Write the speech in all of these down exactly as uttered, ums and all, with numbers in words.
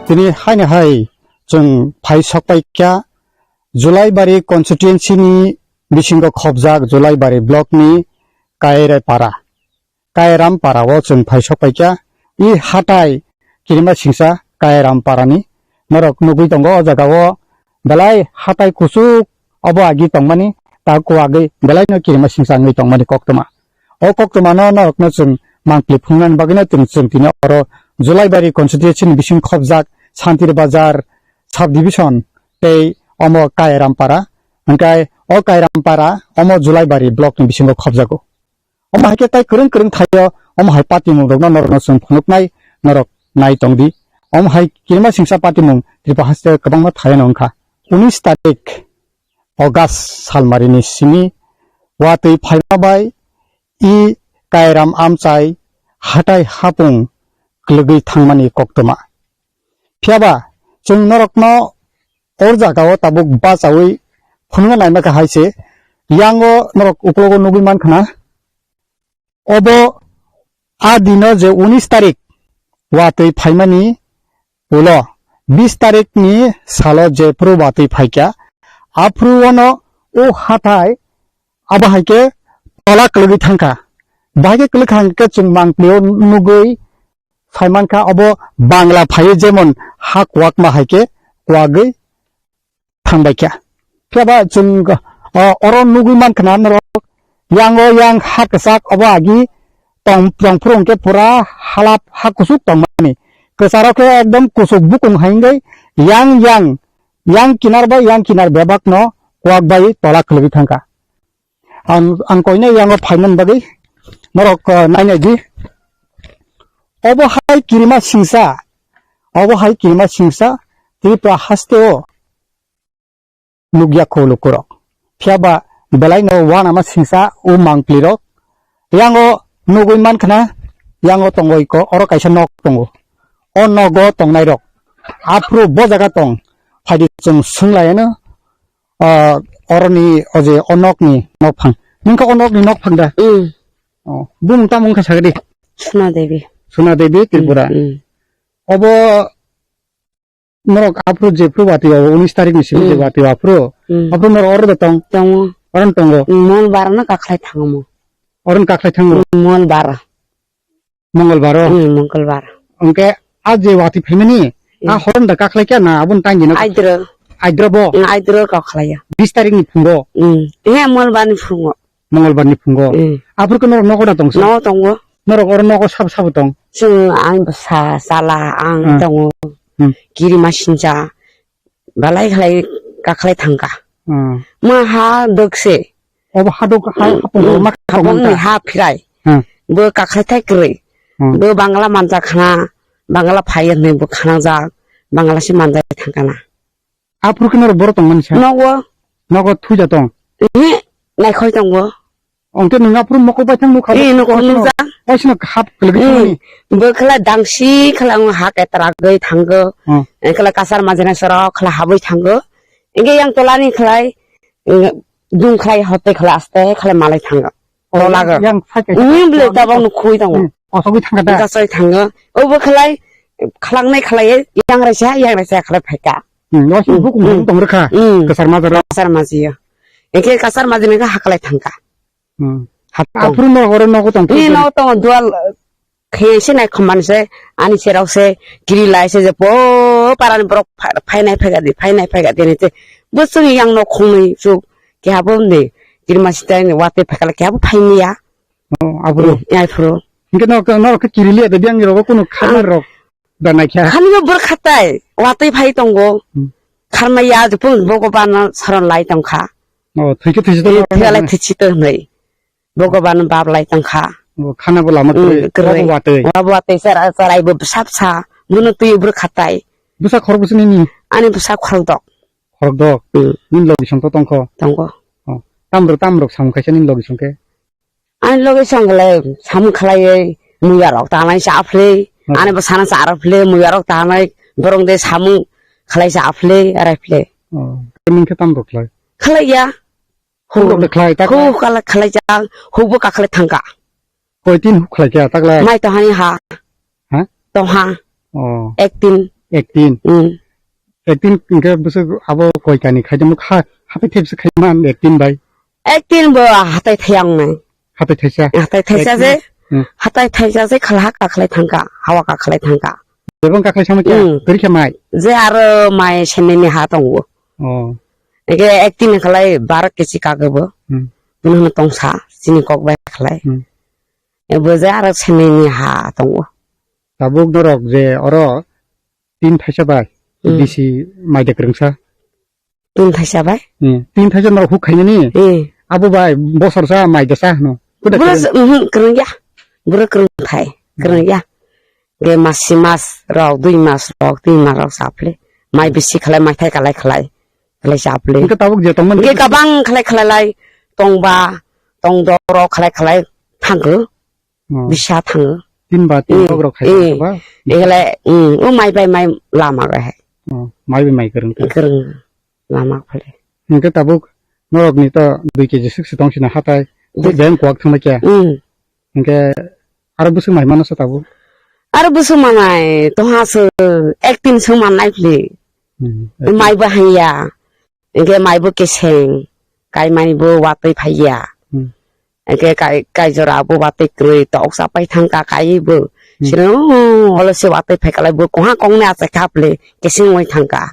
Tini haino hai chwng phai sokpai kha Julaibari constituency ni bisingo khopjak Julaibari block ni Kairampara. Kairampara o chwng phai sokpai kha. I hatai kirima singsa Kairampara ni norok nugwi tongo o jaga o belai hatai kuchuk obo agi tongmani ta kuagwi belai no kirima singsa wngwi tongmani koktwma. O koktwmano norokno chwng mangpli phungnani bagwino chwng, chwng tini oro Julaibari constituency ni bising khopjak Santir Bazar sub division tei omo Kairampara, hwnkhe o Kairampara omo Julaibari block ni bisingo khopjago. Omo hai khe tai kwrwng kwrwng thaio, omo hai patimung rokno norokno chwng phunuknai, norok nai tongdi. Omo hai kirima singsa patimung Tripura haste kwbangma thaio no wngkha. Unis tarik August salmarini simi watwi phaima bai i Kairam amchai hatai hapung kwlwgwi thangmani koktwma. Phiyaba chwng norokno o jagao tabuk bachaui phunukna naima kha hai se, yango norok uklogo nugwi mankha na, obo a dino je unis tarik watwi phaimani ulo bis tarikni salo jephru watwi phaikha, aphuru ono o hathai abo hai khe tola kwlwgwi thangkha. Bahai khe kwlwkha hwnkhe chwng mangpilio nugwi phaimankha, obo Bangla phaiwi jemon ha kuwakma hai khe kuwagwi thangbaikha. Phiya ba chwng, o, oro nugwi mankha na norok, yango yang ha kwchak obo agi tong, tongphuru hwnkhe pura halap ha kuchuk tongmani. Kwcharo khe ekdom kuchuk bukung hai wngwi yang, yang, yang kinar bai yang kinar bebakno kuwak bai tola khwlwgwi thangkha. Ang, ang koinai yango phaimani bagwi norok, o, nainai di. Obo hai kirima singsa, obo hai kirima singsa Tripura hasteo nukya kho lukurok. Phiya ba belai no uanama singsa o mangpli rok. Yango nugwi mankha na, yango tongo iko, oro kaisa nok tongo. O nogo tongnai rok aphuru bo jaga tong, phaidi chwng swnglaino. Ah, oroni o je o nokni nokphang. Nungkha o nokni nokphang da? Mm. Oh, bumung tamo wngkha sagadi? Suna Devi. Suna Devi Tripura. Mm, mm. Obo norok aphuru jephuru watwi o unis tarik ni simi je Mm. watwi o aphuru. Mm. Aphuru norok oro da tong? Tongo. Oron tongo? Mm, Mol bara no kakhlai thango mo. Oron kakhlai thango? Mm, Mol bara. Mongolbar o? Hmm, Mongolbar. Hwnkhe a je watwi phaimani, a Hmm. horon da kakhlai kha na aboni tangwi no? Aidro. Aidro bo? Hmm, aidro kok khlaiya. Bis tarik ni phungo? Hmm. He, Mongolbar ni phungo. Mongolbar ni phungo? Hmm. Aphuru khe norok nogo da tong sa? Nogo tongo. Norok oro nogo sabo sabo tong? Chwng ang bwsa, chala, ang Hmm. tongo. Hmm. Kirima sincha. Balai khlai kakhlai thangkha. Hmm. Ma ha dokse. Obo ha dok, ha, hmm, hapung hmm, ma hapung ni ha phirai. Hmm. Bo kakhlai thai kwrwi. Hmm. Bo Bangla manja khana, Bangla phai hwnwi bo khanajak, Bangla se manjai thangkha na. Aphuru khe norok borok tongmani sa? Nogo. Nogo thuja tong? Ehe, naikhoi tongo. Hwnkhe nwng aphuru mokol baithang nukha? Eh, nukha, nukha. Waisino hap kwlwgwi thangmani? Eh, bo khala dangsi khala ang ha ketra gwi thango. Hmm. Eh, khala kasar majina soro khala habwi thango. Hwnkhe yang tolani khlai, eh, dung khlai hote khala aste khala malai thango. Oh, tolago. Yang, yang side kaisa. Ini bele tabang nukhui tongo. Hmm. Kosogwi thangkha da? Kosogwi thango. Obo khlai, khlaknai khlai, yang raisa, yang raisa khlai phaikha. Hmm, waisino hmm, bukung hmm. Bukung tong rwkha. Hmm. Kasar majra. Kasar majiya. Hwnkhe kasar majina khe haklai thangkha. Hmm. Haptong. Aphuru no oro nogo tong. Ni no tong dual khe se nai khumani se ani serok se kiri lai se je po parani borok pha-, phainai phaiga di, phainai phaiga di ni se. Bo chwng yang no khungnwi chuk ke habo ni kiri masi tai ni wate phakala ke habo phaini ya. Oh, aphuru. Ya aphuru. Hingke no, no ke kiri liya de biang rogo kuno khamar rok da nai kha. Khani no bor khatai, watwi phai tongo. Hmm. Kharmai ya jepun bogo bana saron lai tongkha. Oh, thwikhe thwisi to. Eh, thwikhe lai thwisi to hnai. Bogo bana bab lai tongkha. Oh, khana bo lama hmm, kwrwi, kwrwi. Wabo watwi. Wabo watwi sara, sarai bo bwsa bwsa. Buno twi bwrwkha tai. Bwsa khorok bwsa nini? Ani bwsa khorok dok. Khorok dok? Hmm. Nini logi song to tongkho? Tongo. Oh, tamrok, tamrok samung khaisa nini logi song khe? Ani logi song le samung khlaiwi muya rok tanai sa phle. Hmm. Ani bwsana sa rok phle, muya rok tanai borong de samung khlai sa phle, arai phle. Oh, nini khe tamrok khlai? Khlai ya. Huk rok de khlai, tak hu lai? Kala khlai jak, huk bo kakhlai thangka. Koi tin huk khlai kya, tak lai? Mai to hani ha. Ha? To ha. Oh. Ek tin. Ek tin. Hmm. Ek tin hwnkhe bwswk abo koi kani khaidamuk ha, hatai thepsa khaiman ek tin bai. Ek tin bo hatai thayang nai. Hatai thaisa. Hatai thaisa Ek je. Tin. Hmm. Hatai thaisa je khala kakhlai thangka, hawa kakhlai thangka. Jebon kakhlai sama kya? Hmm. Teri khe mai. Je aro mai seneni ha tongo. Oh. Ege ek tin khalai bar kesi kagabo. Hmm. Buno tongsa, sini kok bai khalai. Hmm. Ebo je aro seneni ha tongo. Tabuk norok je oro tin thaisa bai Hmm. bisi mai de kwrwngsa. Tin thaisa bai? Hmm. Tin thaisa norok huk khainani? Hmm. Abo bai bosor sa mai de sa hwno. Kuda Bura kwrwng? s-, mhm, kwrwng ya. Bura kwrwng thai. Kwrwng ya. Ge mas si mas rok, dui mas rok, tin mas rok saphle. Mai bisi khalai, mai thai kalai khalai. Khalai saphle. Hwnkhe tabuk je tongmani Ge bisi kabang khalai khalai lai tongba, tong doro khalai khalai thangkho. Oh. Bisa thango. Tin ba tin Eh, rok rok khai eh. Ba? Egle, mm, o mai bai mai lama ga hai. Oh, mai bai mai kwrwng. Kwrwng lama phale. Hwnkhe tabuk norok ni to dui keji sik si tong sina hatai. Dui- Tei beng kuak thangma kya. Mm. Hwnkhe aro bwswk mai mano sa tabuk. Aro bwswk manai to ha se ek tin sung manai phli. Hmm. Mai ba hanya. Hwnkhe mai bo keseng. Kai mai bo watwi phaiya. Hmm. Hwnkhe kai, kai jora bo watwi kwrwi tok sa pai thangka kai bo. Hmm. Sino, olo se watwi phai kalai bo koha kongni achai kha phli keseng oi thangka.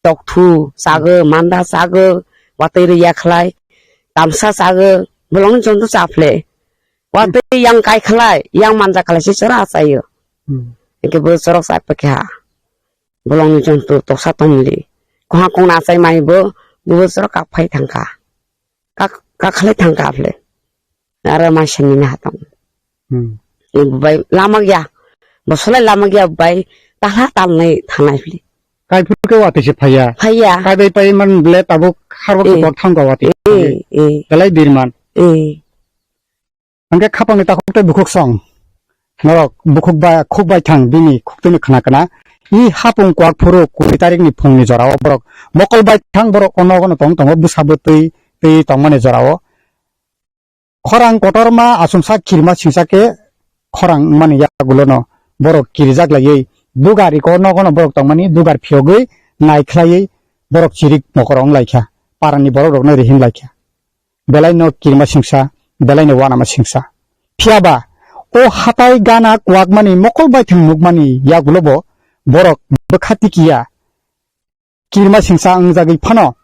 Tokthu chago, manda chago, watwi rwya khlai, tamsa chago, bolong chonto cha phli. Watwi yang kai khlai, yang manja khlai se chora achaio. Hmm. Hwnkhe bo chorok cha pakha. Bolong chonto toksa tongli. Koha kongni achai mai bo, bo chorok kak phai thangka. Kak, kak khlai thangka phli. Aro mai sini na hatong. Hmm. Bai lama gya. Bosolai lama gya bai tahla talnai thanai phli. Kai phuru ke wati se phaya. Phaya. Kai bai pai man ble tabuk harbo ke Eh. Bok thang ga wati. Eh, eh. Kalai birman. Eh. Angke khapang ni takhuk tei bukhuk song. Norok bukhuk bai khuk bai thang bini khuk tini khna kana. I hapung kwak phuru kuri tarik ni phung ni jora o borok mokol bai thang borok ono ono tong tongo bwsa bwtwi twi tongmani jora o. Khorang kotorma achomsa kirima singsa khe khorang wngmani yagulono borok kirijak laiwi dugar iko nogono borok tongmani dugar phiyogwi nai khlaiwi borok chirik mokol wng laikha, parani borok rokno rihim laikha. Belai no kirima singsa, belai no wanama singsa. Phiyaba o hatai gana kwakmani mokol baithang nukmani yagulobo borok bwkha tikiya. Kirima singsa wngjagwi phano,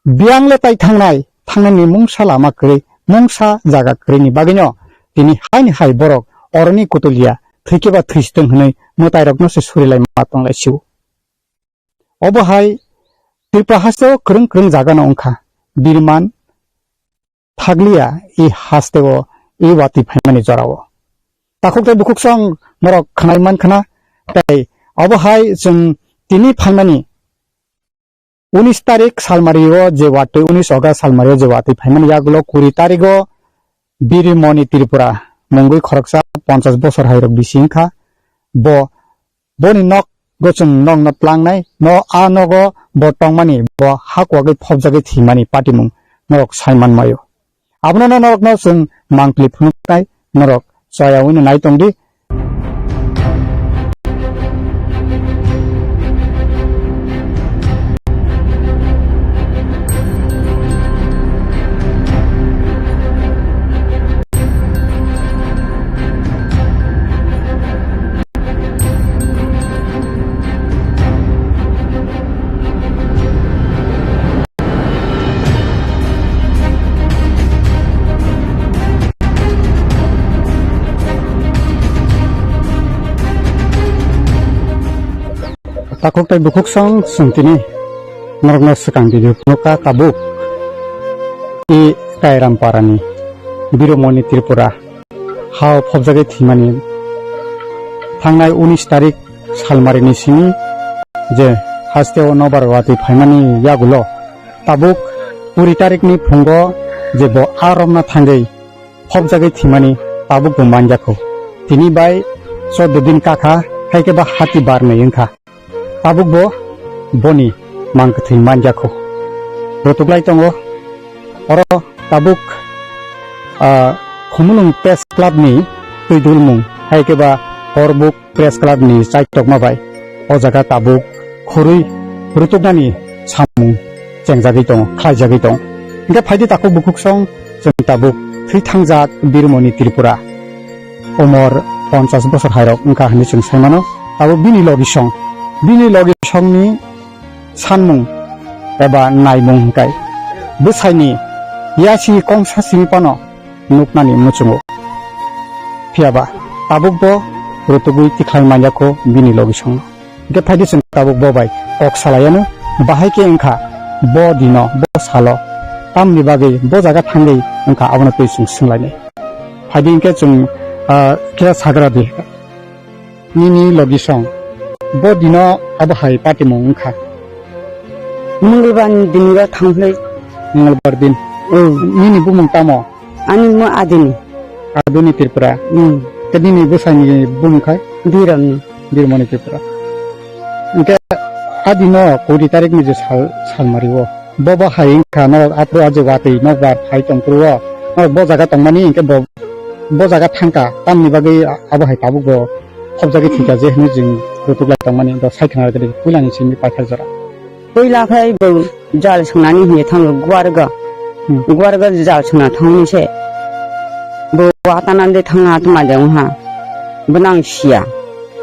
biyang le tai thangnai, thangnani mungsa lama kwrwi, mungsa jaga kwrwini bagwino tini haini hai borok oroni kutulia thwikhe ba thwisitwng hwnwi mwtairokno se surilaima tonglai sio. Obo hai Tripura hasteo kwrwng kwrwng jagano wngkha, birman, thakliya i hasteo i watwi phaimani jorao. Takhuk tei bukhuk song norok khnai man khna, tei obo hai chwng tini phaimani unis tarik salmario je watwi, unis August salmario je watwi phaimani yagulo kuri tarigo Birimoni Tripura mungwi khoroksa ponchas bosor hairok bisi wngkha. Bo Boni nok go chwng nokno tlangnai, no a nogo bo tongmani, bo ha kwagwi phobjagwi thwimani patimung norok sai manmaio. Abono no norokno chwng mangpli phunuknai, norok chaya wngwi nai tongdi. Takhuk tei bukhuk song chwng tini norokno swkang video phunukha tabuk i Kairam parani Biromoni Tripura hao phobjagwi thwimani thangnai unis tarik salmarini simi je hasteo nobar watwi phaimani yagulo tabuk kuri tarikni phungo je bo a romna thangwi phobjagwi thwimani tabuk bo manjakho. Tini bai chordo din kakha, haikhe ba hati barnwi wngkha. Tabuk bo boni mang kwthwi manjakho. Rotuklai tongo. Oro tabuk, ah, Khumulwng Press Club ni twi dulmung, haikhe ba Horbuk Press Club ni chaitokma bai o jaga tabuk khurui rutuknani samung chengjagwi tongo, khlaijagwi tongo. Hingkhe phaidi takhuk bukhuk song chwng tabuk thwi thangjak Birmoni Tripura. Umor ponchash bosor hairok wngkha hinwi chwng sai mano. Tabuk bini logi song, bini logi songni sanmung eba naimung hingkai bwsaini yasi kongsa simi phano nuknani muchungo. Phiyaba tabukbo rutugwi tikhlai manya kho bini logi songno. Hingkhe phaidi chwng tabuk bo bai kok salaiano, bahai khe wngkha bo dino, bo salo, tamni bagwi bo jaga thangwi wngkha abono twi chwng swnglainai. Phaidi hingkhe chwng, ah, khe sagra di. Nini logi song. Bo dino abo hai patimung wngkha. Mungulbar ni dino thangphlai. Mungulbar din. Oh. Nini bumung tamo? Ani mo Adini. Adini Tripura. Hmm. Te nini bwsani bumung khai? Biramni. Birmoni Tripura. Hingke adino kuri tarik ni je sal, salmari o. Bo bo hai wngkha no aphuru aje watwi nokbar phai tongphuru o. No bo jaga tongmani hingke bo, bo jaga thangkha. Tamni bagwi abo hai tabuk bo khobjagwi thwikha je hinwi jwng rutuk lai tongmani. Bo sai khna rwgwi puilani simi paithak jora. Puila khai bo jal swngnani hinwi thango Guarga. Hmm. Guarga jal swngna thangni se. Bo watana de thangna atma de wngha. Bo nang siya.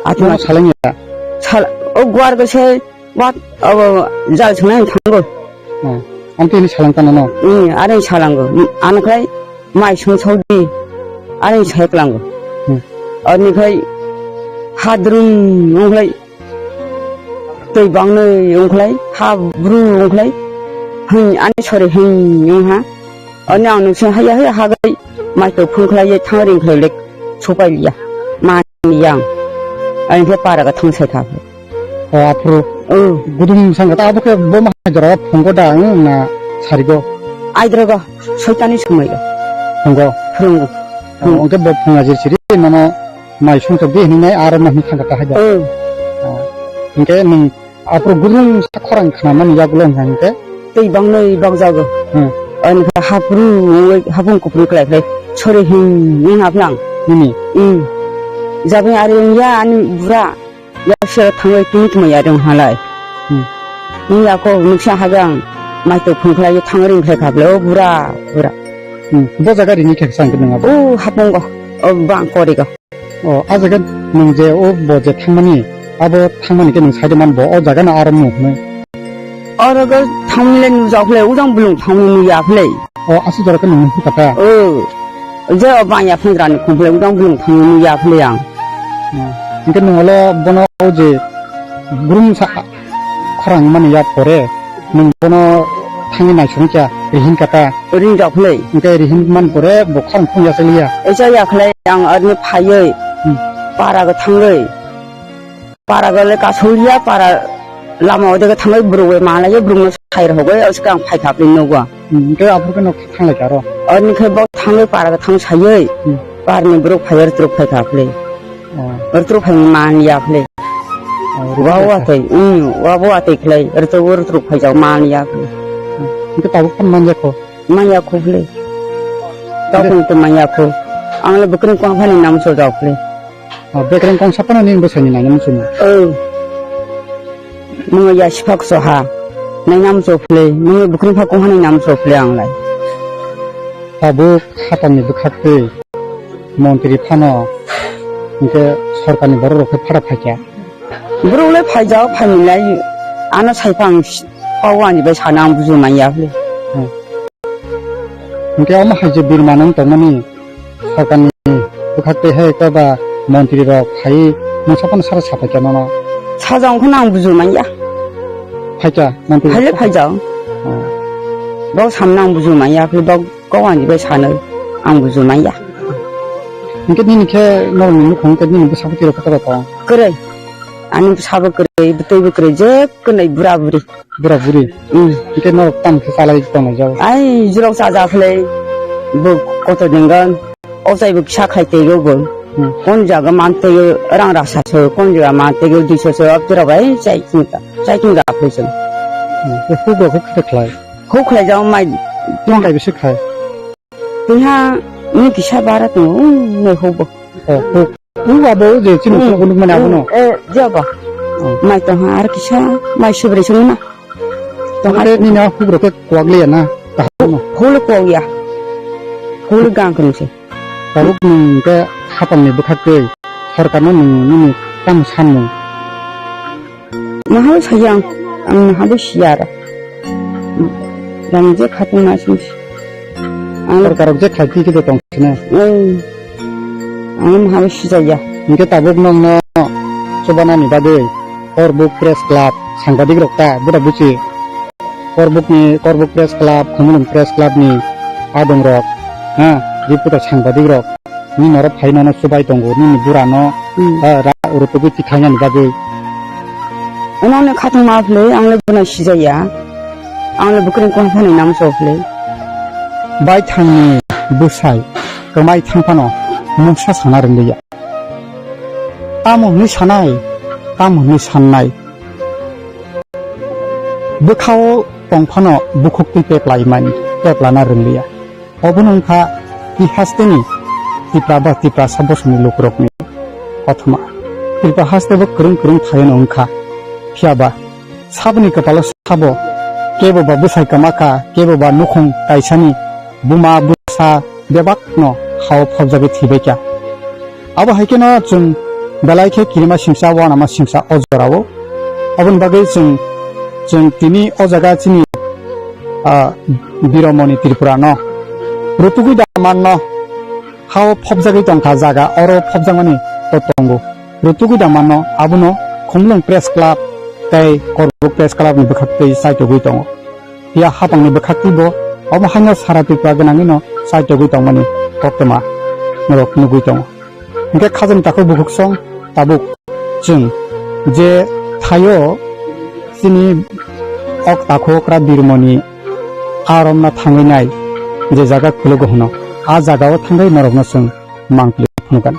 Atma. Bono saleng ya? Sal, o Guarga se wat, o jal swngnani thango. Hmm. Amtwi ni saleng tano no? Hmm, are salango. Ano khai mai song song di. Are sai klango. Hmm. Ani khai hadrum wng khai. Tei bangnwi wngkhlai, ha bru wngkhlai, hwn ani sori hwn wngha. Ani ang nungsi haya haya hagai, mai to phungkhlai ye thang ringkhlai lek supai liya. Mani yang. Ani khe para ga thang sai kha. O aphuru. O. Gudum sangka ta abo khe bo ma jora phungo da ang na sarigo. Aidrogo, soitani somoi ga. Phungo. Phungo. O, hwnkhe bo phunga jir siri mano. Mai songchok di hinwi nai aro no hinwi thangkha ta hai da. O. O. Hinkhe nwng aphuru gurung sa khorang khnamani yagulo wngkha hinkhe? Tei bangnai bakjago. Hmm. O hinkhe haphuru wngwi haphung kupru klai khlai sori him wng haplang. Nini? Hmm. Jaboni ari wngya ani bura. Yak sero thangwi tini tongmani ari wng halai. Hmm. Wng yako nuksa hagang mai tok phung khlai thangwi ring khlai kha bwle o bura bura. Hmm. Bo jaga rini khe sa hinkhe nwng abo? O haphungo. O bang korigo. O, a jaga nwng je o bo je thangmani, abo thangmani khe nwng side man bo, o jaga no aro mung hwnwi. Oro go thangmile nujak le, ujang bulung thangmani nuya phle. O, aswk jora khe nwng nukha ta? O, je o bang ya phungrani khumple, ujang bulung thangmani nuya phle ang. O, hinkhe nwng olo bono o je grum sa, khorang mani ya pore, nwng bono thangwi naisong kya, rihin kata. Ring rok phle. Hinkhe rihin man pore, bo khorang khung ya chaliya. Echa ya khlai ang arni phaiwi, Hmm. para go thangwi. Para go le kasoliya, para lama ode go thangwi, bro we mala ye, bro no sai rok we, oska ang phai khapli nogo. Hmm, hinkhe aphuru khe no thanglai karo. Arni khe bo thangwi, para go thang saiwi, Hmm. parni bro phai rok phai khapli. Oh. Rwtrwk phai man ya phle. Oh, rwtrwk Wa phai wa kha. Tei, um, wa wa tei khlai. Rwtrwk, rwtrwk phai jak man ya phle. Hinkhe tabuk phano man ya kho? Man ya kho phle. Tabuk to man ya kho. Ang le bwkrwng kong phani nam so jak phle. Oh, bwkrwng kong sa phano nini bwsai ni nai nam so mo? Oh. Mungwi ya siphak soha. Nainam chophle, mungwi bukhring pha kongha nainam chophle ang lai. Tabuk hatangni bwkhak twi montri phano hinkhe sorkarni borok rok khe phara phaikha. Borok le phaijao phainilai ano saiphang pao ani bai sana ang buju manya phle. Hmm. Hinkhe omo hai je birma nang tongmani, sorkarni bwkhak twi hai eko ba montri rok phai mungsa phano sara sapai kha nono. Sajang kheno ang buju manya. Phaikha montri rok? Phaile phaijao. Oh. Bok samna ang buju manya, phai bok kok ani bai sano ang buju manya. Hinkhe nini khe norokni nukhung khe nini bwsa bwtwi rok khe tong? Kwrwi. Ani bwsa bo kwrwi, bwtwi bo kwrwi, je kwrwi bura buri. Bura buri. Hmm. Hingke norok tam khe chalai tongnai jao. Ai, jurok chaja khlai, bo kotor denggan. O chai bo kisa khai teigo bo. Hmm. Kon jaga man teigo rang rasa so, kon jaga man teigo duiso so, abdura bai chai kinga, chai kinga apri so. Hmm. Te huk rok khe khlai. Huk khlai jao mai. Tong kai bisi khai. Twiha ni kisa bara tongo, nai huk bo. Oh, huk. Huk abo je chini Hmm. huk nuk mani abo no. Hmm. Eh, jaba. Oh. Mai tongha ar kisa, mai subri sung na. Tongha. Ate nini a huk rok khe kwak liya na? Kaham no. Hule kwak ya. Hule gang kunu se. Tabuk nwng khe hapang ni bwkhak twi sorkar no nwng nini tamo sanmung? Maha bo saya ang, ang maha bo siya aro. Rang je khatung ma sing si. Ang sorkar rok je khai phi khe tong sini. Ang maha bo sijaya. Hinkhe tabuk nokno chubanani bagwi Korbuk Press Club sangbadik rok ta bwrok buchi. Korbuk ni, Korbuk Press Club, Khumulwng Press Club ni adong rok, ha, reporter sangbadik rok. Ni norok phai nono chubai tongo, nini bura no, hmm, ah, ra rutugwi tikhainani bagwi. Ono ne khatung ma phlwi, ang le bwna sijaya. Ang le bwkreng kong phani nam so phlwi. Bai thangni bwsai, kwmai thang phano mungsa sana rwngliya. Tamo hwnwi sanai, tamo hwnwi sannai. Bwkhao tong phano bukhuk twi pep lai mani, pep lana rwngliya. Obono wngkha twi hasteni Tipra ba Tiprasa bosongni lukurokni kothoma. Tripura haste bo kwrwng kwrwng thaiono wngkha. Phiya ba saboni kwpalo sabo kebo ba bwsai kwma kha, kebo ba nukhung kaisani buma bwsa bebakno hao phobjagwi thwibaikha. Abo hai kheno chwng belai khe kirima singsa, uanama singsa o jorao. Aboni bagwi chwng, chwng tini o jaga chini, ah, Biromoni Tripura no rutugwi da manno, hao phobjagwi tongkha jaga, oro phobjakmani to tongo. Rutugwi da manno, abono Khumulwng Press Club tei Korbuk Press Club ni bwkhak twi chaitogwi tongo. Phiya hapangni bwkhak twi bo omo haino sara Tripura gwnangwino chaitogwi tongmani koktwma norok nugwi tongo. Hinkhe khajani takhuk bukhuksong tabuk chwng je thaio chini ok takhukra Birmoni aromna thangwi nai je jaga khulugo hwno, a jagao thangwi norokno chwng mangpili phunukgani.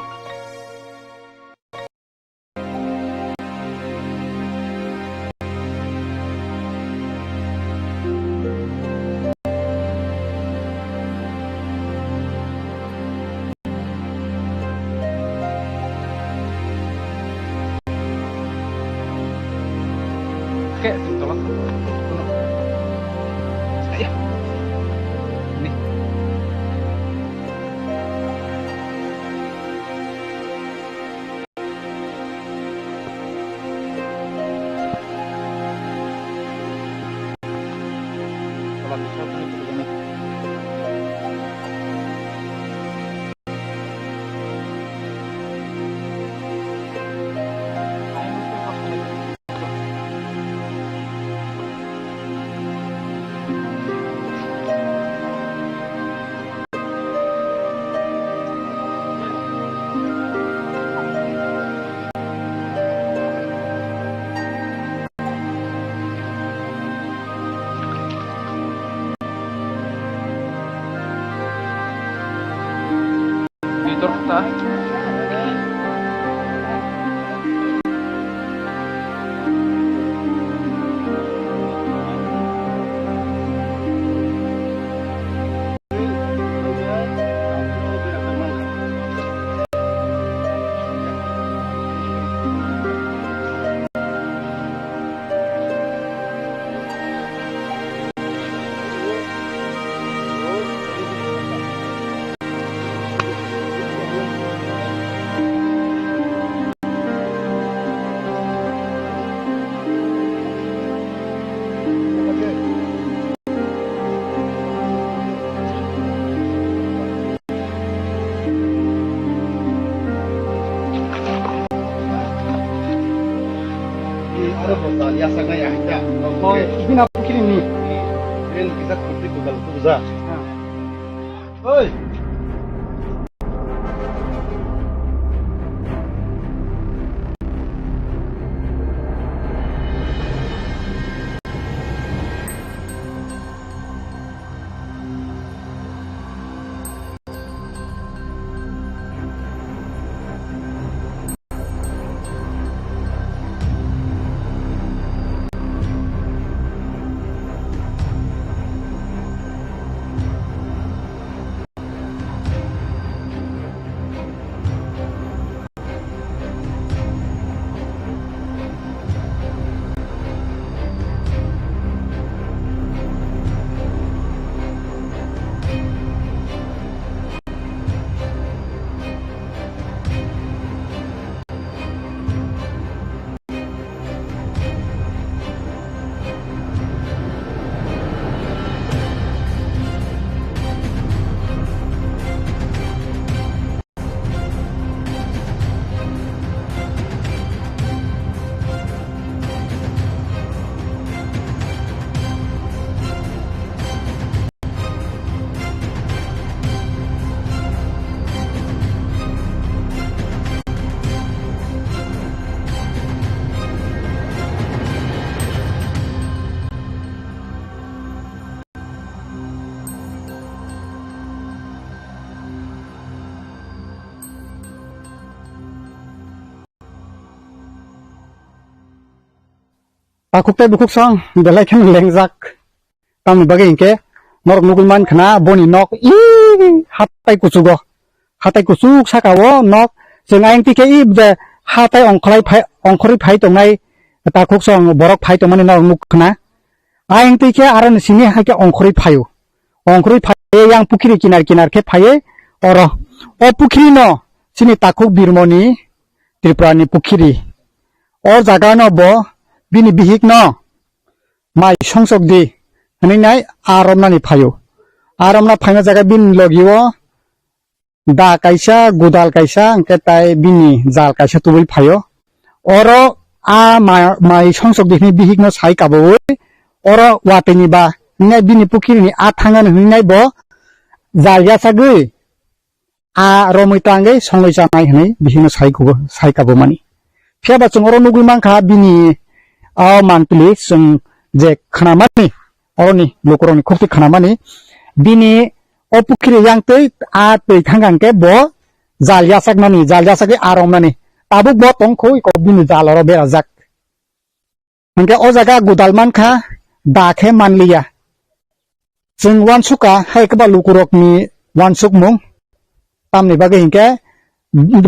Aro bota, ya sakna ya hita. Oh, ibina pukiri ni. Ren kisa khurti kugal kuza. Oi. Takhuk tei bukhuk song belai kheno lengjak. Tamni bagwi hinkhe norok nugwi mankha na boni nok i hatai kuchugo. Hatai kuchuk saka o nok. Chwng ayang tikhe i je hatai ongkholai phai, ongkhorwi phai tongnai takhuk song borok phai tongmani norok nukha na. Ayang tikhe aroni simi hai khe ongkhorwi phaio. Ongkhorwi phai yang pukhiri kinar kinar khe phaiwi oro. O pukhiri no chini takhuk birmoni Tripura ni pukhiri. O jaga no bo bini bihik no mai songsok di hwnwi nai a romnani phaio. A romna phaina jaga bini logi o da kaisa, gudal kaisa, hwnkhe tai bini jal kaisa tubui phaio. Oro a ma-, mai songsok di hwnwi bihik no sai kaboui oro watwi ni ba hwnwi bini pukhiri ni a thangani hwnwi nai bo jal yachagwi a romwi tangwi songwi chanai hwnwi bihikno sai kubo, sai kabumani. Phiya ba chwng oro nugwi mankha bini o mantli chwng je khnamani, oroni lukurokni khukti khnamani, bini o pukhiri yang twi a twi thangkha hwnkhe bo jal yachaknani, jal yachagwi a romnani. Tabuk bo tongkho iko bini jal oro berajak. Hwnkhe o jaga gudal mankha, da khe manliya. Chwng uansukha hai kwbang lukurokni uansukmung. Tamni bagwi hinkhe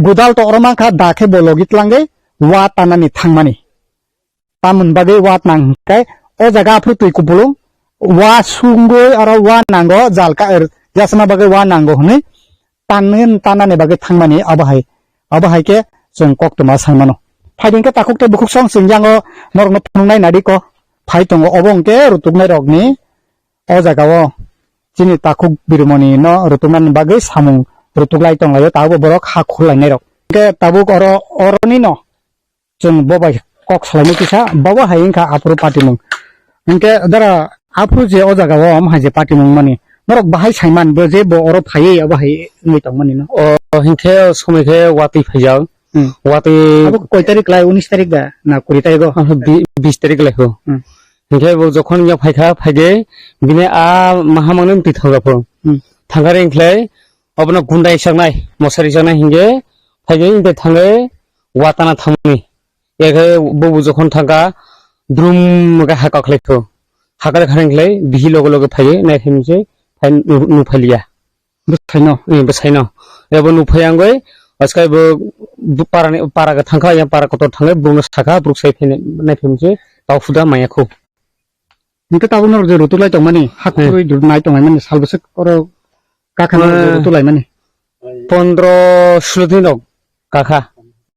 gudal to oro mankha, da khe bo logi tlangwi wa tanani thangmani. Tamoni bagwi wa tnang hinkhe o jaga aphuru twi kupulung wa sungwi oro wa nango, jal ka-, er, yasna bagwi wa nango hwnwi tanwi tanani bagwi thangmani abo hai, abo hai khe chwng koktwma sai mano. Phaidi hwnkhe takhuk tei bukhuk song chwng yango norokno phunuknai nadi ko phai tongo, obo hwnkhe rutuknai rokni o jaga o chini takhuk birmoni no rutuknani bagwi samung rutuklai tonglaio, tabuk borok ha khurlainai rok. Hwnkhe tabuk oro, oroni no chwng bo bai kok salaimani kisa, bo bo hai wngkha aphuru patimung. Hinkhe dara aphuru je o jaga o omo hai je patimung mani, norok bahai saiman bo je bo oro phaiwi abo hai wngwi tongmani no. O hinkhe somoi khe watwi phaijak. Hmm. Watwi abo koi tarik lai, unis tarik da na kuri tarik o? Ah, bi-, bis tarik lai ho. Hmm. Hinkhe bo jokhon ya phaikha, phaigwi bini a mahamangni mtwi thangjaphuru. Hmm. Thangkha ringkhlai obono gundai chaknai, mosari chaknai hinkhe phaigwi tei thangwi watana thangmani. Ekhe bobo jokhon thangkha, drum khe ha kaklaikho. Ha kaklaikha hinklai bihi loge loge phaiwi naiphai mse phai nu-, nuphaliya. Bwsaino? Eh, bwsaino. Ebo nuphai angwi, askai bo, bo parani, para khe thangkha, yang para kotor thangwi, borokno sakha, borok sai phai naiphai mse, tau phuda maya kho. Hwnkhe tabuk norok je rutuk lai tongmani, hakhorwi Hmm. nai tongmani sal bwswk oro kakha norok je Eh. rutuk laimani. Pondro sulo din rok kakha.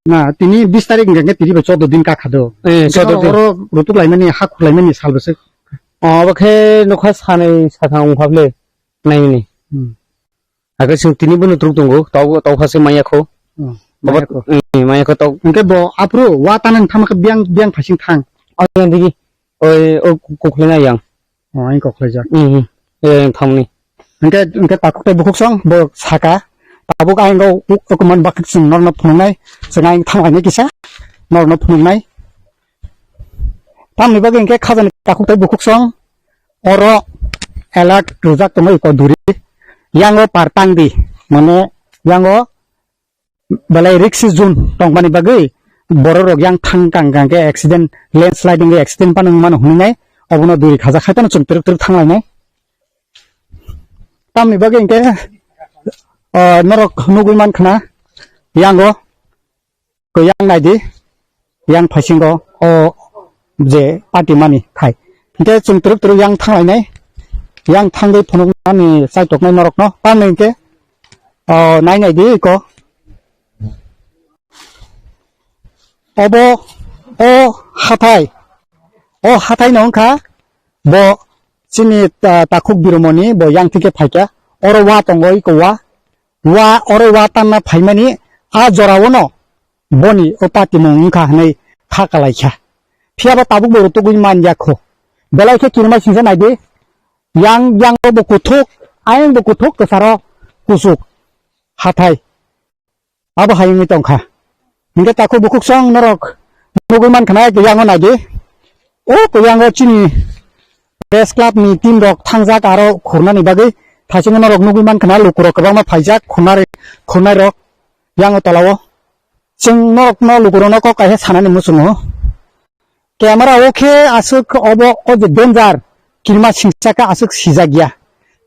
Na, tini bis tarik hwnkhe tini bai choudo din kakha do. Eh, Hwnkhe choudo norok din. Oro rutuk laimani, hakhor laimani sal bwswk. Oh, abo khe nokha sanwi sathang wngpha ble naimani. Hmm. Ake chwng tini bono twrwk tongo, tau, tau phase maya kho. Hmm, Obo, maya kho. Eh, maya kho tau. Hwnkhe bo aphuru wa tanang thama khe biyang, biyang phasing thang. O yang digi, oi, o kukhulina yang. Oh, ang koklaijak. Hmm, hmm. Eh, yang thamni. Hwnkhe, hwnkhe takhuk tei bukhuk song bo saka. Tabuk ang o uk-, ukuman bakit chwng norno phunuknai. Chwng ang thanglainai kisa. Norno phunuknai. Tamni bagwi hwnkhe khajani takhuk tei bukhuk song oro alert rwjak tongo iko duri. Yango par tang di, mane yango belai risky zone tongmani bagwi borok rok yang thang kang kang khe accident, landslide wngwi accident phano wngmano hwnwi nai, obono duri khajak hai phano chwng twrwk twrwk thanglainai. Tamni bagwi hwnkhe, ah, norok nugwi mankha na yango. Ko yang nai di, yang phaisingo o je party mani khai. Hingke chwng twrwk twrwk yang thanglainai, yang thangwi phunuknani chaitoknai norokno tamni hingke, o, nai nai di ko. Obo, o hathai, o hathai no wngkha bo chini ta-, takhuk birumoni bo yang thike phaikha, oro wa tongo iko wa, wa, oro wa tanna phaimani a jorao no boni o patimung wngkha hinui kha kalaikha. Phiyaba tabukbo rwtugwi man yakho. Belai khe kinima singsa naidi, yang, yango bo kuthuk, ayang bo kuthuk, kwcharo kuchuk. Hathai. Abo hai wngwi tongkha. Hingke takhuk bukhuk song norok nugwi mankha na, yango naidi. O yango chini press club ni team rok thangjak aro khurnani bagwi. Thaichungo norok nugwi mankha na, lukurok kwbangma phaijak khurnari-, khurnairok yango tolao. Chwng norokno lukurokno kok kaisa sanani muchungo. Camera o khe aswk obo o je danger, kirima singsa khe aswk sijak ya.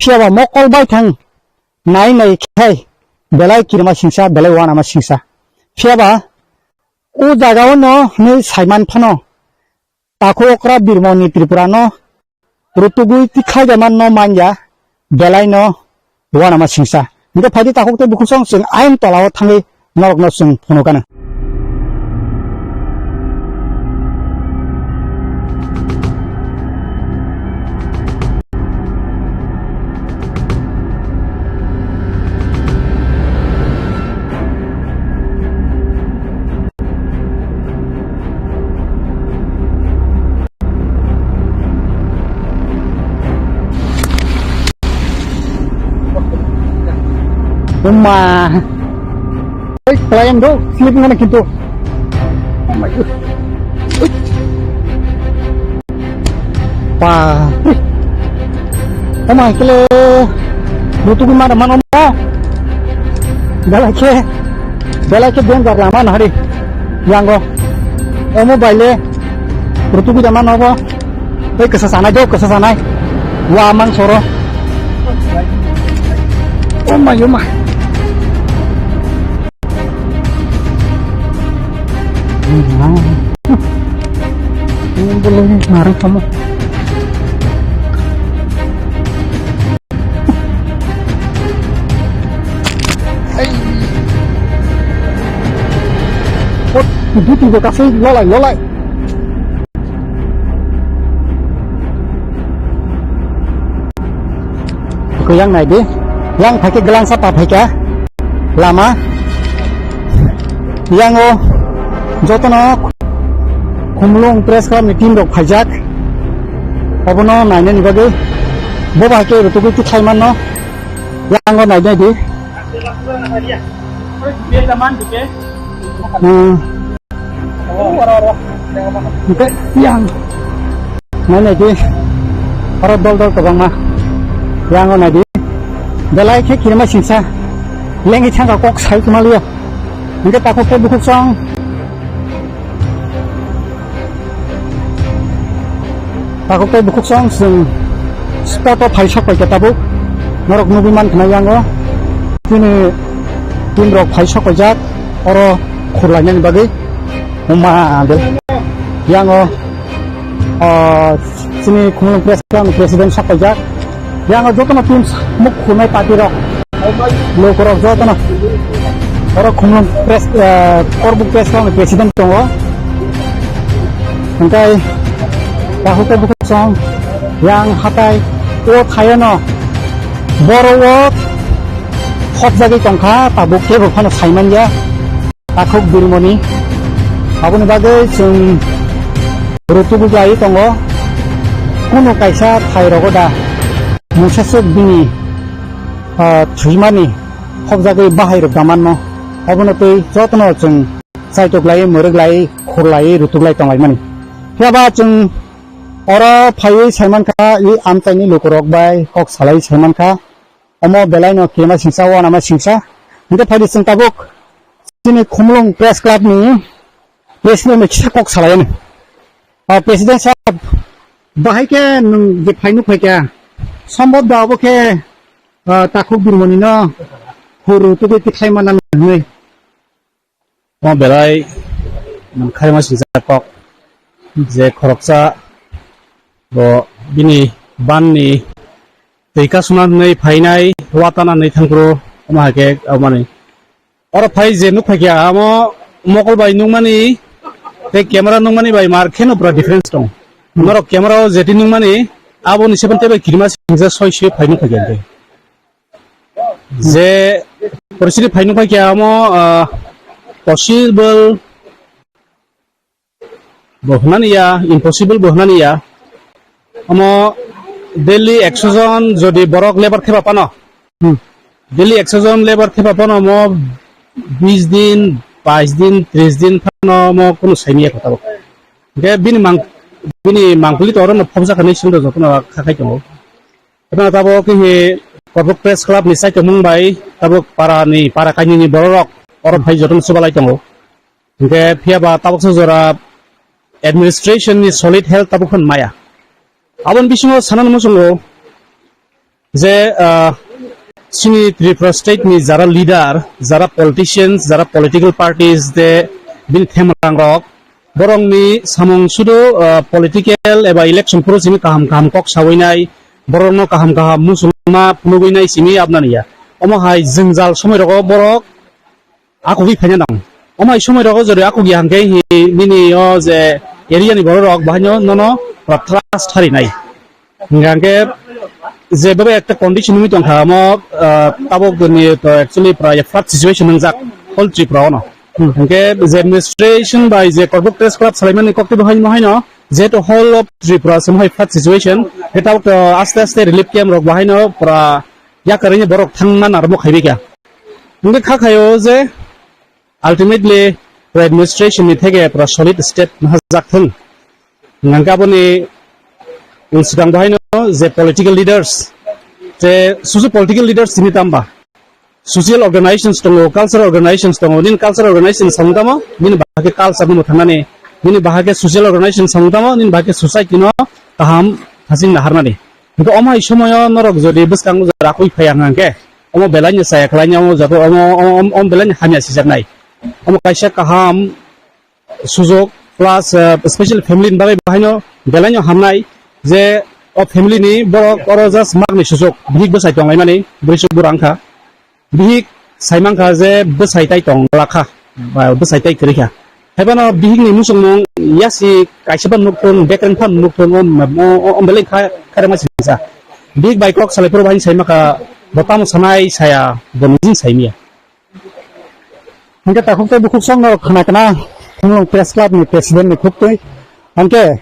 Phiya ba mokol bai thang nai nai khai belai kirima singsa, belai uanama singsa. Phiya ba o jaga o no hinwi saiman phano takhuk okra birmoni Tripura no rutugwi tikhlai da manno manya, belai no uanama singsa. Hingke phaidi takhuk tei bukhuk song chwng ayang tola o thangwi norok no chwng phunukano. Uma. Ei, kelayan do, slip ngana kintu. Oh my God. Ui. Pa. Ui. Oh my, kele. Butuh gimana, mana, mana? Belai khe, belai khe danger lama nahari. Yango. Omo baile, rutugi dama nogo. Tei kesa sanai do, kesa sanai. Wa mang soro. Oh my, oh my. Ini boleh marah kamu. Ot, buti bo kasai lolai, lolai. Ko yang nai di. Yang phaikhe gelangsa ta phaikha. Lama. Yang o jotono Khumulwng press club ni team rok phaijak. Obono nainani bagwi bo bai khe rutugwi tikhlai manno. Yang o nai nai di. Hmm. Hingke yang. Nai nai di. Oro dol dol kwbangma. Yang o nai di. Belai khe kirima singsa. Lengwi thangka kok sai kwma liya. Hingke takhuk tei bukhuk song. Takhuk tei bukhuk song chwng spot o phai sok paikha tabuk. Norok nugwi mankha na yango. Chini team rok phai sok paijak oro khurlainani bagwi. Uma de. Yango, ah, chini Khumulwng press club ni president sok paijak. Yang jotono team muk khunai party rok, lukurok jotono. Oro Khumulwng press, eh, Korbuk press club ni president tongo. Hingkai takhuk tei bukhuk song yang hatai o thayano boro o khopjagwi tongkha, tabuk kebo phano saimanya. Takhuk birmoni. Aboni bagwi chwng rutubwi lai tongo. Kunu kaisa thai rogo da mungsa swk bini, ah, thwimani khopjagwi bahai rok da manno. Obono twi jotono chwng chaitok lai, mwrwk lai, khur lai, rutub lai tong lai mani. Phiya ba chwng oro phaiwi sai mankha, i amchaini lukurok bai kok salai sai mankha. Omo belai no kema singsa, wana ma singsa. Hingke phaidi chwng tabuk chini Khumulwng Press Club ni president no kisa kok salai ani. Ah, President sahab, bahai khe nwng je phai nuk phai kha. Sombhob da obo khe, ah, takhuk birmoni no huru tugui tikhlai manna hinwi. Omo belai, man khaima singsa kok je khoroksa bo bini ban ni twi kasuna nwi phainai, watana nwi thangphuru, omo hai khe, omo ni. Oro phai je nuk phai kha, amo mokol bai nukmani tei camera nukmani bai mar kheno pura difference tong. Hmm. Norok camera o jeti nukmani, abo ni seven tei bai kirima singsa soi soi phai nuk phai kha. Je poristiti phai nuk phai kha amo, ah, possible bo hwnani ya, impossible bo hwnani ya. Omo daily ekso jon jodi borok labour khe ba phano, hmm, daily ekso jon labour khe ba phano omo bis din, bais din, tris din phano omo kunu saimanya kho tabuk. Hingke bini mang-, bini mangpili to orono phobjak hinwi simi rok jotono kha khai tongo. Tabuk tabuk khe Korbuk Press Club ni saichomung bai tabuk para ni, para kainwi ni borok rok oro phai jotono chubalai tongo. Hingke phiya ba tabuksa jora administration ni solid health tabuk phano maya. Aboni bisingo sanani muchungo je, ah, chini Tripura state ni jara leader, jara politicians, jara political parties de bini themrang rok, borokni samung sudu, ah, political eba election process ni kaham kaham kok sawi nai, borokno kaham kaham muchungma phunugwi nai simi abnani ya. Omo hai jwngjal somoi rogo borok akugwi phaina nang. Omo hai somoi rogo jori akugya hwnkhe hi nini o je area ni borok rok bahaino nono pura trust hari nai. Hingkha hwnkhe je bebe ekta condition wngwi tongkha omo, ah, tabok ni to actually pura flood situation wngjak whole Tripura ono. Hmm. Hingkhe je administration bai je Korbuk Press Club salaimani kokti bahaino haino jehetu whole of Tripura se mohai flood situation, hingkhe tabok to aste aste relief camp rok bahaino pura yakarwi borok thangna narwkma khaibai kha. Hingkhe kha khaio je ultimately pura administration ni theke pura solid step nahajak thung. Hingkhe aboni swkang bahaino je political leaders, je susu political leaders tini tamba social organizations tongo, cultural organizations tongo, nini cultural organization samung tamo, nini bahai khe culture no mwthangnani, nini bahai khe social organization samung tamo, nini bahai khe society no kaham thasing naharnani. Hingkhe omo hai somoyo norok jodi bwskango rakwi phaiya hwnkhe, omo belai no chaya khlainai, omo joto omo, omo, omo, omo belai no hamya sijaknai. Omo kaisa kaham sujok plus, ah, special family ni bagwi bahaino belai no hamnai je o family ni borok oro just magni sujok bihik bwsai tonglaimani bwrwi chuk bura wngkha. Bihik saimankha je bwsai tai tong lakha, ba bwsai tai kwrwikha. Haibano bihikni muchungmung yasi kaisa phano nukthung, bekreng phano nukthung, o, o, o, o belai kha, khairokma sinsa. Bihik bai kok salai phuru bahai saimakha, bo tamo sanai saya, bo nijin saimiya. Hingke takhuk tei bukhuk song norok khna kana, Khumulwng Press Club ni President ni khuk twi. Hingke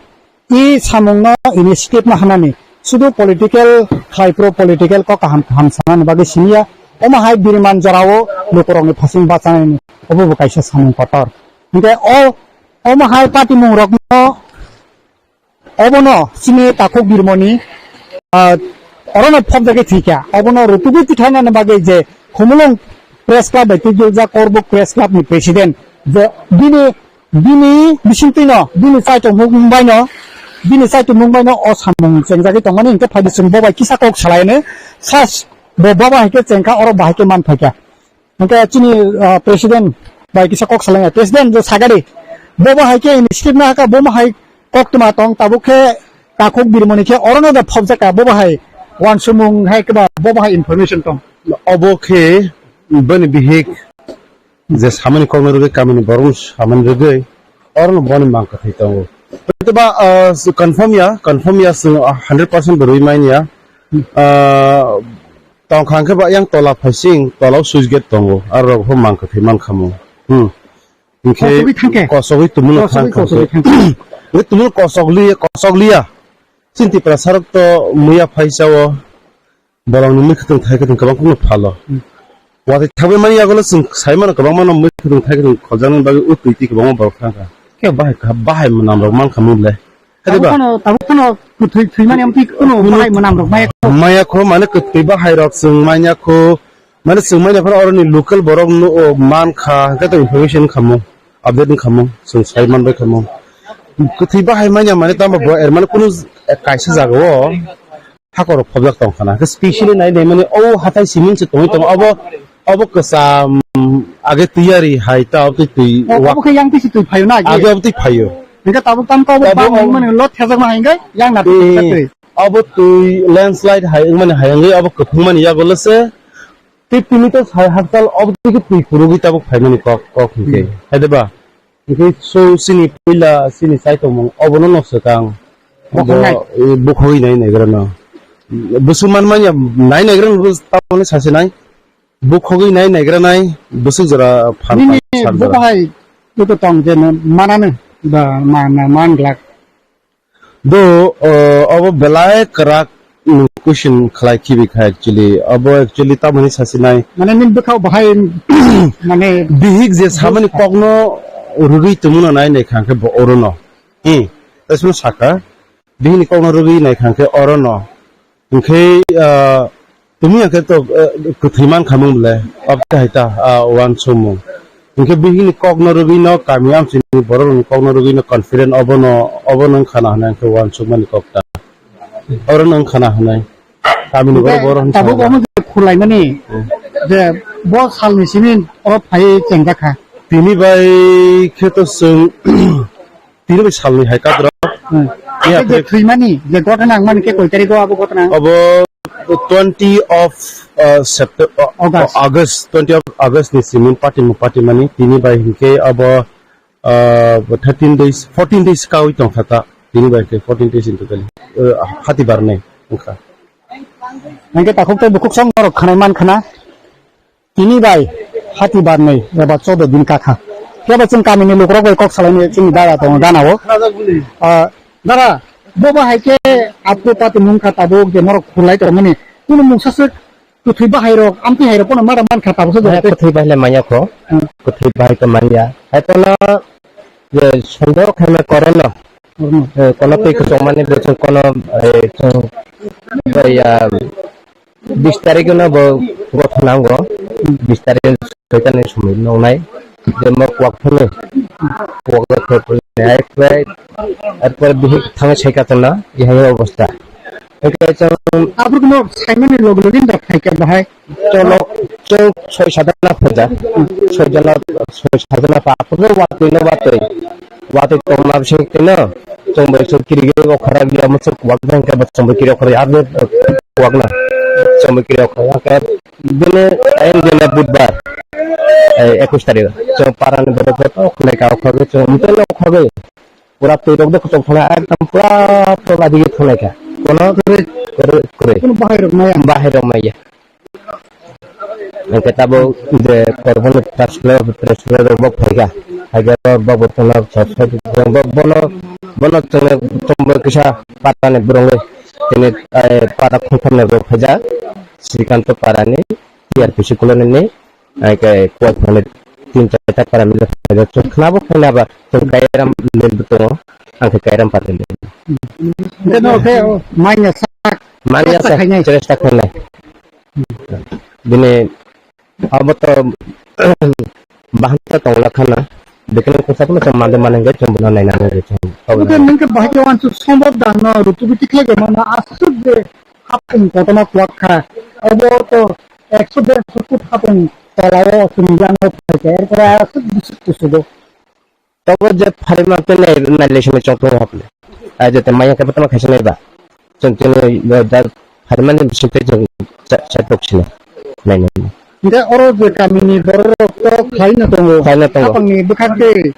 I samungno initiative no hanani, sudu political khlai pro political kok kaham kaham sanani bagwi simiya, omo hai biriman jorao lukurokni phasing bachanani obo bo kaisa samung kotor. Hingke o, omo hai patimung rokno obono chini takhuk birmoni, ah, orono phobjagwi thwikha, obono rutugwi tithainani bagwi je Khumulwng Press Club bai twijwkjak Korbuk Press Club ni President je bini Bini bisingtwino, bini chaitok mung baino, bini chaitok mung baino o samung chengjagwi tongmani, hingke phaidi chwng bo bai kisa kok salaino, first bo baba hai khe chengkha, oro bahai khe man phaikha. Hingke chini, ah, president bai kisa kok salaino, president jo sagadi, bo bahai khe initiative na haka, bo bahai kok tuma tong, tabuk khe takhuk birmoni khe orono da phobjakha, bo bahai wansukmung hai khe ba bo bahai information tong. Obo khe bini bihik je samani kokno rwgwi kamini borokno samani rwgwi orono boni mang kwthwi tongo. Hwnkhe ba, ah, confirm ya, confirm ya, chwng hundred percent bo rwui manya. Ah, tongkha hwnkhe ba yang tola phaising, tola o switch gate tongo, aro rok bo mang kwthwi mankha mo. Hmm. Hwnkhe kosogwi thangkhe? Kosogwi tumungno thangkha. Kosogwi, kosogwi thangkhe. Hwnkhe tumungno kosogli-, kosoglia. Chini Tiprasa rok to muya phaisao. Borokni mui khwtwng thai khwtwng kwbang kheno phalo. Hmm. Watwi thangwi mani yagulo chwng sai mano kwbangma no mui khwtwng thai khwtwng kholjaknani bagwi o twi twi kwbangma borok thangkha. Khe bahai kha, bahai mwnam rok mankha mung le. Khe diba? Tabuk phano, tabuk phano kwthwi thwimani amtwi kheno bahai mwnam rok maya kho. Maya kho, mane kwthwi bahai rok chwng manya kho, mane chwng manya phano oroni local borok no, o, mankha, hwnkhe to information wngkha mung, update wngkha mung, chwng sai manbai kha mung. Kwthwi bahai manya mane tamo bo er mane kunu kaisa jagao. Hakorok phobjak tong khana. Khe specially nai nai mani o hathai siming se tongwi tongo. Obo, obo kwcham age tiyari hai ta obo twi twi. O, wa- obo khe yang twi si twi phaio na age? Age obo twi phaio. Hingke tabuk tam ko obo tabuk bang o- mani lot thajak ma hingke yang na twi twi. Obo twi landslide hai wngmani hai wngwi obo kwphang mani yago lose fifty meters hai hakchal obo twi khe twi phurugwi tabuk phaimani kok, kok hingke. Hmm. Hai de ba? Hingke so chini puila chini chai tongmung obono no swkang. Bukhuk nai. Bo, eh, bukhugwi nai naigrano. Bwswk man manya nai naigrano bo tamoni sasinai. Bukhugwi nai naigranai bwswk jora phan nini phan sal bo jora. Bahai joto tong je no manano ba ma-, ma-, man glak. Do, uh, obo belai kwrak, mm, question khlai khibi kha actually. Obo actually tamoni sasinai. Mane nini bwkhao bahai mane bihik je samani kokno rwgwi tongmano nai nai kha khe bo orono. Hmm. Tasno saka. Bihini kokno rwgwi nai kha khe orono. Hwnkhe, uh, tumi hwnkhe to, uh, kwthwi man khamung bole. Obte hai ta, uh, uansukmung. Hwnkhe bihikni kokno rwgwino, kami amchaini borokni kokno rwgwino confident obono, obono wngkhana hwnwi hwnkhe uansukmani kokta. Orono wngkhana hwnwi. Kamini borok, borok hwnwi tabuk sana. Omo je khulaimani Hmm. je bo salni simi o phai chengjak kha. Tini bai khe to chwng tini bai salni hai kadro. Hmm. Iya, Tei je pre- thwimani, je gotna wngmani khe koi tarikh o abo gotna? Abo twenty of, uh, September, uh, August. August, twenty of August ni simi party mo party mani tini bai hinkhe abo, uh, thirteen days, fourteen days kawi tong kha ta. Tini bai khe fourteen days in total. Uh, hati barnai wngkha. Hinkhe takhuk tei bukhuk song norok khanai man khana. Tini bai hati barnai eba choudo din kakha. Kebo chwng kamini lukurok bai kok salaini chini dara tongo gana o. Ah, dara, bobo hai khe apku pati mung kha tabuk je norok khulai tongmani. Kunu mungsa swk kwthwi bahai rok, amtwi hai rok pono mada man kha tabuk se Hai jora tei. Kwthwi bahai le manya kho. Hmm. Kwthwi bahai to manya. Hai pono je sondeho khaima korona. Korona. Eh, kono twi kwchwngmani bo chwng kono, eh, chwng, eh, ya, Bis tarikh no bo gothon nango, bis tarikh soitan ni somoi nongnai, je mo kwak phunwi, kwak phunwi, ekbai, ekbar bihik thang sai ka tongna, ihai obostha. Hwnkhe chwng Abrukno saimani log login da phaikha bahai. Chwng lok, chwng soi sajana phaja, soi jana, soi sajana pa, aphuru watwi no watwi, watwi tongma bising twi no, chwng bai chwng kiri kiri okhara biya mo chwng kwak bangkha, bo chwng bai kiri okhara arbo kwak na, chwng bai kiri okhara khe, bini time dina budbar, eh, ekush tarikh, chwng parani borok joto khulai ka okhagwi chwng mtelo okhagwi, pura twi rok de kuchuk thangna ekdom pura pura dige thangnaikha, kono kwrwi, kwrwi, kwrwi. Kono bahai rok maya. Bahai rok maya. Hwnkhe tabuk je Korboni press club, press club rok bo phaikha. Phaikhe bo, bo, bono, bo, bono, bono chwngno, chwngbo kisa patani bwrwngwi tini, eh, pata khumkhamni rok phaijak. Srikanto parani T R P C colony ni, hwnkhe kuwai phangni tin charta para mile phaijak. Chwng khnabo khaina ba chwng Kairam lil tongo. Ang khe Kairam parni lil. Hwnkhe no khe, oh, manya sak. Manya sak, sak khainai. Cheresta khainai. Bini abo to bahai ta tongla khana. Bekeno kosakno chwng mande mane hwnkhe chwng bono naina nangwi chwng. Obo to nung khe bahai khe wansuk sombor dangno rutubi tikhlai khe mano aswk je hapung kotorma kwak kha. Obo to ekso dersho foot hapung tolao chwng yango phai khe, erpore aswk bwswk kusugo. Tobo je pharima khe nai, nailai simi chwng tongo hapli. Ai je te maya khe tamo khaisa nai ba. Chwng chwng, eh, da pharimani bising tei chwng cha, cha tok sini. Nai nai. Hingke oro je kamini borok rok to khlaina tongo. Khlaina tongo. Hapangni bwkhak tei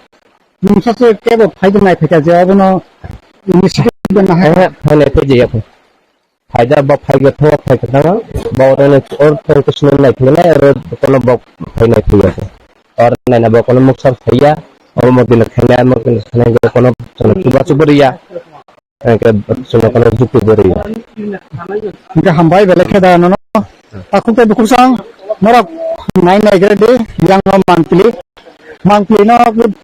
mungsa se kebo phai nai phaikha je obono initiative rwna hai. Oho, phai nai phai je yakho. Phaida bo phai gotho, phai kwthang, bo oro ni or phai khe sinai nai phai nai, oro kono bo phai nai phai ya. Or nai na bo kono muksa phai ya, oro mo gina khaina, mo gina khaina, kono kono chuba chuba riya. Hingke chwngno kono jukti bo riya. Hingke hambai belai khe da nono. Takhuk tei bukhuk sang norok nai nai gre di, yang no mangpili. Mangpili no,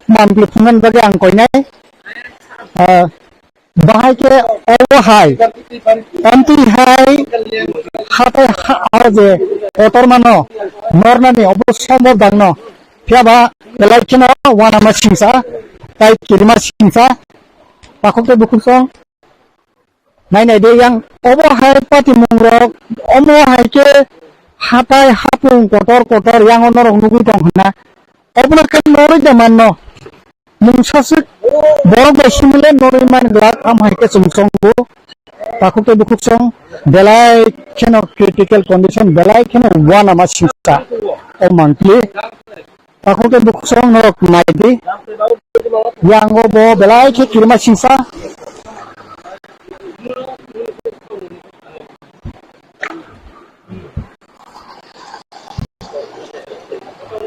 mangpili phungan bagwi ang koinai. Ah, Bahai khe obo hai, amtwi hai hatai ha, ha je kotormano nornani obo sombor dangno. Phiya ba belai kheno uanama singsa, tai kirima singsa, takhuk tei bukhuk song. Nai nai de yang obo hai patimung rok, omo hai khe hatai hapung kotor kotor yang norok nugwi tong hwnna. Obono khe norwi da manno. Mungsaswk borok bai simi le norwi man glak, am hai khe chwng chongo. Takhuk tei bukhuk song belai kheno critical condition, belai kheno uanama singsa o mangpili. Takhuk tei bukhuk song norok nai di. Yango bo belai khe kirima singsa.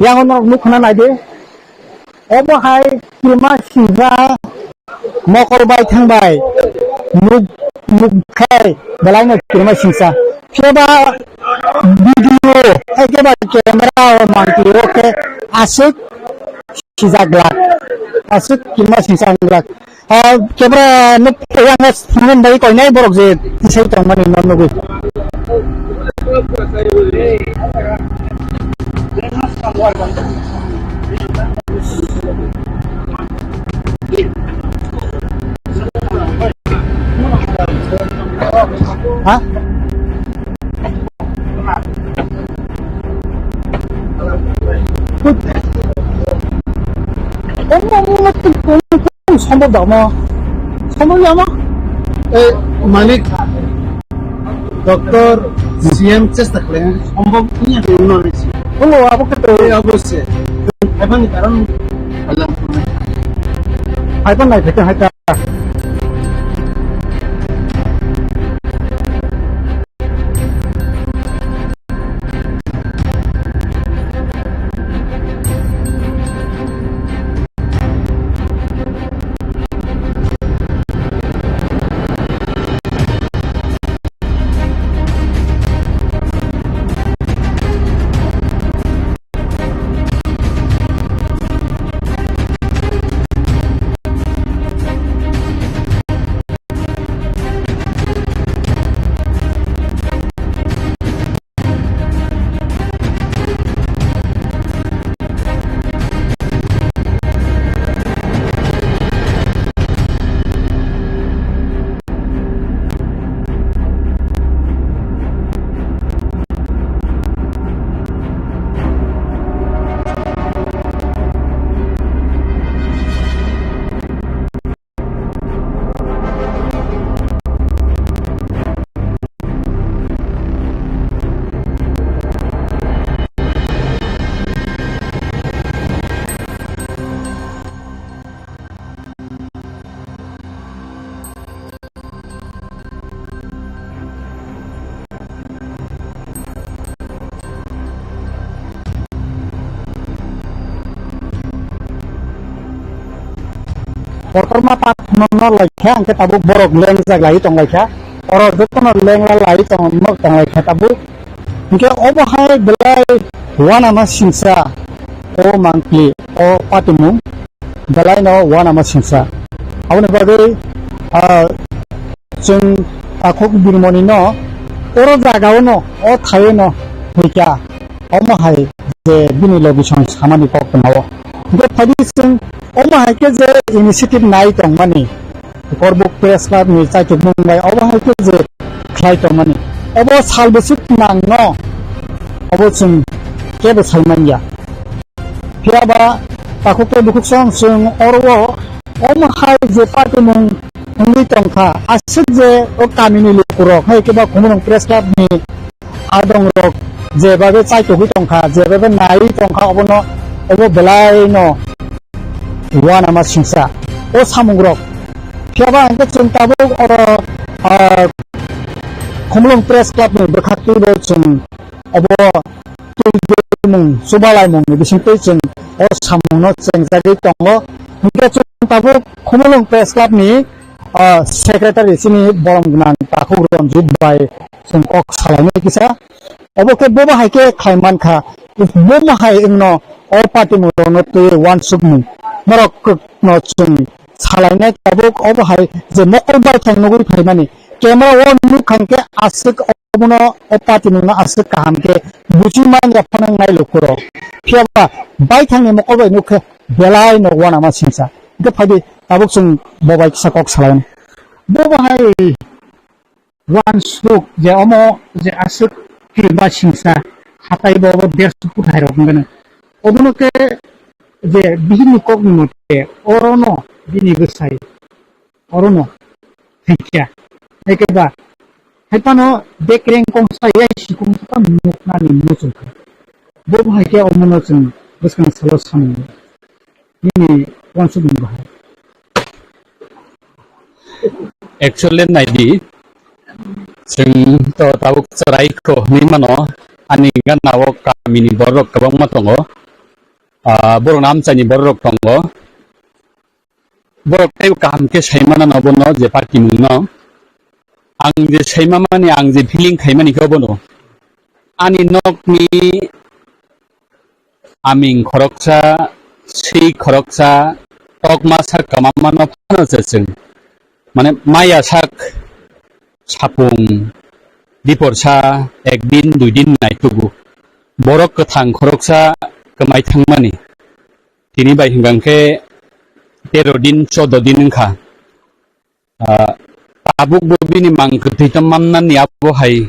Yang norok nuk khna nai di. Obo hai kirima singsa mokol bai thang bai nuk, nuk khai belai no kirima singsa. Phiya ba video hai khe ba camera o mangpili o khe aswk sijak glak, aswk kirima singsa glak. Ah, camera nuk yang phone bai koinai borok je tisai tongmani no nugwi. Ha? Omo, omo, omo, omo, omo, sombor da omo. Sombor ya omo? Eh, Malik, Doctor C M chesta khlai, sombor wngya de wngno nai si. Omo, abo khe to. Eh, abo se. Haibani karon alam. Haiban nai phete haita. Kotorma pathamono laikha, hwnkhe tabuk borok lengjak lai tonglaikha. Oro jotono lengla lai tong-, nok tonglaikha tabuk. Hwnkhe obo hai belai uanama singsa o mangpli, o patimung. Belaino uanama singsa. Aboni bagwi, ah, chwng takhuk birmonino oro jagaono, o thaiono huikha. Omo hai je bini logisong samani kok twnao. Hwnkhe phaidi chwng omo hai khe je initiative nai tongmani, Korbuk Press Club ni chaitukmung bai obo hai khe je khlai tongmani. Obo sal bwswk nangno, obo chwng kebo sai manya. Phiya ba takhuk tei bukhuk song chwng oro o omo hai je patimung wngwi tongkha, aswk je o kamini lukurok hai khe ba Khumulwng Press Club ni adongrok je babe chaitugwi tongkha, je babe naiwi tongkha, obono obo belaino uanama singsa o samungrok. Phiya ba hwnkhe chwng tabuk oro, ah, Khumulwng Press Club ni bwkhaktwi bo chwng obo twi tongmung, chubalaimung ni bisingtwi chwng o samung no chengjagwi tongo. Hwnkhe chwng tabuk Khumulwng Press Club ni, ah, secretary chini borom gwnang takhuk Ranjit bai chwng kok salainai kisa. Obo khe bobo hai khe khlai mankha, bomo hai wngno o patimung rokno twi uansukmung norok no chwng salainai tabuk obo hai je mokol baithang nugwi phaimani camera o nukha hwnkhe aswk obono o patimungno aswk kaham khe buchwi manya phano wngnai lukurok. Phiya ba baithangni mokol bai nuk khe belai no uanama singsa. Hwnkhe phaidi tabuk chwng bo bai kisa kok salainai. Bo bahai uansuk je omo je aswk kirima singsa hatai bo obo derso kuthai rok hwnkhe obono khe je bihikni kokni mote orono bini bwsai orono thwikya. Hai khe ba, hai phano bekreng kongsa yai si kongsa phano nuknani muchungkha. Bo hai khe omono chwng bwskang salo samung nini uansukmung bahai. Actually naidi, chwng to tabuk chwrai kho hinwi mano, ani gana o kamini borok kwbangma tongo, ah, borok amchaini borok tongo. Borok teibo kaham khe saimana no bono je patimung no. Ang je saimamani, ang je feeling khaimani khe bono. Ani nokni aming khoroksa, sei khoroksa, tokma sak kwmamano phano se chwng. Mane maya sak sapung, diporsa, ekdin, duidin naitugo. Borok kwthang khoroksa kwmai thangmani. Tini bai hwnkha khe tero din, chodo din wngkha. Ah, tabuk bo bini mang kwthwi tong mannani abo hai,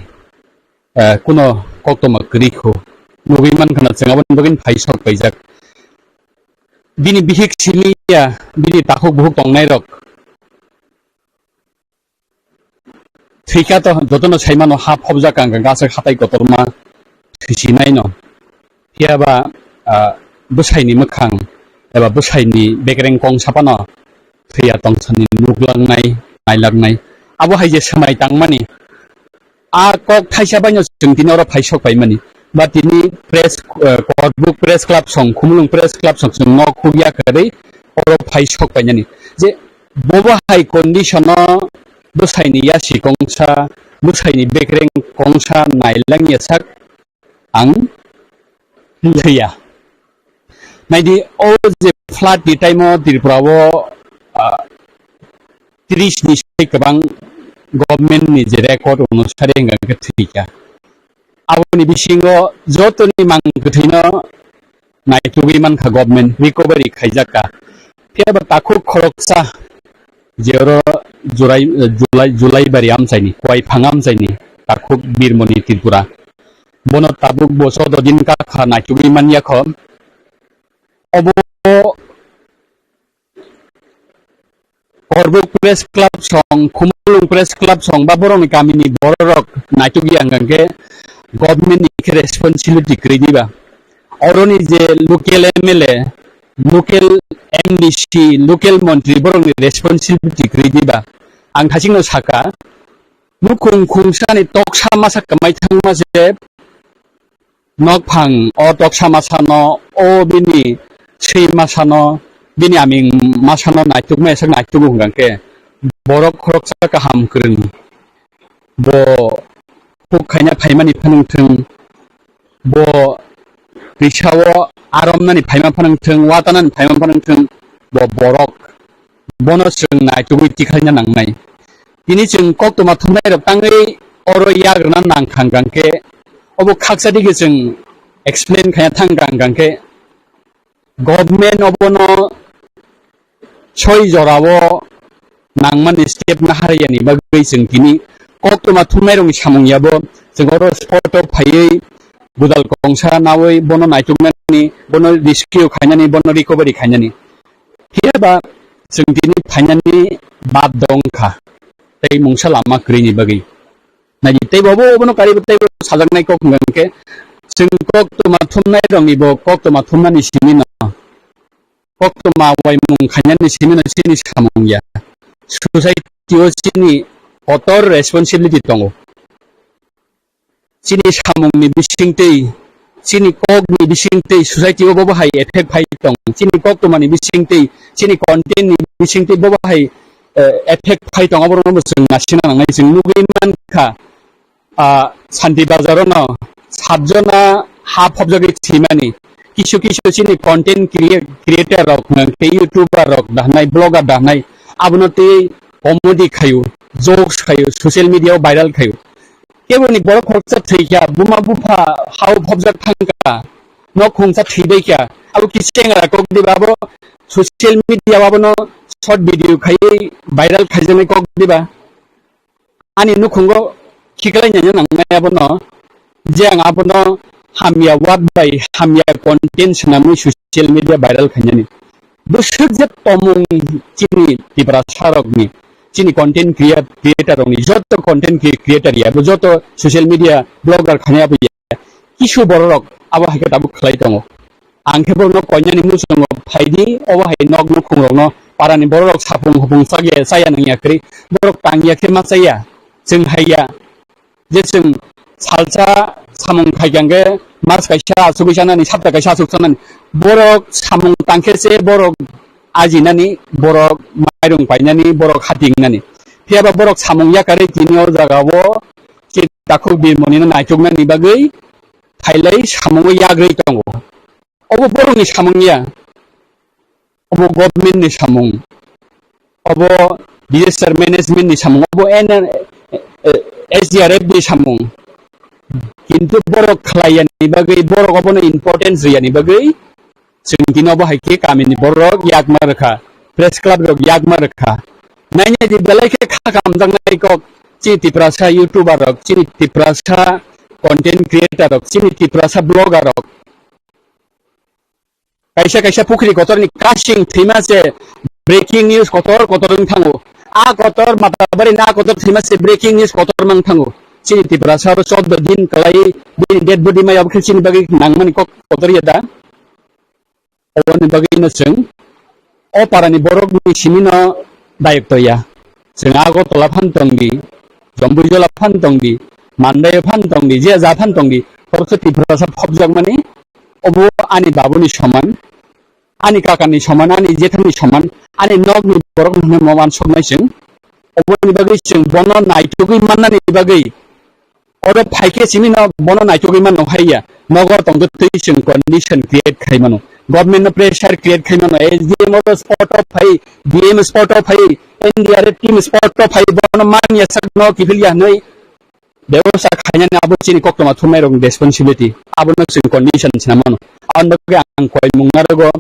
eh, kuno koktoma kwrwi kho. Nugwi mankha na chwng aboni bagwino phai sok paijak. Bini bihik simi ya, bini takhuk buhuk tongnairok thwikha to jotono saimano ha phobjak ang kha aswk hatai kotorma thwichinai no. Phiya ba, ah, bwsaini mwkhang eba bwsaini bekreng kong sapano thwiya tongsani nuklangnai, nailaknai. Abo hai je swmai tangmani, a kok thaisa baino chwng tini oro phai sok paimani. Ba tini press, eh, Korbuk Press Club song, Khumulwng Press Club song chwng nok hukya kwrwi oro phai sok painani. Je bobo hai condition o bwsaini yasi kongsa, bwsaini bekreng kongsa nailangya sak ang thwiya. Naidi, o je flood ni time o Tripura o, ah, tris ni sai kwbang government ni je record onusari hwnkha khe thwikha. Aboni bisingo jotoni mang kwthwino naitugwi mankha government, recovery khaijakha. Phiya ba takhuk khoroksa je oro Julai, Julai, Julaibari amchaini, Kuaiphang amchaini takhuk Birmoni Tripura. Bono tabuk bo chodo din kakha naitugwi manyakho. Obo Korbuk Press Club song, Khumulwng Press Club song ba borokni kamini bororok naitugwi ang khe government ni khe responsibility kwrwi diba. Oroni je local M L A, local M D C, local montri borokni responsibility kwrwi diba. Ang thasingno saka, nukhung khungsani toksa masa kwmai thangma se nokphang o toksa masano, o bini swi masano, bini aming masano naitukma sak naitugo hwnkha khe borok khoroksa kaham kwrwng bo huk khaina phaimani phano wngthwng, bo risao aromnani phaima phano wngthwng, watanani phaima phano wngthwng, bo borok bono chwng naitugwi tikhaina nangnai. Tini chwng koktwma thumnairok tangwi oro yagrwna nang kha hwnkha khe, obo khaksa digi chwng explain khaina thang kha hwnkha khe, government obono soi jorao nangmani step nahariyani bagwi chwng tini koktwma thumnairokni samung yabo chwng oro spot o phaiwi gwdal kongsa nawi bono naituknani, bono rescue khainani, bono recovery khainani. Phiya ba chwng tini phainani baddo wngkha, tei mungsa lama kwrwini bagwi. Naidi, tei bo obo, obono karibo tei bo sajaknai kok hwnkha khe, chwng koktwma thumnairokni bo koktwma thumnani simi no, koktwma uaimung khainani simi no chini samung ya. Society o chini kotor responsibility tongo. Chini samungni bisingtwi, chini kokni bisingtwi society o bobo hai effect phai tong. Chini koktwmani bisingtwi, chini content ni bisingtwi bobo hai, eh, effect phai tong. Oborokno bo chwng nasina nangnai. Chwng nugwi mankha, ah, Santi Bazar o no satjona ha phobjagwi thwimani. Kisu kisu chini content crea-, creator rok, hwnkhe YouTuber rok dahnai, blogger dahnai, abono tei comedy khayu, jokes khayu, social media o viral khayu. Keboni borok khoroksa thwikha, buma bupha hao phobjak thangkha, nok khungsa thwibaikha, abo kisi chengra kok diba, abo social media o abono short video khaiwi viral khaijaknai kok diba. Ani nukhungo khiklai nanya nangnai abono, je ang abono hamya word bai hamya content swnamwi social media viral khainani. Bwswk je tomung chini Tiprasa rokni, chini content crea-, creator rokni, joto content cre-, creator ya, bo joto social media blogger khainai abo ya, kisu bororok abo hai khe tabuk khlai tongo. Ang khe borokno koinani muchungo phaidi, obo hai nok nukhung rokno parani bororok sapung hupung chaya, chaya nangya kwrwi, borok tangya khe ma chaya, chwng hai ya. Je chwng salsa samung khaikha hwnkhe mas kaisa asugwi chanani, sapta kaisa asuk chanani. Borok samung tangkhe se borok ajinani, borok mairung painani, borok hati wngnani. Phiya ba borok samung yakarwi tini o jaga o khe takhuk birmonino naituknani bagwi phailai samungo yagrwi tongo. Obo borokni samung ya. Obo government ni samung, obo disaster management ni samung, obo N R, eh, S D R F ni samung. Kintu borok khlai yani bagwi, borok obono importance rw yani bagwi, Chwng tini obo hai khe kamini borok yakma rwkha, press club rok yakma rwkha. Nainai di belai khe kha kamjaknai kok, chini Tiprasa YouTuber rok, chini Tiprasa content creator rok, chini Tiprasa blogger rok. Kaisa kaisa pukhri kotorni kasing thwima se breaking news kotor kotor wng thango. A kotor Matabari na kotor thwima se breaking news kotor mang thango. Chini Tiprasa abo chordo din kwlai bini dead body mai abo khe chini bagwi nangmani kok kotor ya da. Oboni bagwi no chwng o parani borokni simi no dayok to ya. Chwng Agartala phan tong di, Jambuijala phan tong di, Mandai phan tong di, je ja phan tong di, khoroksa Tiprasa phobjakmani obo ani babuni soman, ani kakani soman, ani jethani soman, ani nokni borok hwnwi mo wansuknai chwng. Oboni bagwi chwng bono naitugwi mannani bagwi oro phaikhe simi no bono naitugwi mano haiya. Nogo tongtwi chwng condition create khai mano. Government no pressure create khai mano. S D M oro spot o phai, D M spot o phai, N D R F team spot o phai, bono manya sak no kiphilya hwnwi bebosta khainani abo chini koktwma thumnairokni responsibility. Abono chwng condition sina mano. Aboni bagwi ang koimung narogo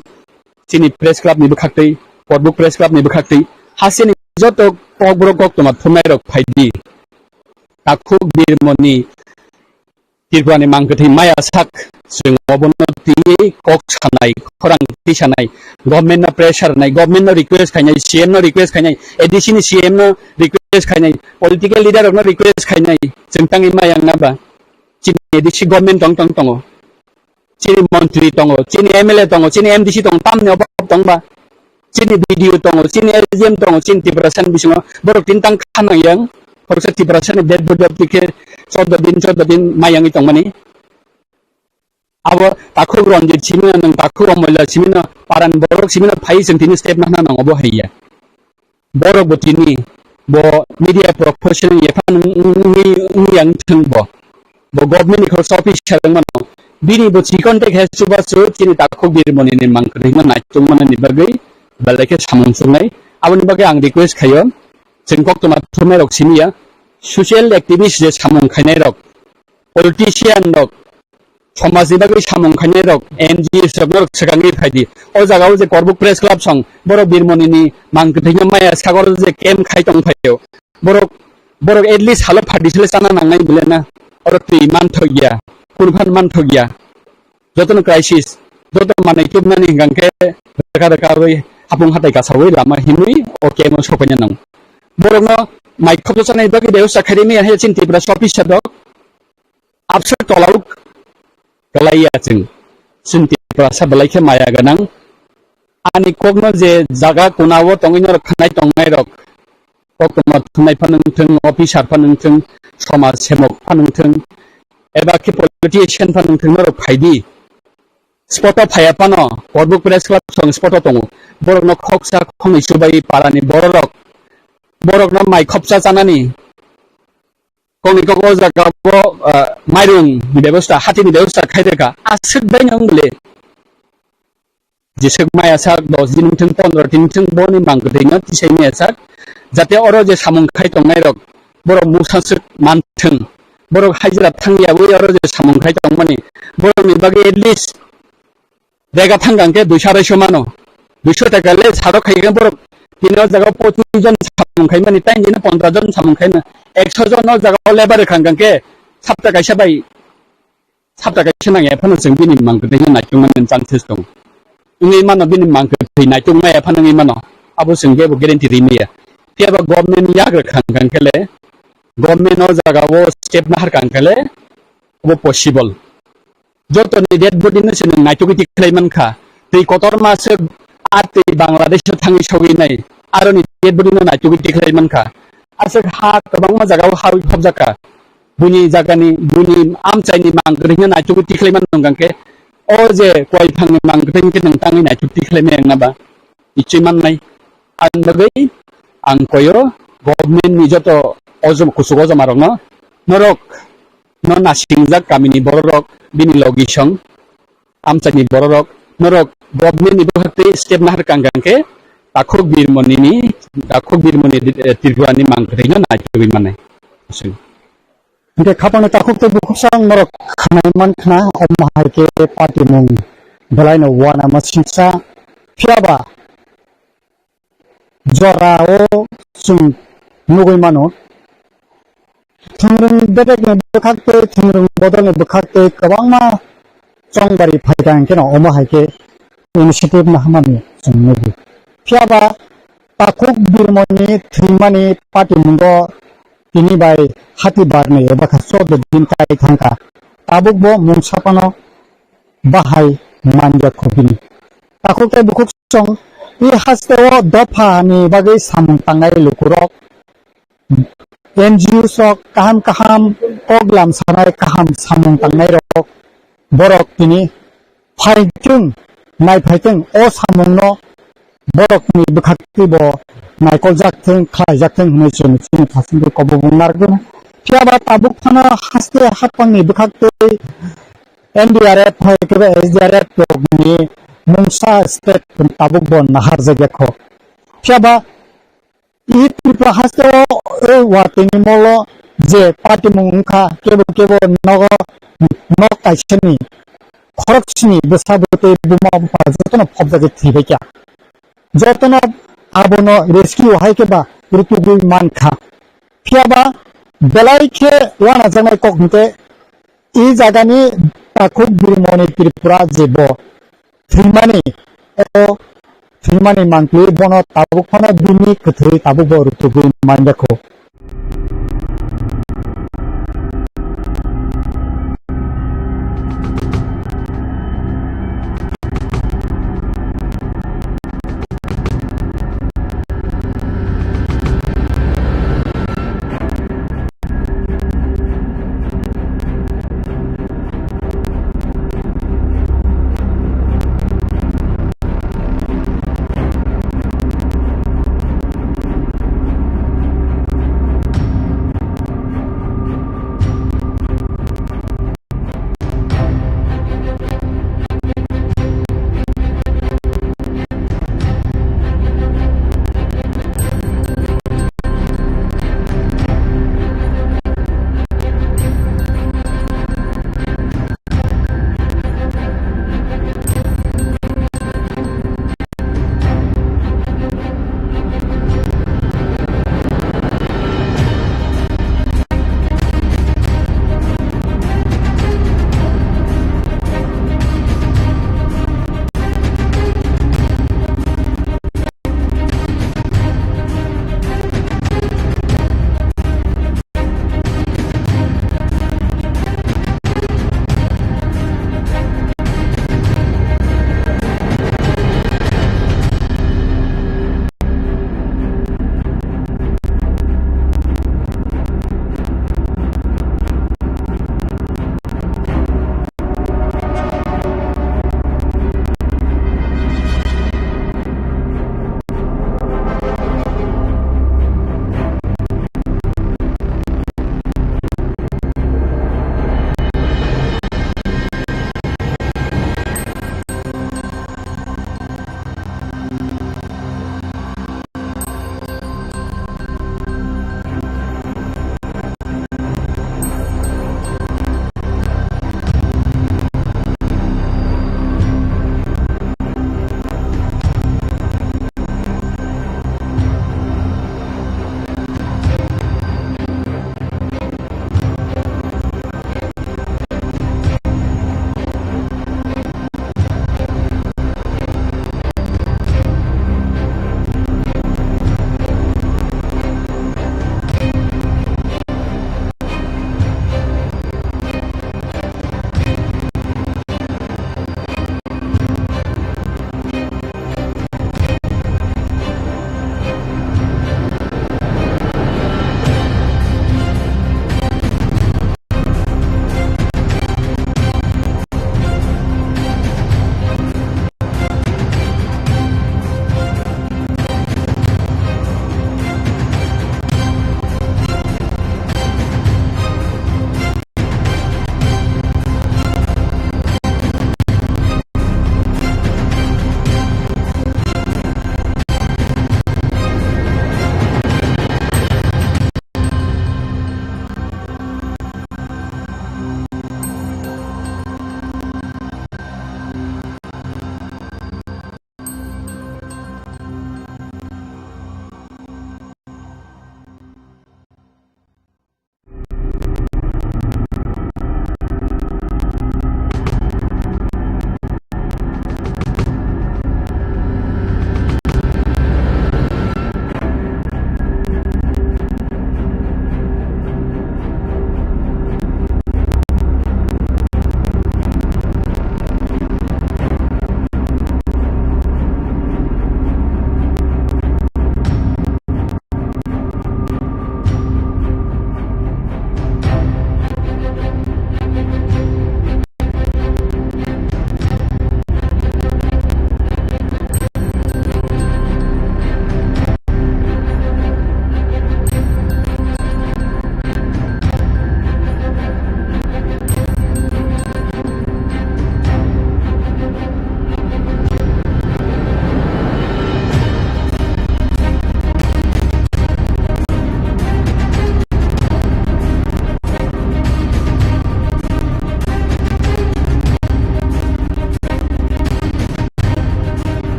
chini press club ni bwkhaktwi, Korbuk press club ni bwkhaktwi, hasteni joto kokborok koktwma thumnairok phaidi. Takhuk birmoni Tripurani mangkwthwi maya sak chwng obono twiwi kok sanai, khorang twi sanai, government no pressure nai, government no request khainai, C M no request khainai, A D C ni C M no request khainai, political leader rokno request khainai, chwng tangwi maya wngna ba chini A D C government tong tong tongo, chini montri tongo, chini M L A tongo, chini M D C tongo, tamni obab tongba? Chini B D O tongo, chini S D M tongo, chini Tiprasani bisingo borok tini tang khanang yang, khoroksa Tiprasani dead body of khe chordo din, chordo din mayangwi tongmani. Abo takhuk Ranjit simi no, nwng takhuk Amoila simi no, paran borok simi no phai chwng tini step nahna nango bo haiya. Borok bo tini bo media professional ye phan wngwi, wngwi yang thwng bo. Bo government ni khoroksa officer wng mano. Bini bo chikon tek he chubachu chini takhuk birmoni ni mangkwthwi no naitung manani bagwi belai khe samung chuknai. Aboni bagwi ang request khaio, chwng koktwma thumnai rok simi ya, social activist je samung khainai rok, politician rok, somajni bagwi samung khainai rok, N G Os rok norok swkangwi phaidi. O jaga o je Korbuk Press Club song, borok birmoni ni mangkwthwi no maya sagor je camp khai tong phaio. Borok, borok at least halo phardi sele chana nangnai bole na. Oro twi manthok ya, kunu phan manthok ya. Jotono crisis, joto manai tubnani hingkang khe rwkha rwkha wi hapung hatai kasawi lama hinwi o camp o sopaina nango. Borokno mai khopjak chanai bagwi bebosta khairimi hai chini Tripura officer rok. Abswk tolauk kwlaiya chwng. Chwng Tiprasa belai khe maya gwnang. Ani kokno je jaga kunao tongwi norok khanai tongnai rok, koktwma thumnai phano wngthwng, officer phano wngthwng, somaj semok phano wngthwng, eba khe politician phano wngthwng, norok phaidi. Spot o phaiya phano, Korbuk Press Club song spot o tongo. Borokno khoksa khongnwi chubai parani bororok, borokno mai khopsa chanani. Kongni kok o jaga bo, ah, mairung ni bebosta, hati ni bebosta khai rwkha. Aswk bai no wng bole. Jeswk maya sak dos din wngthwng, pondro din wngthwng, boni mangkwthwi no tisai maya sak. Jate oro je samung khai tongnai rok, borok mungsa swk manthwng. Borok hajira thangya wi oro je samung khai tongmani. Borok ni bagwi at least Dega thang kang khe duiso arai so mano. Duiso taka le saro khai khe borok tini o jaga o pochis jon samung khai mani, tai jini pondro jon samung khai mani. Ekso jon o jaga o lebar rwkha kang khe sapta kaisa bai, sapta kaisa nang ya phano chwng bini mangkwthwi no naitung mani chances tongo. Wngwi mano bini mangkwthwi naitung maya phano wngwi mano. Abo chwng kebo guarantee ri maya. Phiya ba government yak rwkha kang khe le, government o jaga o step nahar kang khe le, obo possible. Jotoni dead body no se nwng naitugwi tikhlai mankha. Twi kotorma se a twi Bangladesh o thangwi sogwi nai. Aroni dead body no naitugwi tikhlai mankha. Aswk ha kwbangma jaga o ha wi phobjakha. Buini jagani, buini amchaini mangkwthwi no naitugwi tikhlai mano hwnkha khe, o je kwai phangni mangkwthwi hwnkhe nwng tangwi naituk tikhlai maya wngna ba? Ichwi mannai. Ang bagwi ang koyo government ni joto ojom-, kuchuk ojoma rokno, norok no nasingjak kamini bororok, bini logisong, amchaini bororok, norok government ni bwkhak tei step nahar kang kang khe takhuk birmoni ni, takhuk birmoni, eh, Tripura ni mangkwthwi no naitugwi mannai. Hwnkhe khapangni takhuk tei bukhuk sang norok khanai mankhna, omo hai khe party mung belaino uanama singsa. Phiyaba jorao chwng nugwi mano, thwngwrwng bedekni bwkhak tei thwngwrwng bodolni bwkhak tei kwbangma chongbari phaikha, hwnkhe no omo hai khe initiative naharmani chwng nugwi. Phiyaba takhuk birmoni thwimani patimungo tini bai hati barni eba kha chordo din kai thangkha. Tabukbo mungsa phano bahai manya kho bini. Takhuk tei bukhuk song i hasteo dophani bagwi samung tangnai lukurok, N G Os rok kaham kaham kok lam sanai, kaham samung tangnai rok, borok tini phaithwng, naiphaithwng o samungno borokni bwkhak twibo naikoljak thwng, khlaijak thwng hwnwi chwng chini thasingwi kobokbung narwkjano. Phiyaba tabuk phano haste haphangni bwkhak twi N D R F hai khe S D R F rokni mungsa state tabukbo naharjakya kho. Phiyaba I Tripura haste o, o watwi ni molo je party mung wngkha, kebo kebo nogo nok kaisa ni khorok sini bwsa bwtwi buma bupha jotono phobjagwi thwibaikha. Jotono abono rescue hai khe ba rutugwi mankha. Phiyaba belai khe wanajaknai kok hwnkhe I jagani takhuk birmoni Tripura je bo thwimani, o thwimani mangtwi bono tabuk phano bini kwthwi tabukbo rutugwi manjakho.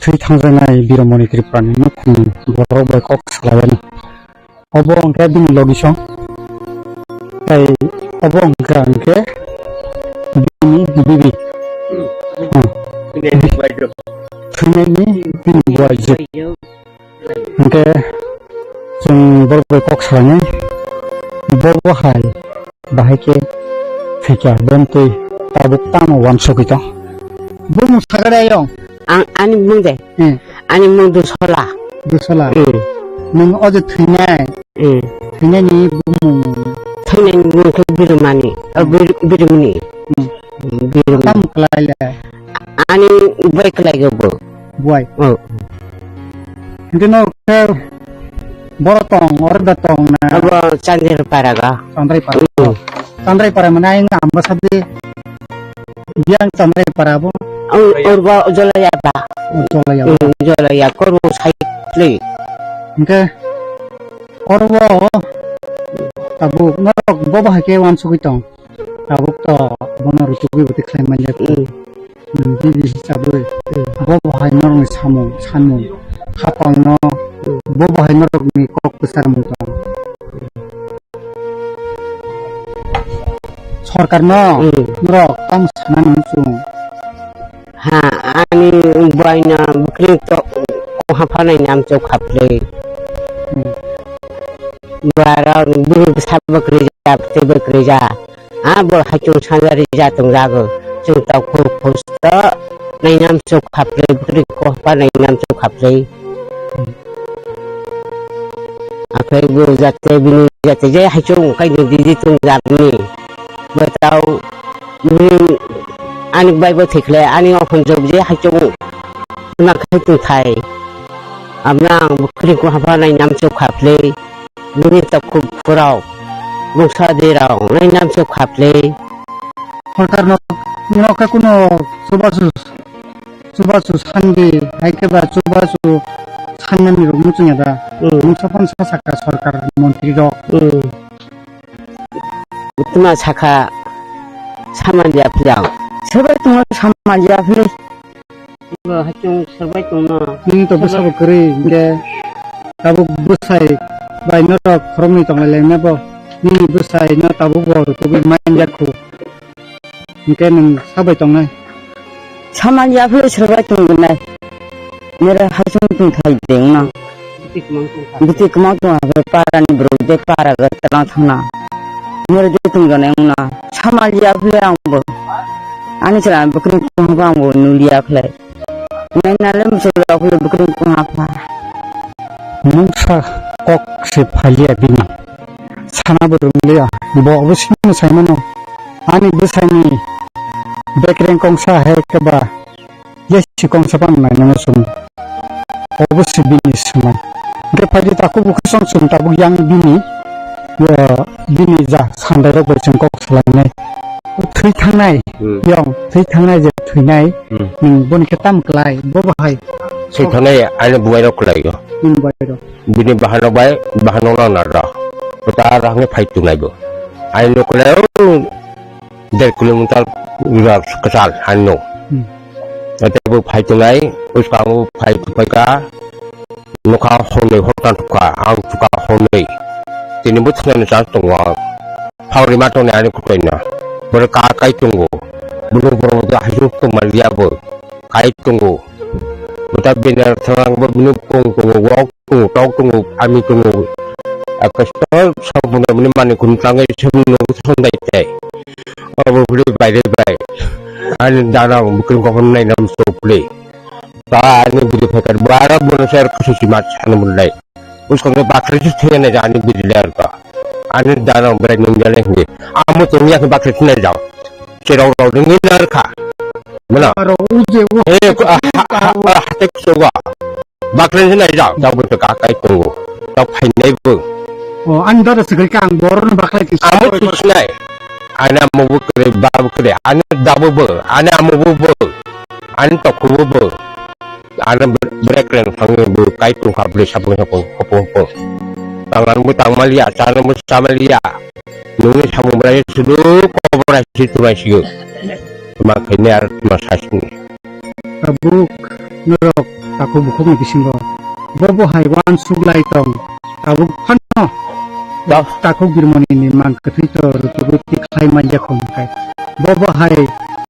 thwi thangjaknai Biromoni Tripurani nukhungni borok bai kok salaiani. Obo hwnkhe bini logisong. Tei obo hwnkha hwnkhe bini bibi. Hmm. Thwinaini bini buaijwk. Hwnkhe chwng borok bai kok salani, bo bo hai bahai khe thwikha, bentwi tabuk tamo uansugwi tong. Bumung sakha de ayong? Ang, ani bumung de? Hmm. Ani bumung Dusola. Dusola? Hmm. Nwng o je thwinai? Hmm. Thwinani bumung? Thwinani bumung khe Birmani. O, Bir-, Birmani. Hmm. Hmm, Birmani. Tamo kwlai le? Ani bai kwlai go bo. Buai. Oh. Hingke no khe boro tong, oro da tong na? Abo Chandrai para ga. Chandrai para. Mm. Chandrai para mane ayang amba sadi biang Chandrai para bo. Ang urba Jolaya ba. Oh, Jolaya ba. Mm, Jolaya kormo side le. Hingke oro bo tabuk norok bo bahai khe uansugwi tong. Tabuk to bono rutugwi bwtwi khlai manya. Mm. Nwng bibi hisabwi, mm, bo bo hai norokni samung, sanmung, hapangno, mm, bo bo hai norokni kok kwcharmung tong. Sorkarno, mm, norok tamo sana nang chwng? Ha, ani buaino bwkrwi to, kok haphanai namchok khaplwi. Mm. Bara bwrwi bwsa bwkrwi ja, bwtwi bwkrwi ja. A bo haichung sanjari ja tong jago. Chwng tau khur khus to nainam chuk khaplei, bwkrwi kokba nainam chuk khaplei. Akhai bo jate bini jate je haichung kai ni didi tong jagni. Bo tau bini ani bai bo thikle ani okhon jok je haichung na khai tong thai. Amrang bwkrwi kokba nainam chuk khaplei. Bini takhuk purok, bwngsa dirok, nainam se khaplei. Sorkar no, no khe kuno chubachu, chubachu sandi, hai khe ba chubachu sanmani rok muchung ya da. Hmm. Mungsa phano sa saka sorkar montri rok. Hmm. Tuma saka saman ya phiyang. Sebai tuma saman ya phiyang. Bo haichung serbai tongno. Nini to bwsabo kwrwi, hwnkhe tabuk bwsai bai norok khoroknwi tonglailai manya bo. Nini bwsai no tabuk bo rutugwi man jak khu. Hwnkhe nwng sabai tongnai. Saman ya phuru serbai tongwi nai. Nere haichung tongthai de wngno. Biti kwmang tong kha. Biti kwmang tong kha, para ni bwrwi de para ga tlang thangna. Mori de tong jone wngna. Samal ya phule ang bo. Ani chwla bwkrwi kung ba ang bo nuli ya khle. Nai nale muchung ya phule bwkrwi kung ha pha. Mungsa kok se phaliya bini. Sana bo rwngya. Bo obo sini sai mano. Ani bwsai ni bekreng kongsa hai khe ba. Jesi kongsa phano nainano chwng. Obo se bini swmai. Hwnkhe phaidi takhuk bukhuk song chwng tabuk yang bini, o, bini ja sandairok bai chwng kok salainai. Thwi thangnai, hmm, yong, thwi thangnai je thwinai, hmm, nwng boni khe tamo klai, bo bahai. Thwi thangnai ani bubairok klai o. Bini bubairok. Bini bahanok bai, bahanok nang narwk. Kwtal rang phai tunai bo. Ani nukulai, o, der kilometer ura kwchal hano. Hmm. Ate bo phai tongnai, bwskango phai tongphai kha, nokha hwnwi hor tang thukha, ang thukha hwnwi. Tini bo thwngnani chance tongo ang. Phang rima tongnai ani kwtwino. Borok ka kai tongo. Bwrwi borok bo haisuk tongmaliya bo. Kai tongo. Bwta bini thwnglang bo bini bukung tongo, wok tongo, tok tongo, ami tongo. Akastor song bwna bwni manwi khum tangwi sum nung sundai tei. Obo bwrwi baire bai. Ani dana bwkrwng kokon nai nam sopli. Ta ani bwrwi phaikar bo aro bono ser khusu si mat sanu mulai. Bwskang khe bakhrwi se thwngya nai ani bwrwi le arwkha. Ani dana bwrwi nung jale hindi. Amo tongya khe bakhrwi se nai jao. Cherok rok nungwi narwkha. Mano. Aro uje o. Eh, ko, ah, ha, ha, ha, hatek sowa. Bakle hinai jak, jak bo ka kai tongo. Jak phainai bo. O, ani dada se kai kang boro no bakle ki. Amo thik sinai. Ani amo bo kre, ba bo kre. Ani dabo bo. Ani amo bo bo. Ani tokhu bo bo. Ani bre-, brek reng thangwi bo kai tong kha bre sabung sabung hopo hopo. Tangan bo tangmaliya, chana bo chamaliya. Nungni samung bwrwi sudu kobra si tunai siyo. Tuma khaini ar tuma sasini. Tabuk norok takhuk bukhukni bisingo bo bo hai uansuk lai tong, tabuk phano takhuk birmoni ni mang kwthwi to rutugwi tikhlai manya khong khe bo bo hai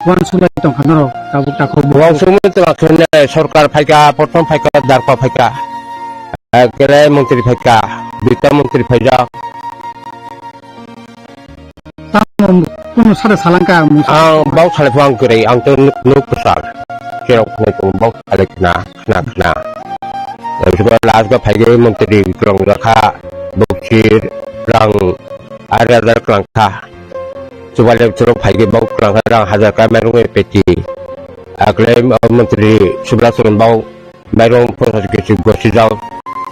uansuk lai tong kha norok tabuk takhuk bukhuk. Uansuk mung tongkha khe sorkar phaikha, prothom phaikha, darpa phaikha, eh, kele montri phaikha, duita montri phaijak. Tamo kunu sade salangka mung sa- Ang bau salai phang kwrwi, ang to nuk, nuk kwchar. Kerok phunai tong bau salai khna, khna, khna. Ang suka last ga phaigwi montri kwrwng jakha, boksir, rang, ari adar kwrwngkha. Chubalia chwrwng phaigwi bau kwrwngkha, rang hajar ka mairung peti. Aklai montri subla chwrwng bau Mairum posa kisi gosi jao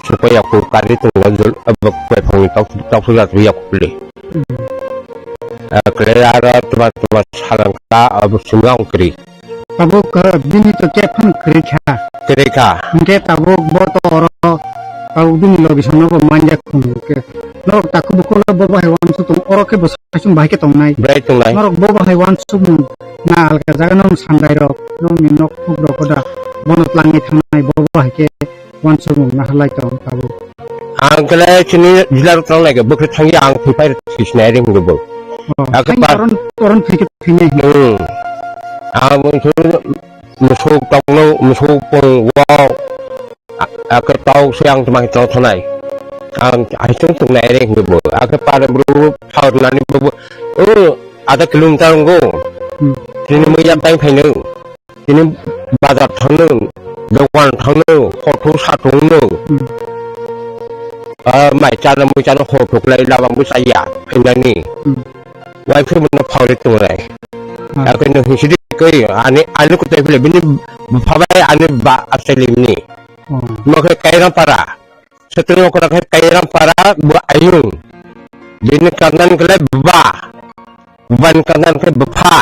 supai aku kari tungo jul abak koi phangni tok tok suja tu yaku puli. Kle ara tuma tuma salangka abu sumga ongkri. Tabuk bini to kephan kri kha. Kri kha. Hingke tabuk bo to oro tabuk bini logi songno bo manja khum ke. Norok taku bukulo bo bahai uansuk tong oro ke bo Kaisung bahai khe tongnai. Bwrai tongnai. Norok bo bahai uansukmung na alga jaga nong sandai rok, nong ni nok thuk rok da bono tlangwi thangnai bo bahai khe uansukmung na halai tong tabuk. Ang kele chini jila rok tongnai ke bwkhe thangya ang thwi phai rok thisnai ring bo. Oh, Ang khe thang par- toron, toron thwi khe thwinai. Hmm. Ang bo musuk tongno, musuk pung wow. Ake tau se ang tma tong thanai. Ang aisung tungnai re hingke bo. Ake pare bru phau nani bo. O ada kilometer ngo. Hmm. Tini mui yang tang phaino. Tini bazar thangno. Dokan thangno. Hotu satungno. Hmm. Ah, mai chana mui chana hotu klai labang bo saya. Phainani. Hmm. Wai phai bono phau le tungnai. Ah. Ake no hinsidi koi ani ani kutai phile bini bupha bai ani ba asali ni. Oh. Mo khe Kairam para. Setri mo kora khe Kairam para bo ayung. Bini kandan kele ba. Ban kandan khe bupha.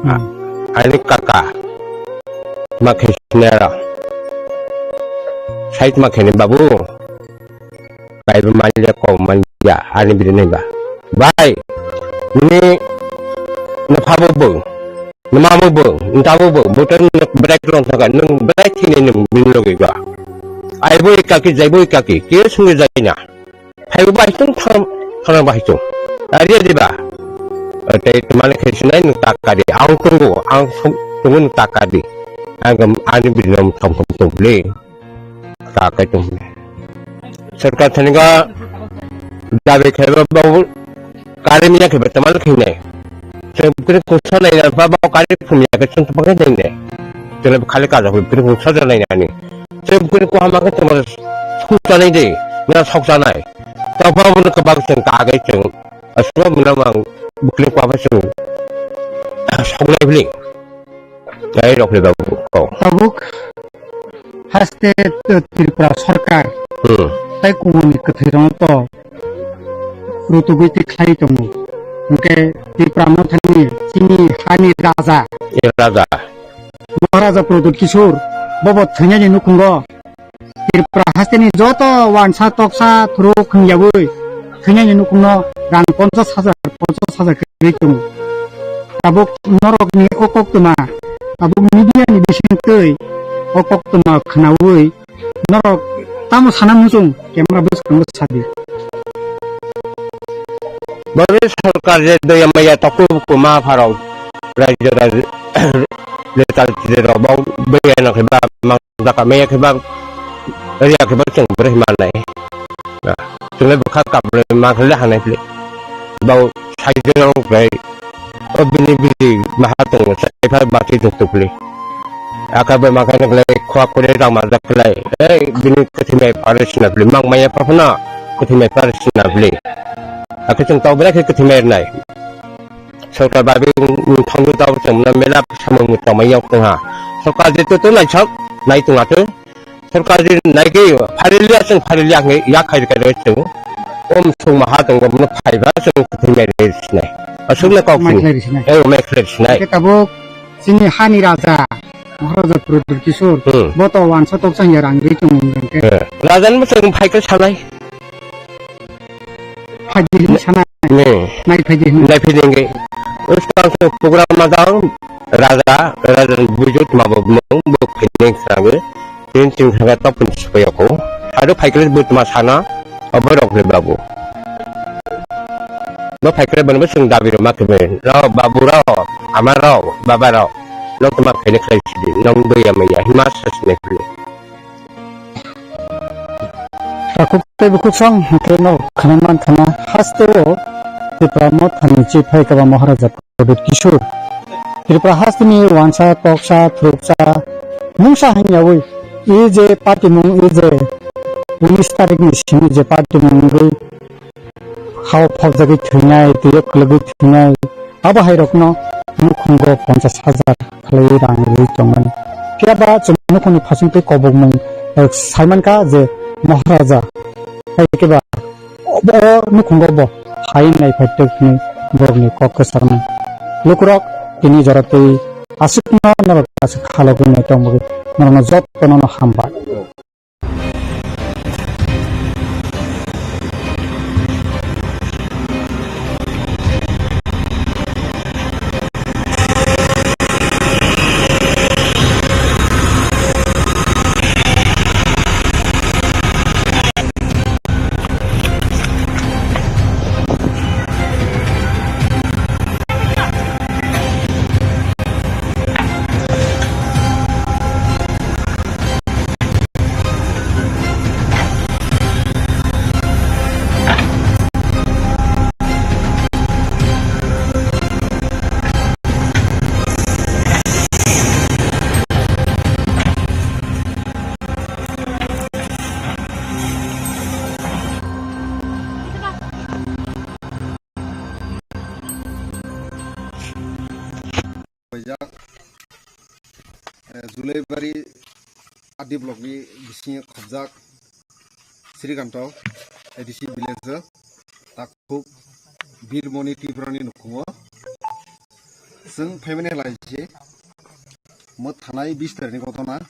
Hmm. Ani kaka. Ma khe sinera. Sait ma khe ni babu. Kaiba manya kok manya ani bini nai ba. Bai. Nini na phabo bo. Nima mo bo, nta bo bo, bo to nung berai klong thaka, nung berai thini nung bini logi ba. Ai bo kaki, jai bo kaki, ke sungi jai na. Phai bo bai tung thang, thang bai tung. Ari di ba. Tei temani khe sinai nung takari, ang tunggu, ang sung, tunggu nung takari. Ang ani bini nom thom thom thom le. Ka kaitung. Sarkar thani ga dabe khaiba bau kari miya khaiba tamal khainai. Chwng kiri kusa nai na ba bau kari phumya khe chwng topang khe nai nai. Chwng khali kaja khe kiri kusa ja nai nani. Chwng kiri kuhama khe tamo suksa nai de. Na soksa nai. Ta ba mun ka bak chwng ka gai chwng. Asma mun mang bukli kuhama chwng. Sok nai bli. Tei rok le babu kok. Tabuk haste Tripura sarkar Hmm. tei kubuni kwthwirokno to rutugwi twi khlai tongo. Hwnkhe Tripura mothani chini hani raja E raja. Maharaja Pradyut Kishore bobo thwinani nukhungo Tripura hasteni joto wansa toksa thuruk hwnyaui thwinani nukhungno rang ponchas hajar, ponchas hajar kwrwi tongo. Tabuk norokni o koktwma, tabuk media ni bisingtwi o koktwma khwnaui norok tamo sana muchung camera bwskango sadi. Bari sarkar je doya maya taku kuma pharao rajyo rajyo letal rok bau baya na khiba mang jaka maya khiba riya khiba chwng bwrwi manai. Chwngno bwkha kabrwi ma khle hanai khle. Bau saijwrang bai o bini bini maha tongo, sai pha bati tok tok le. Aka bai ma kane kle khwa kore rang ma jak kle. Ei bini kwthwi mai pare sina kle, mang maya pha phana kwthwi mai pare sina kle. Aka chwng tok bra khe kwthwi mai nai. Sorkar bai bini thangwi tok chwng na mela samung tong mai yok tong ha. Sorkar je to to nai sak, nai tong ato. Sorkar di naigwi phailiya chwng phailiya hwnkhe yak khai khai chwng om sung maha tongo bono phaiba chwng kwthwi mai rwi sinai. Aswkno kok Mai sini. Khlai rwi sinai. Eh, mai khlai rwi sinai. Hwnkhe tabuk chini hani raja Maharaja Pradyut Kishore Hmm. bo to wansa toksa hwnya rang rwi tongo hwnkhe. Eh, raja ni bwswk phai khe sanai. Phaidi hwnwi sanai. Hmm. Nai phaidi hwnwi. Nai phaidi hwnkhe. Uskang se program madang raja, raja ni bujo tma bo mung bo phaidi hwnkhe sanai. Tin tin thangkhe topun sipayoko. Hado phaikle butma sana, obo rok le babu. Bo phaikle bani bo sung dabi rok makhe bai. Rok babu rok, ama rok, baba rok. Nok tuma khaini khlai sidi, nong doya maya, hima sasne khulu. Takhuk tei bukhuk song hwnkhe no khana man khana haste o Tipra Mothani chief hai kaba Maharaja Pradyut Kishore. Tripura hasteni wansa, koksa, thuruksa, mungsa hwnyawi e je party mung e je unis tarikni simi je party mung wngwi hao phobjagwi thwinai, twiyo kwlwgwi thwinai, abo hairokno nukhungo ponchas hajar khlaiwi rang rwwi tongmani. Phiya ba chwng nukhungni phasingtwi kobokmung, eh, saimankha je Maharaja, hai khe ba o nukhungo bo hai nai phai twk hwnwi borokni kok kwcharnai. Lukurok tini jora twi aswkno norok aswk khalogwi nai tongmogwi norokno jottono no hambai. Paijak, eh, Julaibari R D block ni bisingo khobjak Srikanto A D C village o takhuk Birmoni Tripura ni nukhungo chwng phaimani lai se mo thanai bis tarikh ni gotona.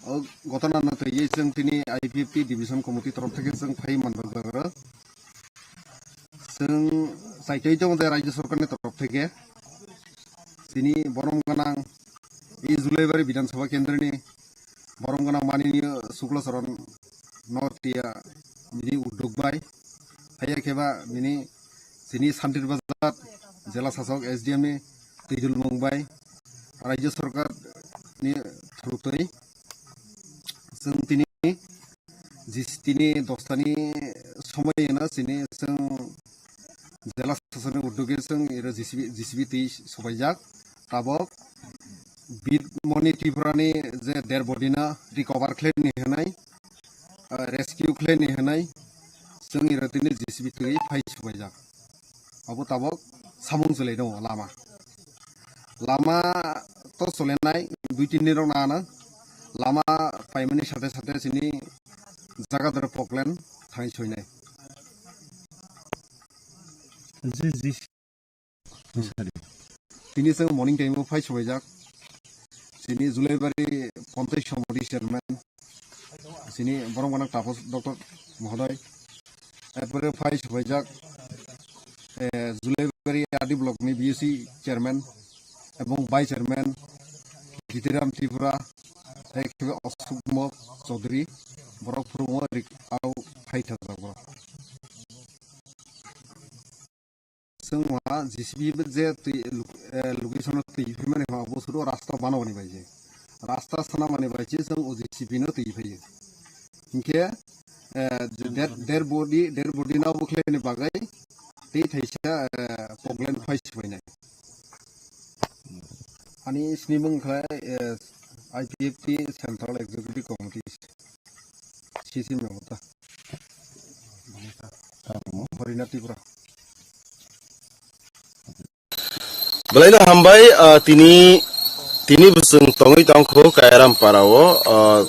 O gotona no twiwi chwng tini I P F T division committee torof theke chwng phai manbak jagra. Chwng chaitwi tongo de Rajya Sarkar ni torof theke chini borom gwnang e Julaibari Bidhan Sabha Kendra ni borom gwnang manini Sukla Charan no tiya bini uddog bai haiya khe ba bini chini Santir Bazar jela sasok S D M ni twijlmung bai Rajya Sarkar ni thurutwi chwng tini jis tini dosta ni somoi no chini chwng jela sasok ni uddog e chwng iro J C B, J C B twi sobaijak. Tabok Birmoni Tripura ni je dead body no recover khlai ni hwnwi, ah, rescue khlai ni hwnwi chwng iro tini J C B twi phai subaijak. Abo tabok samung chwlai tongo lama. Lama to chwlainai dui tin din rok nana lama paimani sathe sathe chini jaga doro poklen thangwi soinai. Tini chwng morning time o phai subaijak. Chini Julaibari Panchayat Samiti chairman, chini borom gwnang Tapas Doctor mohoday. Erpore phai subaijak, eh, Julaibari R D block ni B U C chairman ebong vice chairman Jitiram Tripura, hai khe Asuk Kumar Chaudhary, borok phurungo rik au phai thajak borok. Chwng ma J C B je twi, eh, location o twi phaimani ha bo suru rasta banamani bai je. Rasta sanamani bai je chwng o J C B no twi phaiyo. Hinkhe, eh, dead, dead body, dead body no bwkhlaini bagwi tei thaisa, eh, poklen phai subainai. Ani snimung khlai, eh, I P F T Central Executive Committee, C C Mamata. Horina Tripura. Belai no hambai, ah, tini, tini bwswng tongwi tongkho Kairam para o, ah,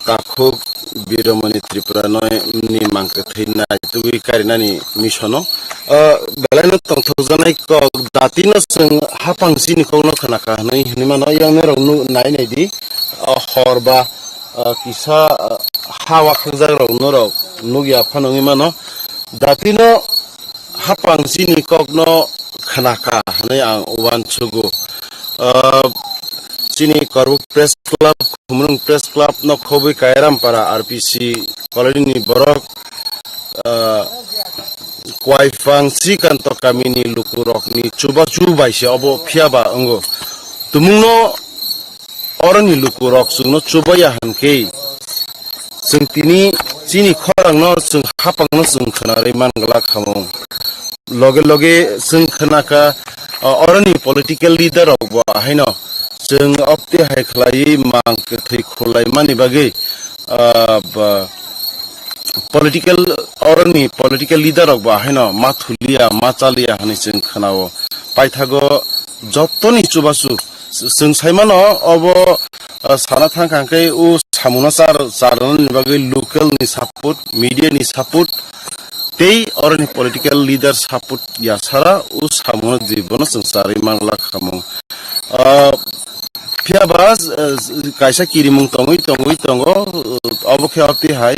takhuk Biromoni Tripura noi ni mangkwthwi naitugwi karinani misono. Ah, belai no tongthokjaknai kok dati no chwng hapang chini kok no khna kha hwnwi hwnwi mano, yang norok nu nai nai di, ah, hor ba, ah, kisa, ah, ha wakhakjak rok norok nukya phano wngwi mano. Dati no hapang chini kok no khna kha hwnwi ang uansugo. Ah, chini Korbuk Press Club, Khumulwng Press Club no khobwi Kairam para R P C colony ni borok, ah, Kwaifang Srikanto kami ni luku rok ni chubachu bai se obo phiya ba wngo. Tumung no oro ni luku rok chwng no chubaya hwn khe chwng tini chini khorang no chwng hapang no chwng khwnarwi man glak khamung. Loge loge chwng khwnakha, o, oroni political leader rok bo haino chwng opti hai khlaiwi mang kwthwi khulai mani bagwi, ah, ba, political, oroni political leader rok bo haino ma thuliya, ma chaliya hwnwi chwng khwnao. Paithago jotoni chubachu chwng saimano obo, ah, sana thangkha hwnkhe o samungno char-, charnani bagwi local ni support, media ni support, tei oroni political leader support yasara o samungno jibono chwng charwi manglak khamung. Ah, phiya ba, ah, kaisa kirimung tongwi tongwi tongo, ah, obo khe opti hai,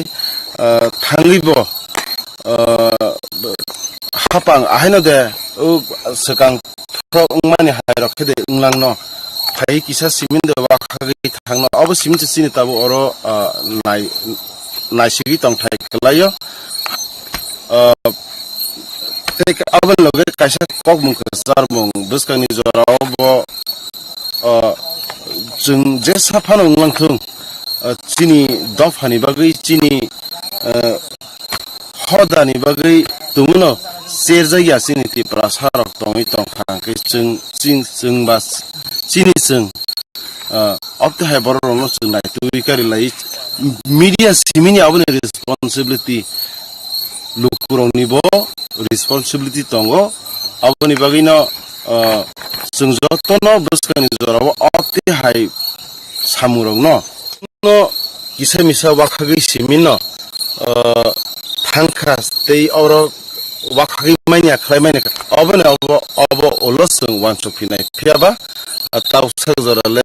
ah, thangwi bo, ah, hapang ahaino de o swkang thok wngmani hai rok khe de wnglang no. Phai kisa simin de wakhagwi thangno. Obo simin se chini tabuk oro, ah, nai-, naisigwi tongthai kwlaio. Ah, tei aboni loge kaisa kokmung kwcharmung bwskangni jorao bo, ah, chwng jesa phano wnglang thung, ah, chini dophani bagwi, chini, ah, hodani bagwi tongwino cherjakya chini Tiprasa rok tongwi tongkha hwnkhe chwng, chini chwng ba chini chwng, ah, opte hai borok rokno chwng naitugwi kari lai. Media simini aboni responsibility, lukurokni bo responsibility tongo. Aboni bagwino, ah, chwng jotono bwskangni jorao opte hai samungrokno no kisa misa wakhagwi simino, ah, thangkha tei oro wakhagwi manya khlai manya kha. Obono obo, obo ulo chwng uansuk phinai. Phiya ba, ah, tausak jora le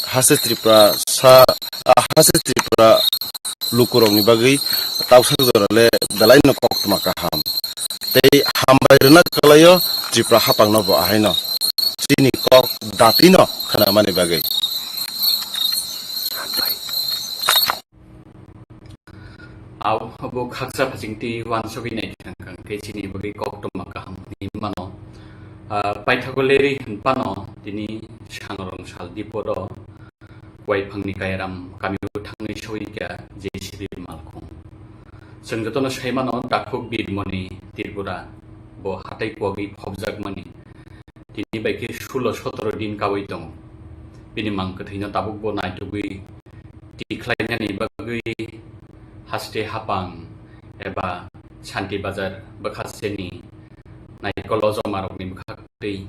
hase Tripura sa, ah, hase Tripura lukurokni bagwi tausak jora le belai no koktwma kaham. Tei hambai rwna kwlaio Tripura hapang no bo ahaino chini kok dati no khwnamani bagwi. Au, bo khaksa phasingtwi uansugwi naikha hwnkhe chini bagwi koktwma kaham hinwi mano. Ah, paithago lerwi hwnphano tini sangrong sal diporo Waithangni Kairam kamio thangwi sogwi kha J C B malkhung. Chwng jotono sai mano, takhuk Birmoni Tripura bo hatai kuwagwi phobjakmani tini bai khe sulo sotoro din kaui tongo. Bini mang kwthwino tabukbo naitugwi tikhlainani bagwi haste hapang eba Santi Bazar bwkhaseni naikolo jomarokni bwkhaktwi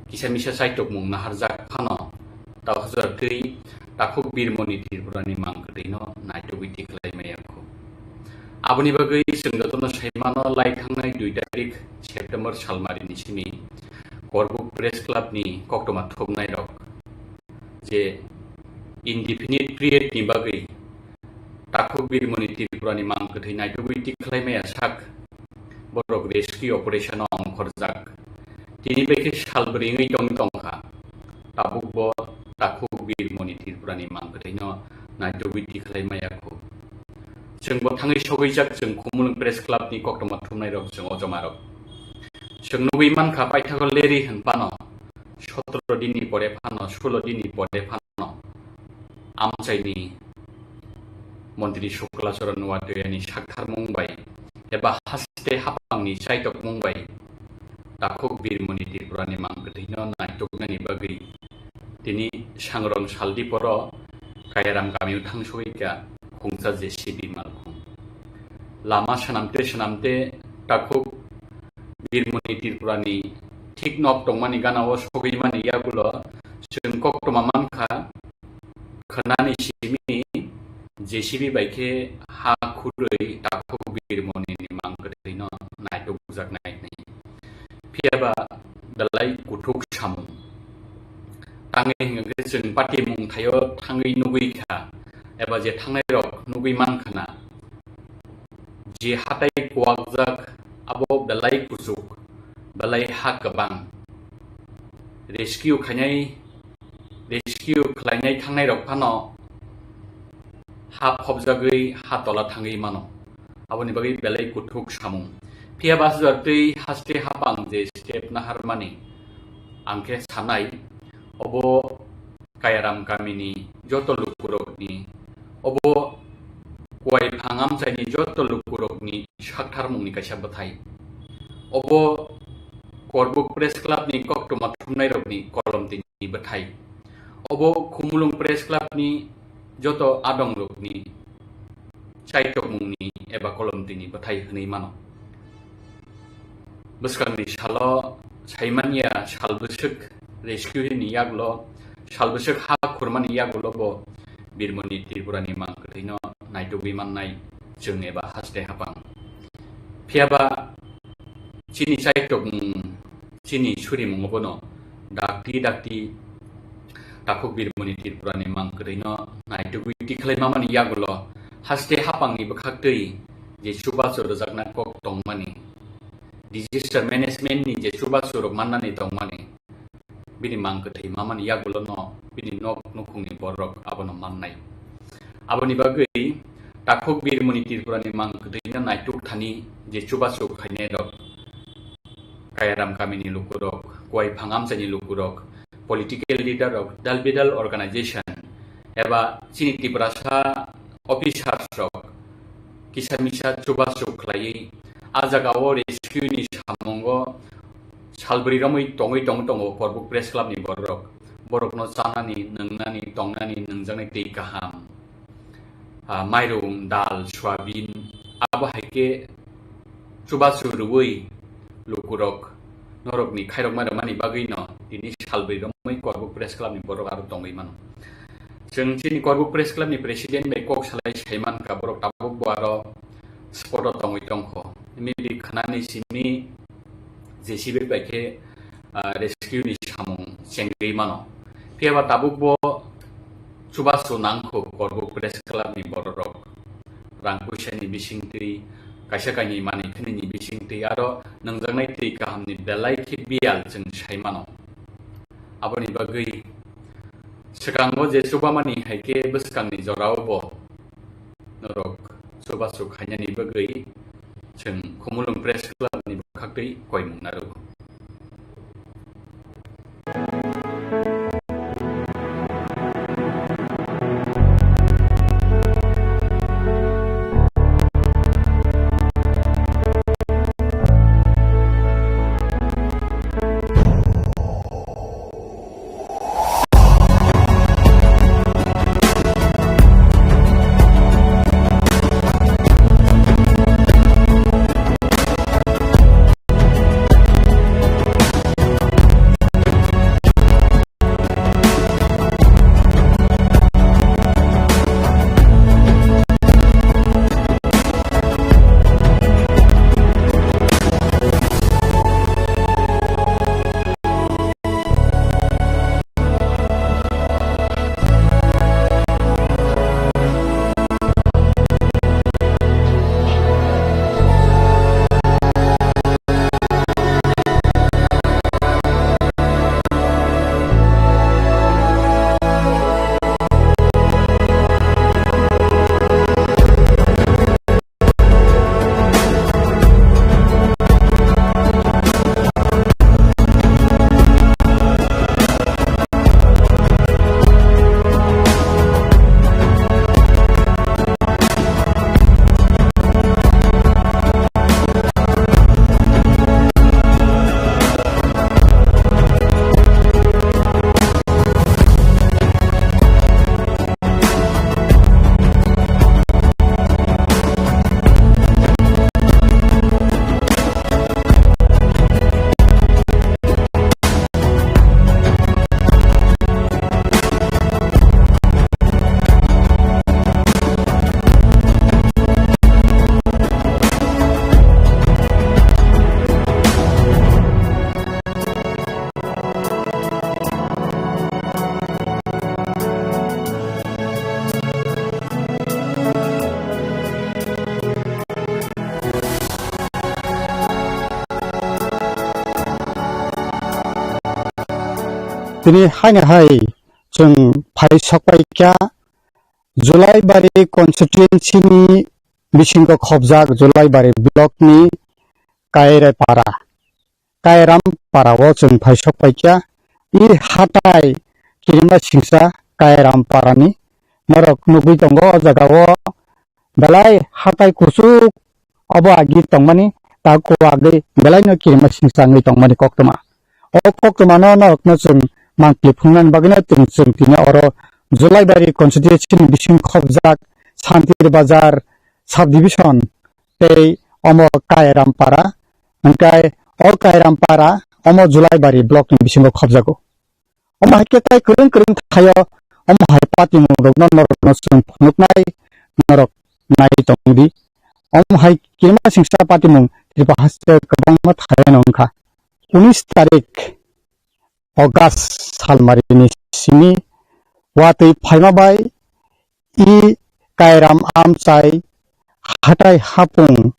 kisa misa chaitokmung naharjak phano, tauhajor twi takhuk Birmoni Tripurani mang kwthwino naitugwi tikhlai maya kho. Aboni bagwi chwng jotono sai mano, lai thangnai dui tarik September salmarini simi Korbuk Press Club ni koktwma thumnairok je indefinite period ni bagwi takhuk Birmoni Tripurani mang kwthwi naitugwi tikhlai maya sak borok rescue operation o ongkhorjak. Tini bai khe sal bwrwi wngwi tong tongkha. Tabukbo takhuk Birmoni Tripurani mang kwthwino naitugwi tikhlai maya kho. Chwngbo thangwi sogwijak chwng Khumulwng Press Club ni koktwma thumnairok chwng o jomarok. Chwng nugwi mankha paithago leri hwn phano, sotoro dinni pore phano, sulo dinni pore phano amchaini Montri Shukla Charan Noatia ni saktharmung bai eba haste hapangni chaitokmung bai takhuk Birmoni Tripurani mang kwthwino naituknani bagwi tini sangrong saldi poro Kayaram kamio thangsogwi kha khungsa J C B malkhung. Lama swnamte swnamte takhuk Birmoni Tripurani thik nok tongmani ganao sogwi mani yagulo chwng koktwma mankha, khwnani simi J C B bai khe ha khurwi takhuk Birmoni ni mang kwthwino naitukjaknai hwnwi. Phiya ba belai kuthuk samung. Tangwi hwnkhe chwng patimung thaio thangwi nugwi kha, eba je thangnairok nugwi mankha na, je hatai kuwakjak abo belai kuchuk, belai ha kwbang. Rescue khainai rescue khlainai thangnairok phano ha phobjagwi ha tola thangwi mano. Aboni bagwi belai kuthuk samung. Phiya ba aswk twi haste hapang je step naharmani ang khe sanai, obo Kayaram kamini joto lukurokni, obo Kuaiphang amchaini joto lukurokni saktharmungni kaisa bwthai. Obo Korbuk Press Club ni koktwma thumnairokni kolomtini bwthai. Obo Khumulwng Press Club ni joto adongrokni chaitokmungni eba kolomtini bwthai hwnwi mano. Bwskangni salo saimanya sal bwswk rescue ni yagulo, sal bwswk ha khurmani yagulo bo Birmoni Tripurani mang kwthwino naitugwi mannai chwng eba haste hapang. Phiya ba chini chaitokmung, chini surimungo bono dakti dakti Takhuk Birmoni Tripurani mang kwthwino naitugwi tikhlai mamani yagulo haste hapangni bwkhaktwi je chubachu rwjakna kok tongmani, disaster management ni je chubachu rok mannani tongmani, bini mang kwthwi mamani yagulo no bini nok nukhungni borok abono mannai. Aboni bagwi Takhuk Birmoni Tripurani mang kwthwino naituk thani je chubachu khainai rok, Kayaram kamini lukurok, Kuaiphang amchaini lukurok, political leader rok, dal bidal organization, eba chini Tiprasa officers rok kisa misa chubachu khlaiwi a jagao rescue ni samungo salbri romwi tongwi tong tongo Korbuk Press Club ni borok. Borokno chanani, nwngnani, tongnani, nwngjaknai twi kaham, ah, mairum, dal, soyabin, abo hai khe chubachu rwui lukurok norokni khairokma rwmani bagwino tini salbri romwi Korbuk Press Club ni borok aro tongwi mano. Chwng chini Korbuk Press Club ni president bai kok salai saimankha, borok tabuk bo aro spot o tongwi tongkho. Maybe khwnani simi J C B bai khe, ah, rescue ni samung chengwi mano. Phiya ba tabuk bo chubachu nangkho Korbuk Press Club ni bororok. Rang puisa ni bisingtwi, kaisa kainwi manwi thwnwi ni bisingtwi, aro nwngjaknai twi kaham ni belai khe biyal chwng sai mano. Aboni bagwi swkango je chubamani hai khe bwskangni jorao bo norok chubachu khainani bagwi chwng Khumulwng Press Club ni bwkhaktwi koimung narwgo. Tini haino hai chwng phai sokpai kha Julaibari constituency ni bisingo khobjak Julaibari block ni Kairampara. Kairampara o chwng phai sokpai kha. I hatai kirima singsa Kairampara ni norok nugwi tongo o jaga o belai hatai kuchuk obo agi tongmani ta kuwagwi belai no kirima singsa wngwi tongmani koktwma. O koktwma no norok no chwng mangpli phungnani bagwi no chwng chwng tini oro Julaibari constituency ni bising khobjak Santir Bazar sub division tei omo Kairampara, hwnkhe o Kairampara omo Julaibari block ni bisingo khobjago. Omo hai khe tei kwrwng kwrwng thaio, omo hai patimung rokno norokno chwng phunuknai, norok nai tongdi. Omo hai kirima singsa patimung Tripura haste kwbangma thaio wngkha. Unis tarik August salmarini simi watwi phaima bai i Kairam amchai hatai hapung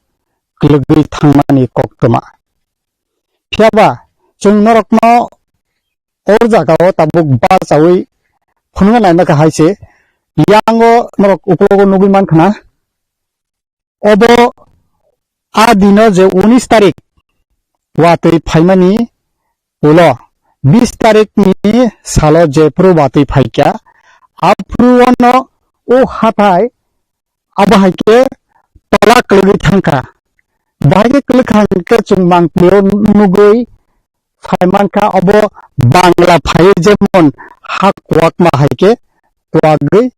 kwlwgwi thangmani koktwma. Phiyaba chwng norokno o jagao tabuk bachaui phunukna naima kha hai se, yango norok uklogo nugwi mankha na. Obo a dino je unis tarik watwi phaimani ulo bis tarikni salo jephuru watwi phaikha, aphuru ono o hathai abo hai khe tola kwlwgwi thangkha. Bahai khe kwlwkha hwnkhe chwng mangpilio nugwi phai mankha, obo Bangla phaiwi jemon ha kuwakma hai khe kuwagwi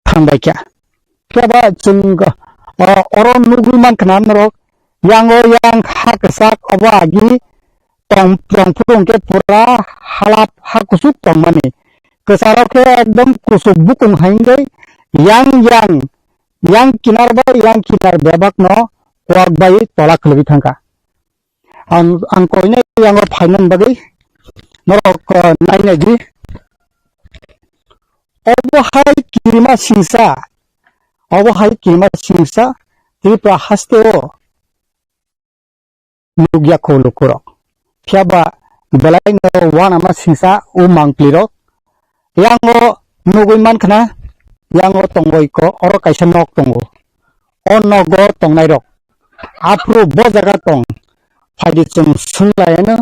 thangbai kha. Phiaba chwng, o, oro nugwi mankha na norok, yango yang ha kwchak obo agi tong, tong phuru hwnkhe pura halap ha kuchuk tongmani. Kwcharo khe ekdom kuchuk bukung hai wngwi yang, yang, yang kinar bai yang kinar bebakno kuwak bai tola khwlwgwi thangkha. Ang, ang koinai yango phainani bagwi norok, uh, nainai di. Obo hai kirima singsa, obo hai kirima singsa Tripura haste o nukya kho lukurok. Phiyaba belai no uanama singsa o mangpli rok. Yango nugwi mankha na, yango tongwi ko, oro kaisa nok tongo. O nogo tongnairok aphuru bo jaga tong, phaidi chwng swnglaino,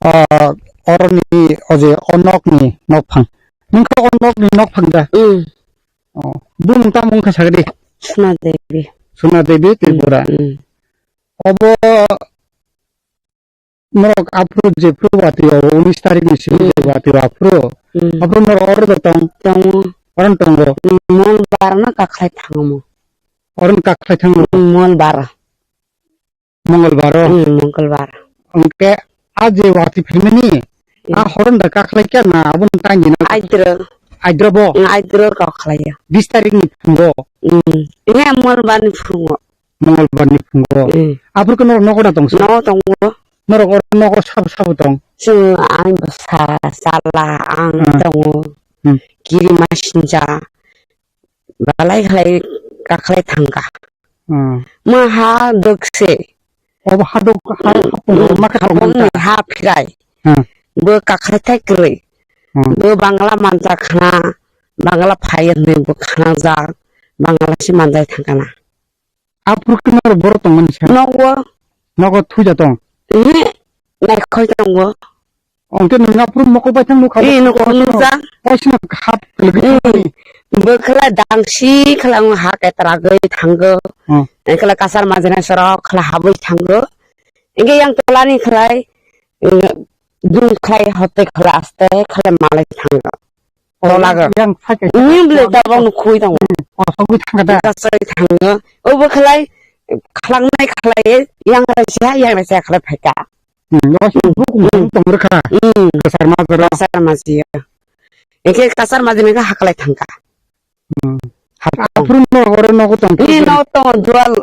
ah, oroni o je o nokni nokphang. Nungkha o nokni nokphang da? Mm. Oh, bumung tamo wngkha sagadi? Suna Devi. Suna Devi Tripura. Mm, mm. Obo norok aphuru jephuru watwi o, unis tarik ni simi je Mm. watwi o aphuru. Mm. Aphuru norok oro da tong? Tongo. Oro tongo. Mm, Mongolbar no kakhlai thango mo. Oro no kakhlai thango. Mm, Mongolbar. Mongolbar o? Mm, Mongolbar. Hwnkhe a je watwi phaimani, a Mm. horon da kakhlai kya na abo no tang gina? Aidro. Aidro bo? Mm, aidro kakhlai ya. Bis tarik ni phungo? Mm. Ine Mongolbar ni phungo. Mongolbar ni phungo. Mm. Aphuru khe norok nogo da tong sa? Nogo tongo. Norok oro nogo sabo sabo tong? Chwng ang bwsa, chala, ang Hmm. tongo. Hmm. Kirima sinja. Balai khlai kakhlai thangkha. Hmm. Ma ha dokse. Obo ha dok, ha, hmm. Hapung ma khe Hapung ni thangkha. Ha phirai. Hmm. Bo kakhlai thai kwrwi. Hmm. Bo Bangla manja khna, Bangla phai hwnwi bo khnajak. Bangla se manjai thangkha na. Aphuru khe norok borok tongmani sa? Nogo. Nogo thuja tong? Ehe, naikhoi tongo. Hwnkhe nwng aphuru mokol baithang nukha? Ee, nukha, nukha. Oisino hap kwlwgwi thangmani? Ee, bwkhwla dangsi khwla wng ha ketragwi thango. Hmm. Ekhwla kasar majina sorok khwla habwi thango. Hwnkhe yang tolani khwlai, ee, dun khlai hote khwla aste khwla malai thango. Tola go. Yang phai kaisa. Ini bele tabang no khui tongo. Hmm. Oh, sogwi thangkha da. Kasai thango. Obo khlai, khwlangnai khlai, yang raisa, yang raisa khlai phaikha. Hmm, oh, hmm. Bukung hmm. Tong rwkha. Hmm. Kasar ma jora. Kasar ma jiya. Eke kasar ma jina kha haklai thangkha. Hmm. Hap-, aphuru no oro nogo tong. Ini no tong dual,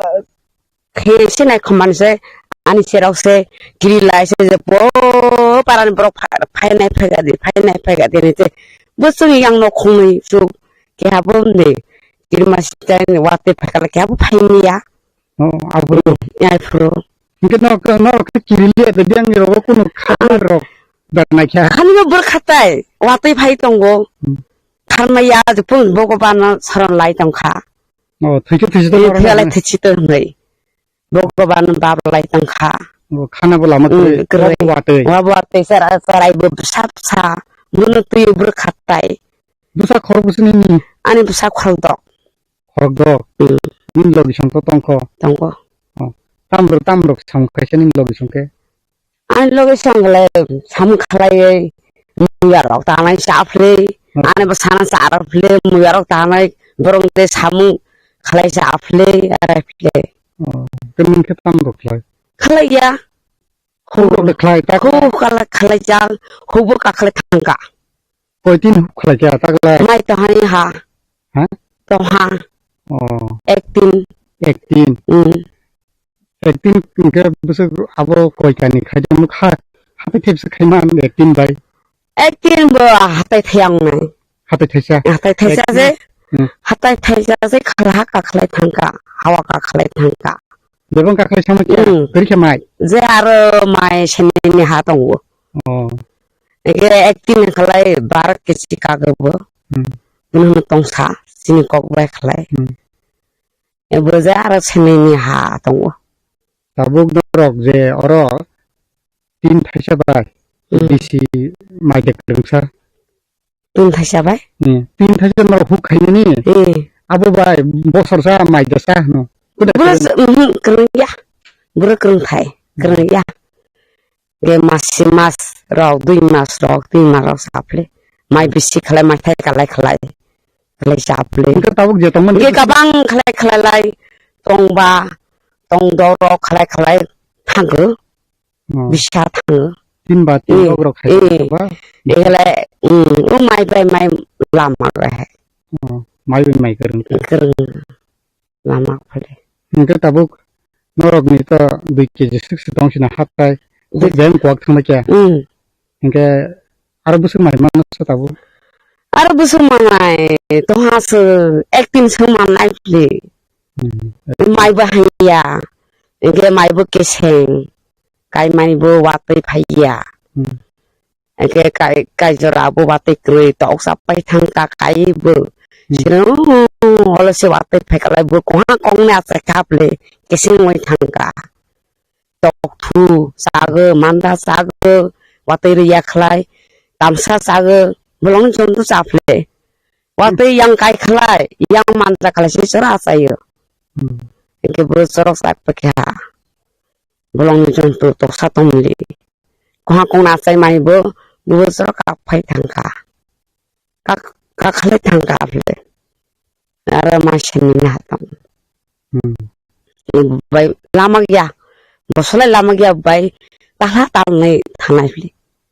Khe se naikhomani se ani cherok se kiri lai se je bo parani borok pha-, phainai phaikha di, phainai phaikha di hinwi se bo chwng yang nok khungnwi chuk keha bo de kirima sitai watwi phaikha keha bo phaimya. Oh, aphuru. Aphuru. Hwnkhe norok, norok khe kiri liya de biyang ni rogo kunu kha rok. bernaikha. Khani bo bwrwk khatai, watwi phai tongo. Hmm. Tharmaiya, jepun Bhagabano soron lai tongkha. Oh, thwikhe thwichi to Eh, oro thwiyalai na. Thwichi to hwnwi. Bhagabano bab lai tongkha. Oh, khana bo lama Hmm, kwrwi. Kwrwi. Wa bo watwi. Wa bo watwi, chara-, charai bo bwsa bwsa. Bono twi bwrwk khatai. Bwsa khorok bwsa nini? Ani bwsa khorok dok. Khorok dok? Hmm. Nini logi song to tongkho? Tongo. Oh. Tamrok, tamrok sam kaisa nini logi song khe? Ani logi song le samung khlaiwi muya rok tanai cha phle. Hmm. Ani bwsano cha rok phle, muya rok tanai borok de samung khlai cha phle, arai phle. Oh. Khe nini khe tamrok khlai? Khlai ya. Tamrok le khlai, ta Khu khlai? Khlai, khlai cha, khu bo ka khlai thangka. Koitin huk khlai kha taklai? Mai tohani ha. Ha? Toha. Oh. Ektin. Ektin. Mm. Ektin hwnkhe bwswk abo koikani khaidamwk ha, hatai thepsa khaima ektin bai. Ektin bo hatai thayang nai. Hatai thaisa? Hatai thaisa Ektin. Je. Hmm. Hatai thaisa je khala ka khlai thangka, hawa ka khlai thangka. Bebang ka khlai sama kya? Hmm. Kori kha mai? Je aro mai sini ni ha tongo. Oh. Ege ektin khalai bar kesi kago bo. Hmm. Nang tongsa sini kok bai khalai. Hmm. Ebo je aro sini ni ha tongo. Tabuk norok je oro tin thaisa bai Hmm. Bisi mai de kwrwngsa. Tin thaisa bai? Hmm. Tin thaisa norok huk khainani? Hmm. Abo bai bosor sa mai de sa hwno. Kuda Bro, kwrwng? Mhm, kwrwng ya. Bro kwrwng thai, kwrwng ya. Ge mas si mas rok, dui mas rok, tin mas rok sa phle. Mai bisi khlai, mai thai kalai khlai. Khlai sa phle. Hwnkhe tabuk je tongmani Ge bisi kabang khlai khlai lai tongba, tong doro khlai khlai thango. Oh. Bisa thango. Tin ba tin Eh, rok rok khai eh. Ba. Ehle, mm, o mai bai mai lama ga hai. Oh, mai bai mai kwrwng. Kwrwng. Lama phale. Hwnkhe tabuk norokni to dui keji swk se tong sina hatai. Dui- Beng kuak thangma kya? Mm. Hwnkhe aro bwswk mai mano sa tabuk? Aro bwswk manai toha se ektin se manai phli. Mm. Mai bo haiya. Hwnkhe mai bo keseng. Kaimani bo watwi phaiya. Mm. Eke kai, kai jora bo watwi kwrwi tok sa pai thang ka kai bo. Hmm. Sino, olo se watwi phai kalai bo koha kong na sa kap le, kesing wai thang ka. Tok thu, sago, manda sago, watwi rwya khlai, tamsa sago, bolong jontu sa phle. Watwi yang kai khlai, yang manda khlai se chora sa yo. Hmm. Eke bo chorok sa pakha. Bolong jontu tok sa tong li. Koha kong na achai mai bo, bo chwra kak phai thang kha. Kak, kak khalai thang kha aphle. Aro ma sini na tong. Hmm. Bai lama gya. Bosolai lama gya bai. Tahla tal nai thanai phli.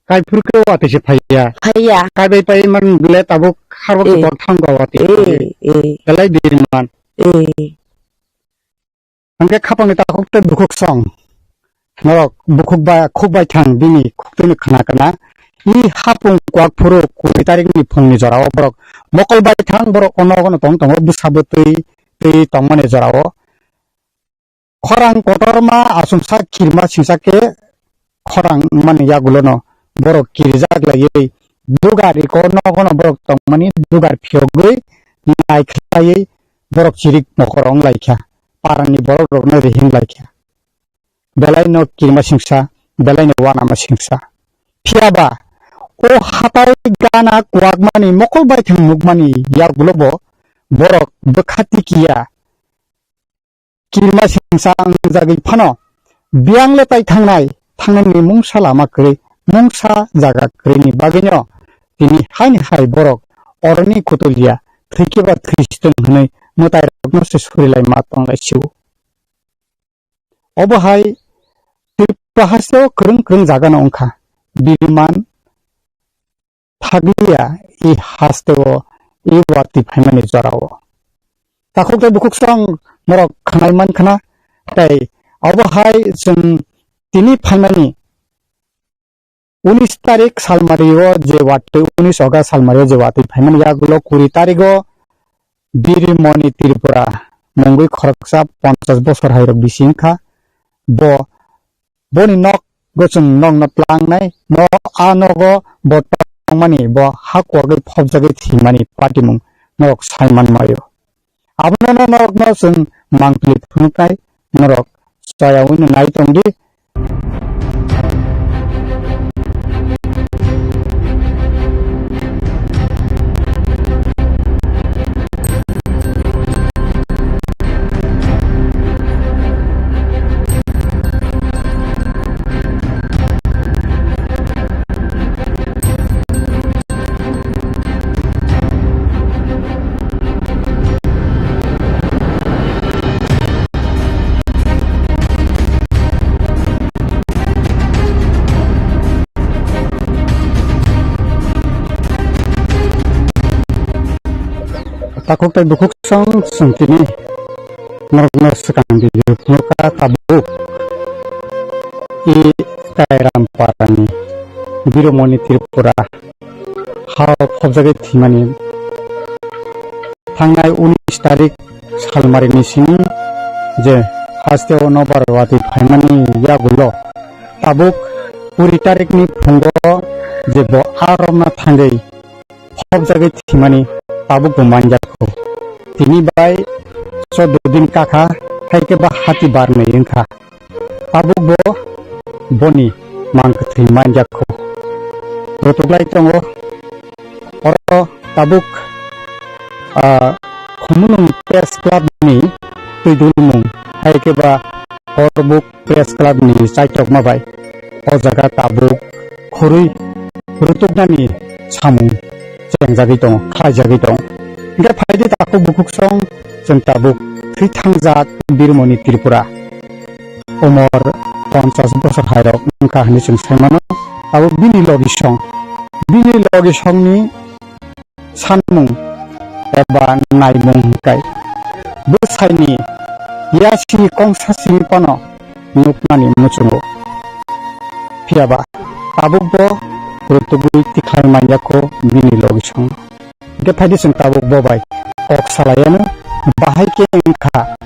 Kai phur ke wati se phaiya. Phaiya. Kai bai pai man bile tabuk harbo ke Eh. Bok thang go wati. Eh, eh. Belai bir man. Eh. Hwnkhe khapangni takhuk tei bukhuk song. Norok bukhuk ba khuk bai thang bini khuk twi khna kana. I hapung kwak phuru kuri tarikni phungni jorao borok mokol bai thang borok ono ono tong tongo bwsa bwtwi twi tongmani jorao. Khorang kotorma asumsa kirma singsa khe khorang mani yagulono borok kirijak laiwi dugar iko nogono borok tongmani dugar phiyogwi naikhlaiwi borok chirik mokol wng laikha, parani borok rokno rihim laikha. Belai no kirima singsa, belai no wanama singsa. Phiyaba o hatai gana kwakmani mokol baithang nukmani yagulobo borok bwkha tikiya. Kirima singsa wngjagwi phano biyang le tai thangnai, thangnani mungsa lama kwrwi, mungsa jaga kwrwini bagwino tini haini hai borok oroni kutulia thwikhe ba thwi sitwng hwnwi mwtairokno se surilai ma tonglai sio. Obo hai Tripura hasteo kwrwng kwrwng jagano wngkha, Biriman, Thaglia i hasteo i watwi phaimani jorao. Takhuk tei bukhuk song norok khnai man khna, tei obo hai chwng tini phaimani unis tarik salmario je watwi, unis August salmario je watwi phaimani yagulo kuri tarigo Birimoni Tripura mungwi khoroksa ponchas bosor hairok bisi wngkha. Bo, boni nok Go chwng nokno tlangnai, no a nogo bo tongmani, bo ha kuwagwi phobjagwi thwimani patimung norok sai manmaio. Abono norokno chwng mangpili phunuknai, norok chayawino nai tongdi. Takhuk tei bukhuk song chwng tini norokno swkang video phunukha tabuk. I Kairam parani Biromoni Tripura ha phobjagwi thwimani thangnai unis tarik salmarini simi je hasteo nobar watwi phaimani yagulo tabuk kuri tarikni phungo je bo arokna thangwi phobjagwi thwimani tabukbo manjakho. Tini bai chordo din kakha, hai khe ba hati barnwi wngkha. Tabukbo boni mang kwthwi manjakho. Rutuklai tongo. Oro tabuk, ah, Khumulwng Press Club ni twi dulmung, hai khe ba Horbuk Press Club ni chaichokma bai o jaga tabuk khurui rutuknani samung chengjagwi tongo, khlaijagwi tongo. Hingkhe phaidi takhuk bukhuk song chwng tabuk thwi thangjak Birmoni Tripura. Umor ponchash bosor hairok wngkha hinwi chwng sai mano. Abo bini logi song, bini logi songni sanmung eba naimung hwnkhe bwsaini yasi kongsa simi phano nuknani muchungo. Phiyaba tabukbo rutugwi tikhlai manjakho bini logi song. Hingkhe phaidi chwng tabuk bo bai kok salaiano bahai khe wngkha.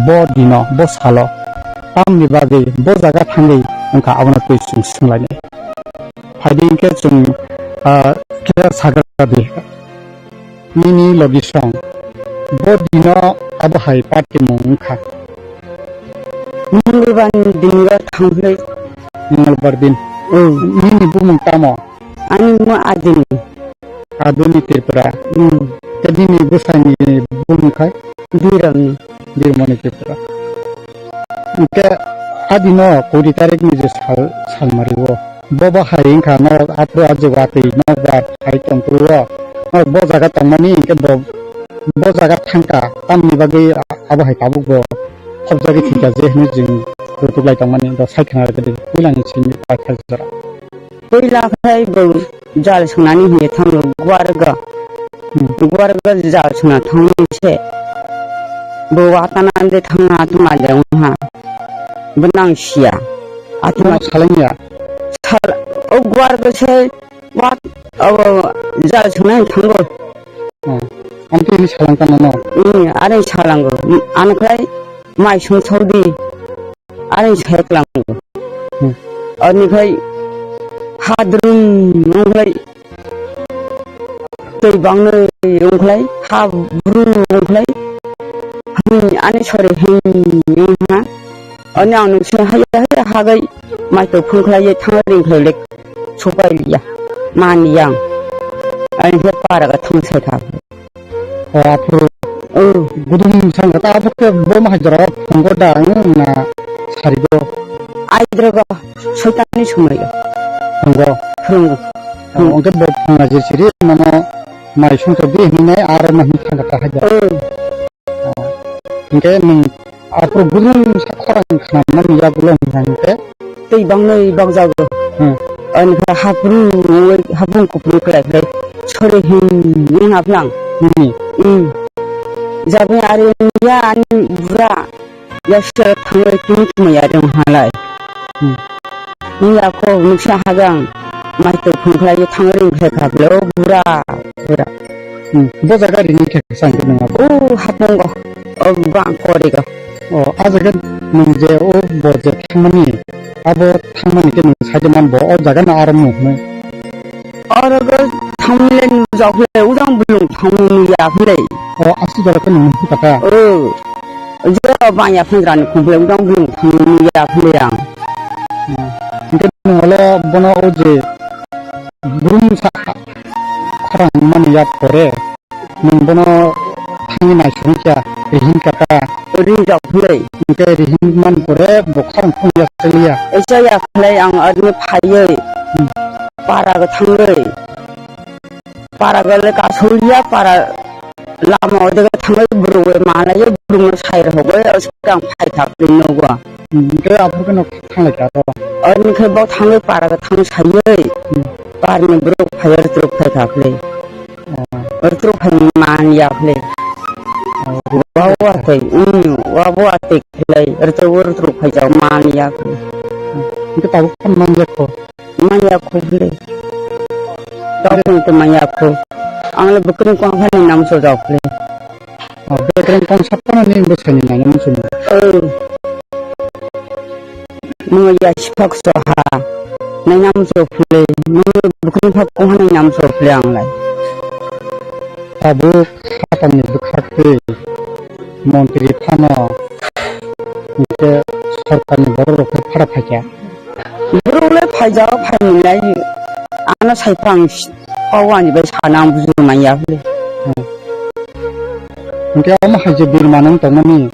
Bo dino, bo salo, tamni bagwi bo jaga thangwi wngkha, abono twi chwng swnglainai. Phaidi hwnkhe chwng, ah, kisa sagra di. Nini logi song. Bo dino abo hai patimung wngkha. Mungulbar ni dino thangwi. Mungulbar din. Hmm. Nini bumung tamo? Ani bumung Adini. Adini Tripura. Hmm. Tei nini bwsani bumung khai? Biromni. Birmoni Tripura. Hingke adino kuri tarikni je sal, salmari o. Bo bahai wngkha norok aphuru aje watwi nokbar hai tongphuru o. Norok bo jaga tongmani hingke bo, bo jaga thangkha. Tamni bagwi abo hai tabuk bo khobjagwi thwikha je hinwi chwng rutuklai tongmani. Bo sai khna rwgwi puilani simi paithak jora. Puila khe bo jal swngnani hinwi thango Guarga. Hmm. Guarga jal swngna thangwi se bo watana de thangna atuma de wngha. Bo nang siya. Atuma salengya. Sal, o Guarga se wat, o jal swngnani thango. Hmm. Amtwi ni salang kana no? Hmm, are salango. Ano khlai mai sung saudi. Ani sai klango. Hmm. Ani khai hadrum wngkhlai tei bangnai wngkhlai habru wngkhlai. Ani sori hing wngha. Ani ang nungsi haya haya hagai mai to phungkhlai ye thang ring khlai lek supai liya. Mani yang. Ani khai para ga thang sai kha. O, aphuru. O. Gudum sangkha ta abo khe bo mahai jora phungo da ang na sarigo. Aidrogo soitani somoi. Phungo. Phungo. O, hwnkhe bo phunga je siri mano mai songchok di hinwi nai aro no hwnwi thangkha ta haida. O. O. Hwnkhe nwng Aphuru gudum sa khorang khnamani yagulo hwnkha hwnkhe. Tei bangnai bakjago. Hmm. Ani khe haphuru wngwi haphung kupru kwlai khlai sori him wng hapnang. Hmm. Hmm. Jaboni ari wngya ani bura ya sir thangwi tini tuma ya rwng halai. Hmm. Wngya kho nuksa hagang mai twi phung khlai thang ring khlai kha bwle o bura bura. Hmm. Bo jaga rini khe sa hwnkhe nwng abo? O haphungo. O bang korigo. O, a jaga Nwng je o bo je thangmani, abo thangmani khe nwng sai de man bo o jaga no aro mung hwnwi. Oro go thangmile nujak le, ujang bulung thangmung nuya phile. O aswk jora khe nwng nukha ta? O. Jora bang ya phangrani khumphile, ujang bulung thangmung nuya phile ang. Hmm. Hingke nwng ole bono o je brum sa khorang mani ya pore. Nwng bono thangwi naisugwi kha, rihim kaka. Ringjak phwlwi. Hingke rihim man pore bo khorang phung ya chaliya. Echa ya khlai ang arni phaiwi. Hmm. Para go thangwi. Para go le kasul ya, para lama o de thangwi buru we malai ye buru no sai rogwi o sikang phai kha phwlwi nogo. Hmm, hingke aphuru khe no thanglai kha ro. Arni khe bo thangwi para go thang saiwi. Hmm. Parni buru phai ar truk phai kha phwlwi. Rwtrwk hai man ya khlai. Wa wa tei, um, wa wa tei khlai. Rwtrwk, rwtrwk hai jao man ya khlai. Hingke tabuk phano man ya kho. Man ya kho khlai. Tabuk phano man ya kho. Ang le bwkrwng kong phani nam so jao khlai. O, bwkrwng kong sa phano ni bwsai ni nai nam so ni. Oh. Nwng ya siphak soha, nainam so phwlwi, nwng bukhuk phak kongha nainam so phwlwi ang lai. Tabuk hatamni bwkhak twi montri phano, hingke sorkarni borok rok khe phara phaikha. Borok le phaijak, phaimani lai, ano sai phang, kau ani bai sana ang buju manya phwlwi. Hmm. Hingke omo hai je birma nang tongmani,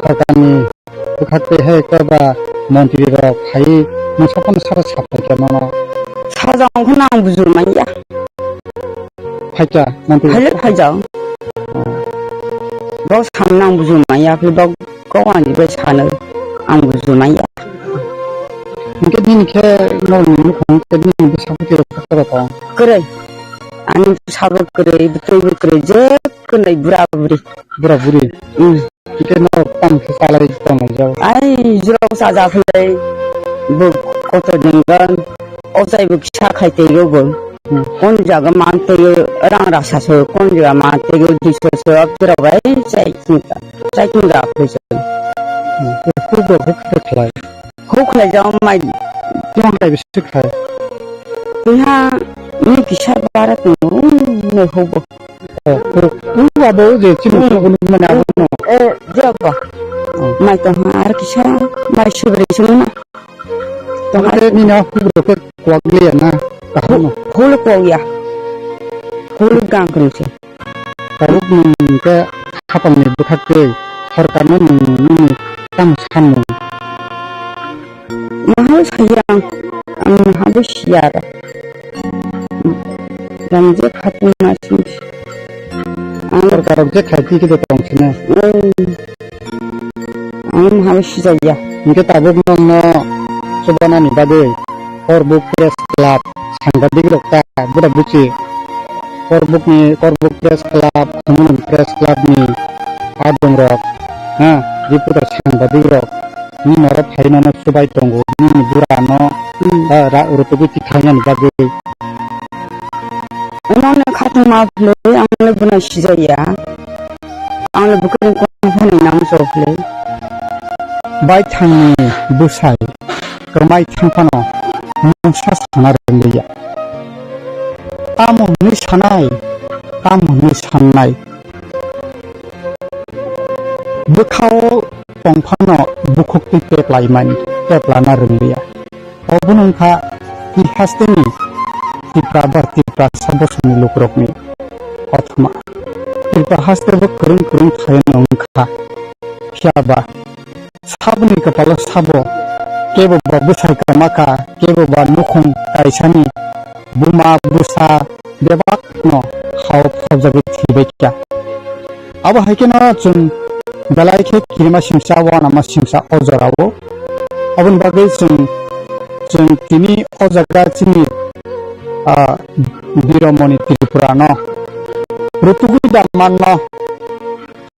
sorkarni bwkhak twi hai khe ba montri rok phaiwi mungsa phano sara saphai khe nono. Sajak wngkha nang buju manya. Phaikha montri. Haile phaijak. Oh. Bok sam nang buju manya, phai bok kok ani bai sano ang buju manya. Hingke nini khe nokni nukhung khe nini bwsa bwtwi rok khe kwrwi tong? Kwrwi. Ani bwsa bo kwrwi, bwtwi bo kwrwi, je kwrwi bura buri. Bura buri? Hmm. Hingke no tamo khe chalai tongnai jao? Ai, jora bwsa ja khlai, bo kotor denggan, o chai bo kisa khai tei bo. Hmm. Kon jaga man tei rang rasa so, kon jaga man tei duiso so, abjora bai chai kinta, chai kinta khlai so. Hmm. Khe khuk rok khe khe khlai? Khuk khlai jao mai. Tong kai bisi khlai? Twiha ni kisa bara tongo, ne hobo. Oh, oh, oh, abo je chini Hmm. Abo ni mane abo no. Eh, je abo. Oh. Mai tong ha ar kisa, mai subri sung na. Tong ha. Ate nini a huk rok khe kwak liya na, kaham no? Hul kwak ya. Hul gang kunu se. Tabuk nwng khe hapang ni bwkhak twi, sorkar no nwng nini tamo samung? Maha saya ang, ang maha bo siya ra. Yang je khatung na sing. Ang sorkar rok je khai twi khe tong sini. Ang maha bo sijaya. Hingke tabuk nongno chubanani bagwi Korbuk Press Club sangbadik rok ta bwrok buchi. Korbukni, Korbuk Press Club, Sumulung Press Club ni adong rok, ha, reporter sangbadik rok. Ni norok phai nono chubai tongo, nini bura no, Hmm. ah, ra-, rutugwi tikhainani bagwi. Ano ne khatungma phwlwi, ang le bwna sijaya. Ang le bwkha ni kong phani nam so phwlwi. Baithangni bwsai kwmai thang phano mungsa sana rwliya. Tamo hwnwi sanai, tamo hwnwi sannai. Bwkhao tong phano bukhuk twi peplaimani, peplana rwngliya. Obono wngkha twi hasteni Tipra ba Tiprasa bosongni lukurokni kothoma. Tipra haste bo kwrwng kwrwng thayano wngkha. Phiya ba saboni kwpalo sabo, kebo ba bwsai kwma kha, kebo ba nukhung kaisani buma bwsa bebakno hao phobjagwi thwibaikha. Abo hai kheno chwng belai khe kirima singcha, uanama singcha o jorao. Aboni bagwi chwng, chwng tini o jaga chini, ah, Biromoni Tripurano rutugwi da manno.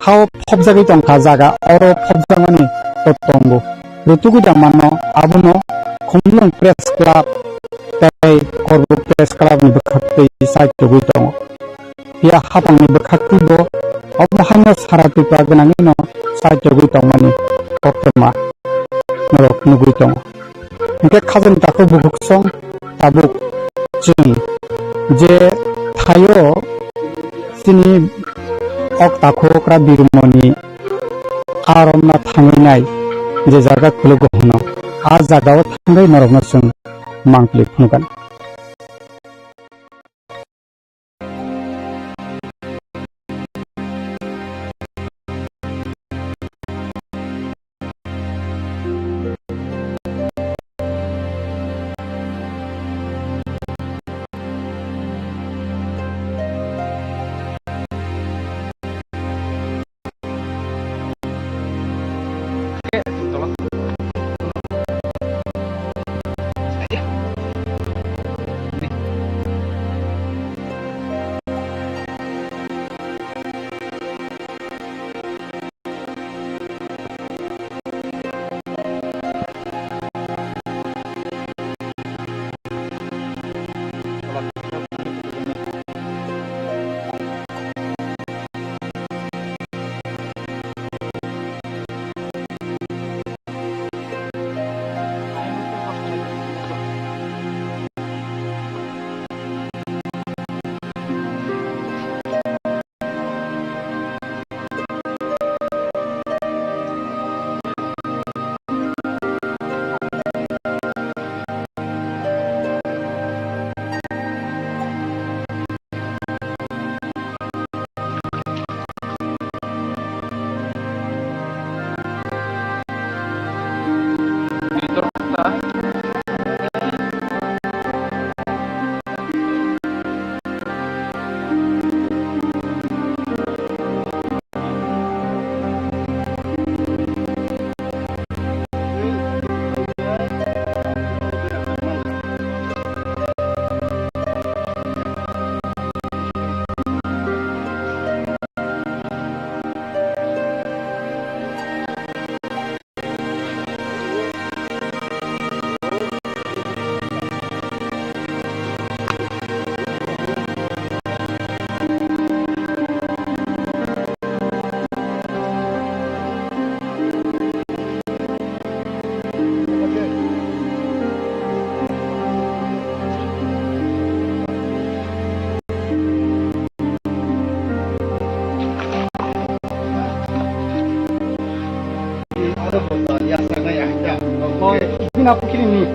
Hao phobjagwi tongkha jaga, oro phobjakmani to tongo. Rutugwi da manno, abono Khumlwng Press Club tei Korbuk Press Club ni bwkhaktwi chaichugwi tongo. Phiya hapangni bwkhaktwibo obo haino sara Tripura gwnangwino chaichugwi tongmani. koktwma norok nugwi tongo. Hinkhe khajani takhuk bukhuk song tabuk chwng je thaio chini ok takhuk ra birumoni aromna thangwi nai je jaga khulugo hwno, a jagao thangwi norokno chwng mangpili phunukgani. Oi, ini apa kiri nih?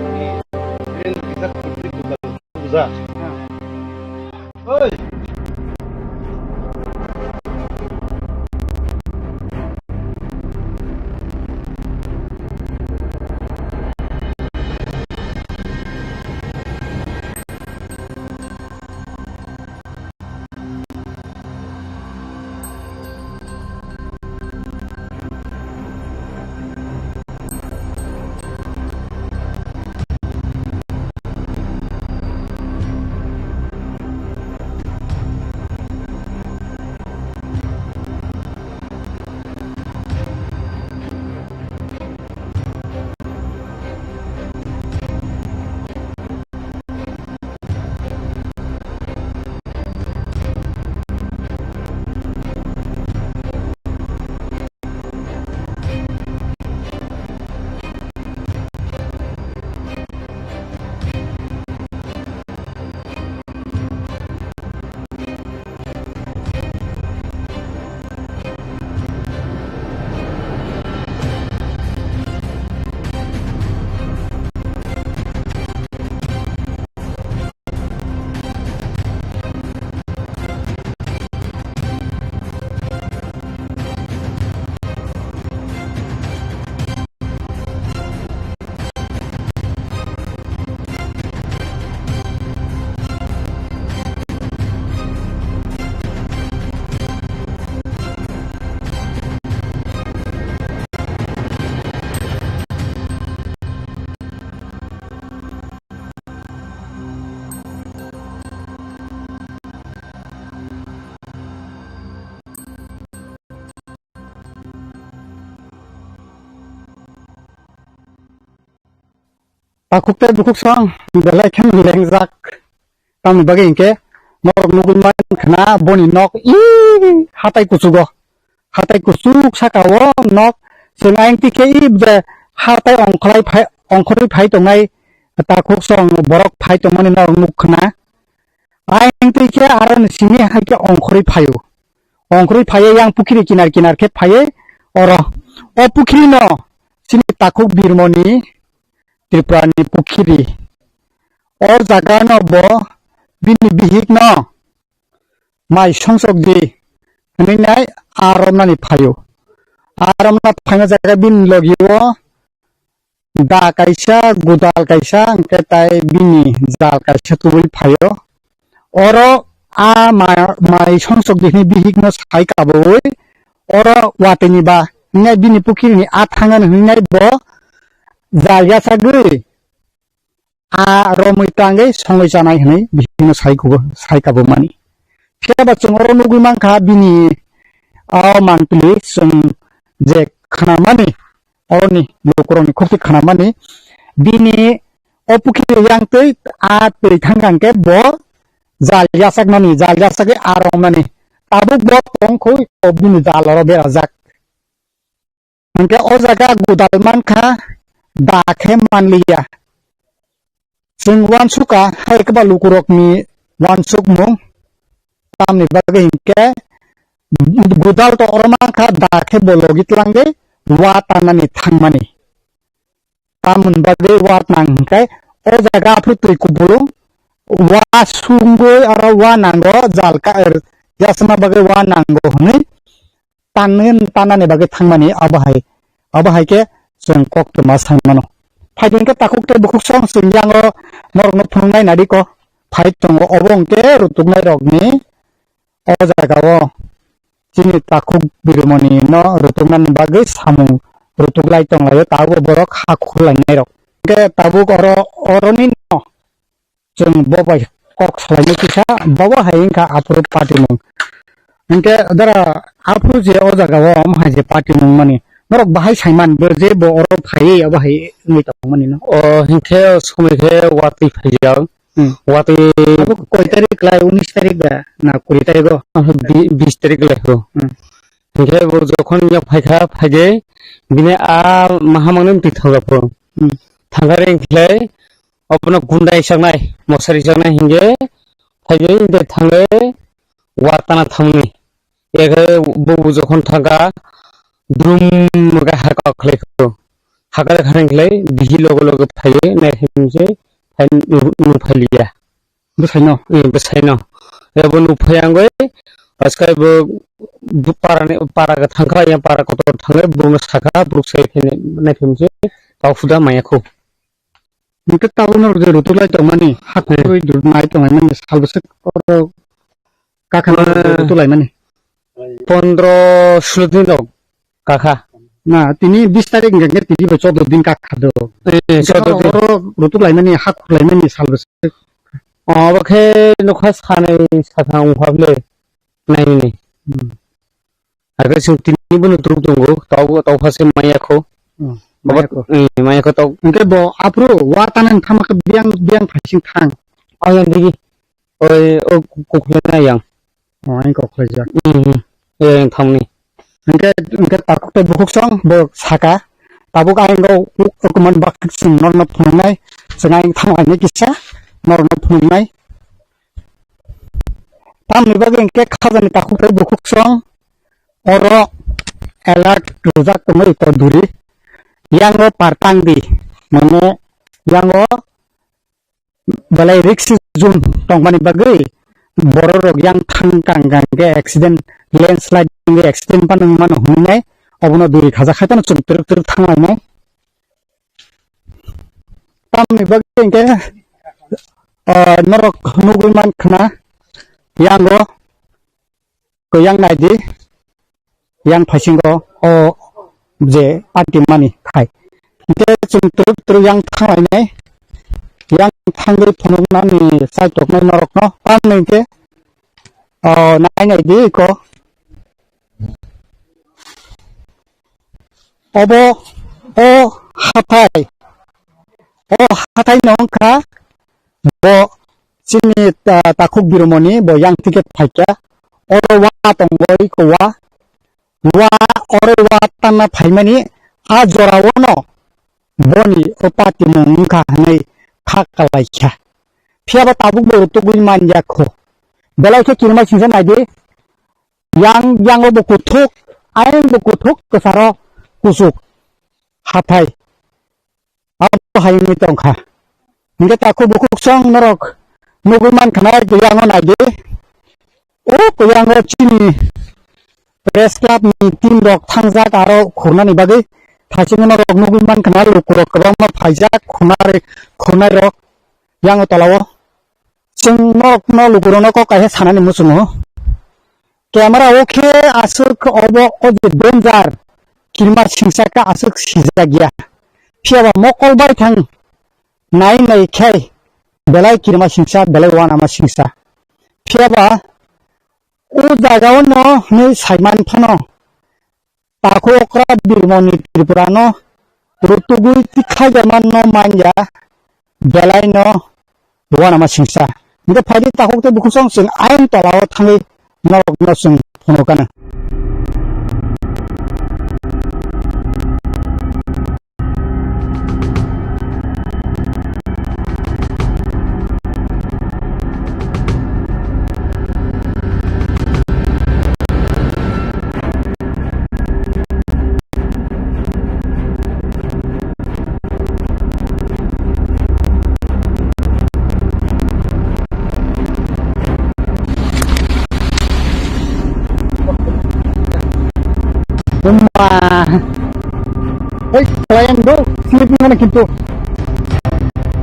Oi. Takhuk tei bukhuk song belai kheno lengjak. Tamni bagwi hinkhe norok nugwi mankha na boni nok i hatai kuchugo. Hatai kuchuk saka o nok chwng ayang tikhe i je hatai ongkhlai phai, ongkhorwi phai tongnai takhuk song borok phai tongmani norok nuk khna. Ayang tikhe aro ni simi hai khe ongkhorwi phaio. Ongkhorwi phaiye yang pukhiri kinar kinar khe phaiye oro. O pukhiri no chini takhuk birmoni Tripura ni pukhiri. O jaga no bo bini bihik no mai songsok di hwnwi nai a romnani phaio. A romna phaina jaga bini logi o da kaisa, gudal kaisa, hwnkhe tai bini jal kaisa tubui phaio. Oro a ma-, mai songsok di hwnwi bihik no sai kabui oro watwi ni ba hwnwi bini pukhiri ni a thangani hwnwi bo jal yachagwi a romwi tangwi songwi chanai hwnwi bihikno sai kubo, sai kabumani. Phiya ba chwng oro nugwi mankha bini o mantli chwng je khnamani, oroni lukurokni khukti khnamani, bini o pukhiri yang twi a twi thang thang khe bo jal yachaknani, jal yachagwi a romnani. Tabuk bo tongkhu o bini jal oro berajak. Hwnkhe o jaga gudal mankha da khe manliya. Chwng uansukha hai kwbang lukurokni uansukmung, tamni bagwi hinkhe gudal to oro mankha da khe bo logi tlangwi wa tanani thangmani. Tamoni bagwi wa tnang hinkhe o jaga aphuru twi kubulung wa sungwi aro wa nango jal ka-, er, yasna bagwi wa nango hwnwi tanwi, tanani bagwi thangmani abo hai, abo hai khe chwng koktwma sai mano. Phaidi hwnkhe takhuk tei bukhuk song chwng yango norokno phunuknai nadi ko phai tongo, obo hwnkhe rutuknairokni o jagao chini takhuk birmoni no rutuknani bagwi samung rutuklai tonglaio, tabuk borok ha khurlainairok. Hwnkhe tabuk oro, oroni no chwng bo bai kok salainai kisa, bobo hai wngkha aphuru patimung. Hinkhe dara aphuru je o jagao omo hai je patimung mani, norok bahai saiman bo je bo oro phaiwi abo hai wngwi tongmani no. O hinkhe o somoi khe watwi phaijak. Hmm. Watwi abo koi tarik lai, unis tarik da na kuri tarik o? Aha, bi-, bis tarik lai ho. Hmm. Hinkhe bo jokhon ya phaikha, phaide bini a mahamangni mtwi thangjakho. Hmm. Thangkha ring khlai, obono gundai saknai, mosari saknai hinkhe, phaide hinkhe thangwi watana thangni. Ekhe bo jokhon thangkha, drum khe haka khlaikho. Haka kharing khlai, bihi logo logo phaiwi, nai himse, phai nu-, nuphaliya. Bwsaino? Eh, bwsaino. Ebo nuphai angwi, paskha bo, bo parani, para khe thangkha, yang para kotor thangwi, borokno sakha, borok sai phai nai, nai phai mse, tau phuda maya kho. Hwnkhe tabuk norok je rutuk lai tongmani, hak Hmm. khurui dur nai tongmani, sal bwswk oro kakha Hmm. rutuk laimani. Pondro sulo din rok kakha. Na, tini bis tarik hwnkhe tini bo choudo din kakha do. Eh, Hwnkhe choudo din. Oro rutuk laimani, hak khurui laimani sal bwswk. Obo khe nokha sanai sathang wngkha bwle naimani. Hmm. Age chwng tini bono twrwk tongo, tau, tau phase maya kho. Hmm, Baba, maya kho. Eh, maya kho tau. Hwnkhe bo aphuru wa tanani thangma khe biyang, biyang phaising thang. Ayang digi. Oi, o kukhulai na yang. Oh, ayang kok khlaijak. Hmm, hmm. Yang thangni. Hwnkhe, hwnkhe takhuk tei bukhuk song bo saka. Tabuk ayang o u-, ukuman bak chwng norno phunuknai. Chwng ayang thanglainai kisa. Norno phunuknai. Tamni bagwi hwnkhe khajani takhuk tei bukhuk song oro alert rwjak tongwi tong duri. Yango par tang di, mane yango belai risk zone tongmani bagwi borok rok yang thang kang kang khe accident, landslide wngwi accident phano wng mano hwnwi nai obono duri khajak hai phano chwng twrwk twrwk thang lainai. Tamni bagwi hwnkhe, ah, norok nugwi man khna, yango, ko yang nai di, yang phaisingo, o je party mani khai. Hwnkhe chwng twrwk twrwk yang thang lainai, yang thangwi phunuknani chai toknai norokno, tamni hwnkhe, ah, nai nai di ko. Obo o hathai, o hathai no wngkha bo chini ta-, takhuk birmoni bo yang thike phaikha. Oro wa tongwi ko wa, wa oro wa tanna phaimani A jorao no boni o patimung wngkha hwnwi kha kalaikha. Phiya ba tabuk bo rwtugwi man ya kho. Belai khe kirima singsa naidi, yang, yango bo kuthuk, ayang bo kuthuk, kwsaro kuchuk, hathai. Abo hai wngwi tongkha. Hinkhe takhuk bukhuk song norok nugwi mankha na, yango naidi. O kwyango chini press club ni team rok thangjak aro khurnani bagwi. Thaichingno norok nugwi mankha na, lukurok kwbangma phaijak khurnai, khurnairok yango tolao. Chwng norokno lukurokno kok kaisa sanani muchungo. Camera o khe aswk obo o je danger kirima singsa khe aswk sijak ya. Phiya ba mokol bai thang nai nai khai belai kirima singsa, belai uanama singsa. Phiya ba o jaga o no hinwi saiman phano takhuk okra birmoni Tripura no rutugwi tikhaijak man no manya belai no uanama singsa. Hinkhe phaidi takhuk tei bukhuk song chwng ayang tola o thangwi norok no chwng phunukano. Bomba. Hei, kelayan bro, sleeping mana kintu.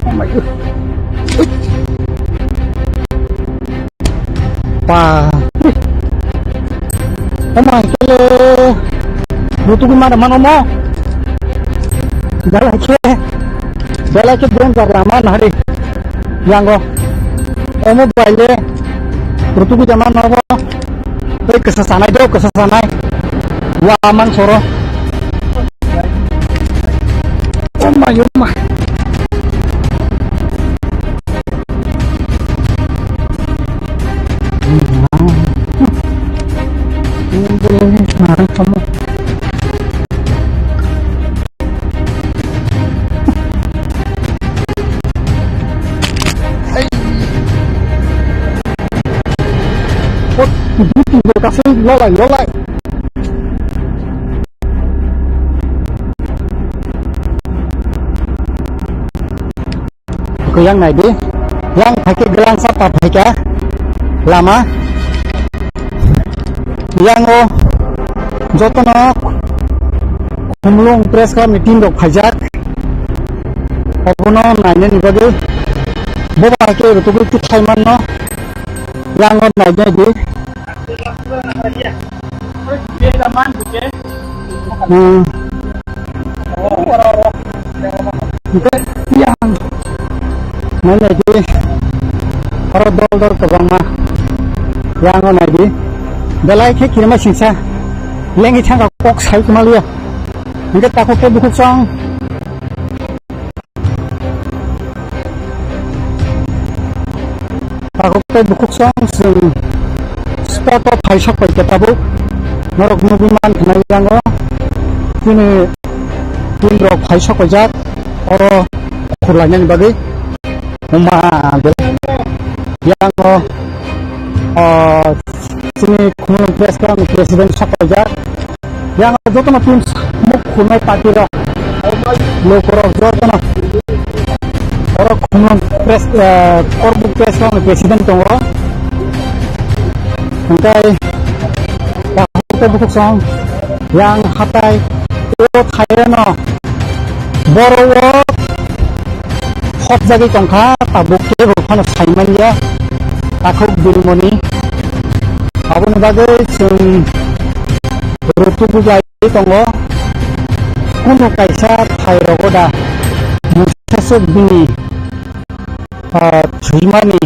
Oh my God. Ui. Pa. Ui. Oh my God. Butuh gimana mana mo? Jalan ke. Belai khe danger lama nahari. Yango. Omo baile. Rutuku jama nogo. Tei kesa sanai do, kesa sanai. Wa man soro. Oh my, oh my. Lolai, lolai. Yang naidi, yang phaikhe gelangsa ta phaikha lama. Yango jotono Khumlung press club ni team rok phaijak. Obono nainani bagwi boba khe rutugwi twi khlai manno. Yango nainai di. Hmm. Hingke yang nainai di, oro dol dol kwbangma yango nai di, belai khe kirima singsa lengwi thangkha kok sai kwmaliya. Hingke takhuk tei bukhuk song. Takhuk tei bukhuk song chwng spot o phai sok pai khe tabuk norok nugwi man khwnai yango chini team rok phai sok paijak oro khurlainani bagwi. Wngma belai yango, o, chini Khumulwng press club ni president sok paijak. Yang jotono team muk khunai party rok, lukurok jotono. Oro Khumulwng press, eh, Korbuk press rok ni president tongo. Hingkai bahai khe bukhuk song yang hatai o thaireno boro o hopjagwi tongkha, tabuk kebo phano saimanya takhuk birmoni. Aboni bagwi chwng rutubu bai tongo, kunu kaisa phai rogo da mungsa swk bini, ah, thwimani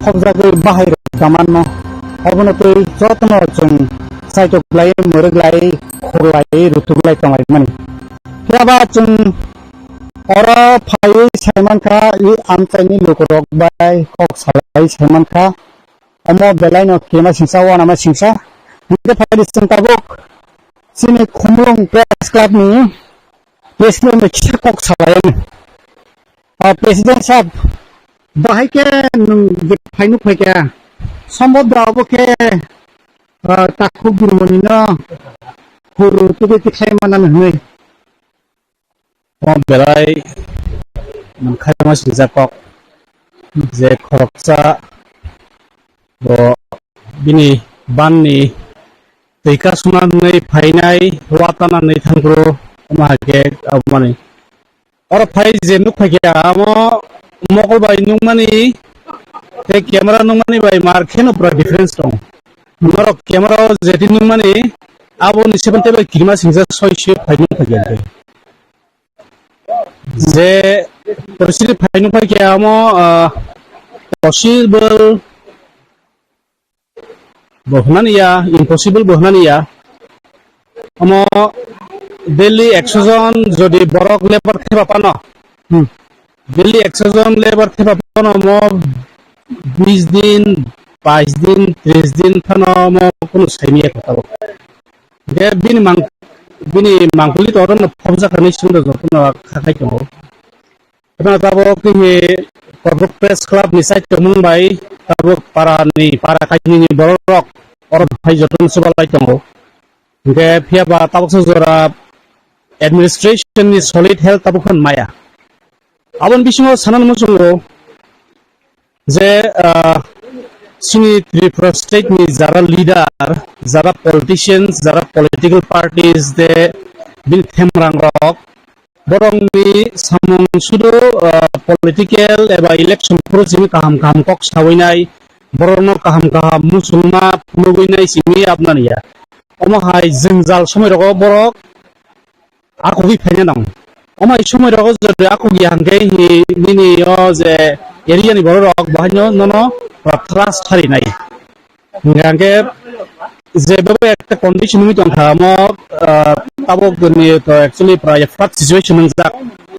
hopjagwi bahai rok kamanno. Obono tei jotono chwng saitok lai, mwrwk lai, khur lai, rutuk lai tonglaimani. Phiya ba chwng oro phaiwi saimankha, i amchaini lukurok bai kok salai saimankha. Omo belaino kema singsa, wanama singsa. Hingke phaidi chwng tabuk chini Khumulwng Press Club ni President bai kisa kok salai. O President sab, bahai khe nwng je phainuk phai kha, sombhob da abo khe, ah, takhuk birmoni no huru tubui tikhlai mana hwnwi. O belai mankhaima singsa kok je khoroksa bo bini banni twi kasuna hwnwi phainai watana hwnwi thangphuru, omo hai khe aboni. Oro phai je nuk phai khe amo mokol bai nukmani tei camera nukmani bai mar kheno pura difference tongo. Norok camera o je tin nukmani aboni sebente bai kirima singsa soi se phai nuk phai khe. Je poristiti phai nuk phai khe amo, ah, possible bo hwnani ya, impossible bo hwnani ya. Omo daily ekso jon jodi borok labour theba pano, hmm, daily ekso jon labour theba pano omo bis din, bais din, tris din phano omo kunu saimaya kha tabuk. Hingke bini mang-, bini mangpili to oro no phobjak hinui chwng rok jotono kha khai tongo. Kheno tabuk khe Korbuk Press Club ni side tongmung bai tabuk para ni, para kainwi ni borok rok oro phai jotono chubalai tongo. Hingke phiya ba tabuk se jora administration ni solid health tabuk phan maya. Aboni bisingo sanani muchungo je, ah, chini Tripura state ni jara leader, jara politicians, jara political parties de bini themrang rok, borokni samung sudu, ah, political eba election phuru simi kaham kaham kok sawinai, borokno kaham kaham muchungma phunugwinai simi abnani ya. Omo hai jwngjal somoi rogo borok akugwi phaina nango. Omo hai somoi rogo jodi akugya hwnkhe hi nini o je area ni borok rok bahaino nono pura trust harinai. Hingkha hwnkhe je bebo ekta condition wngwi tongkha, omo, ah, tabuk ni to actually pura flood situation wngjak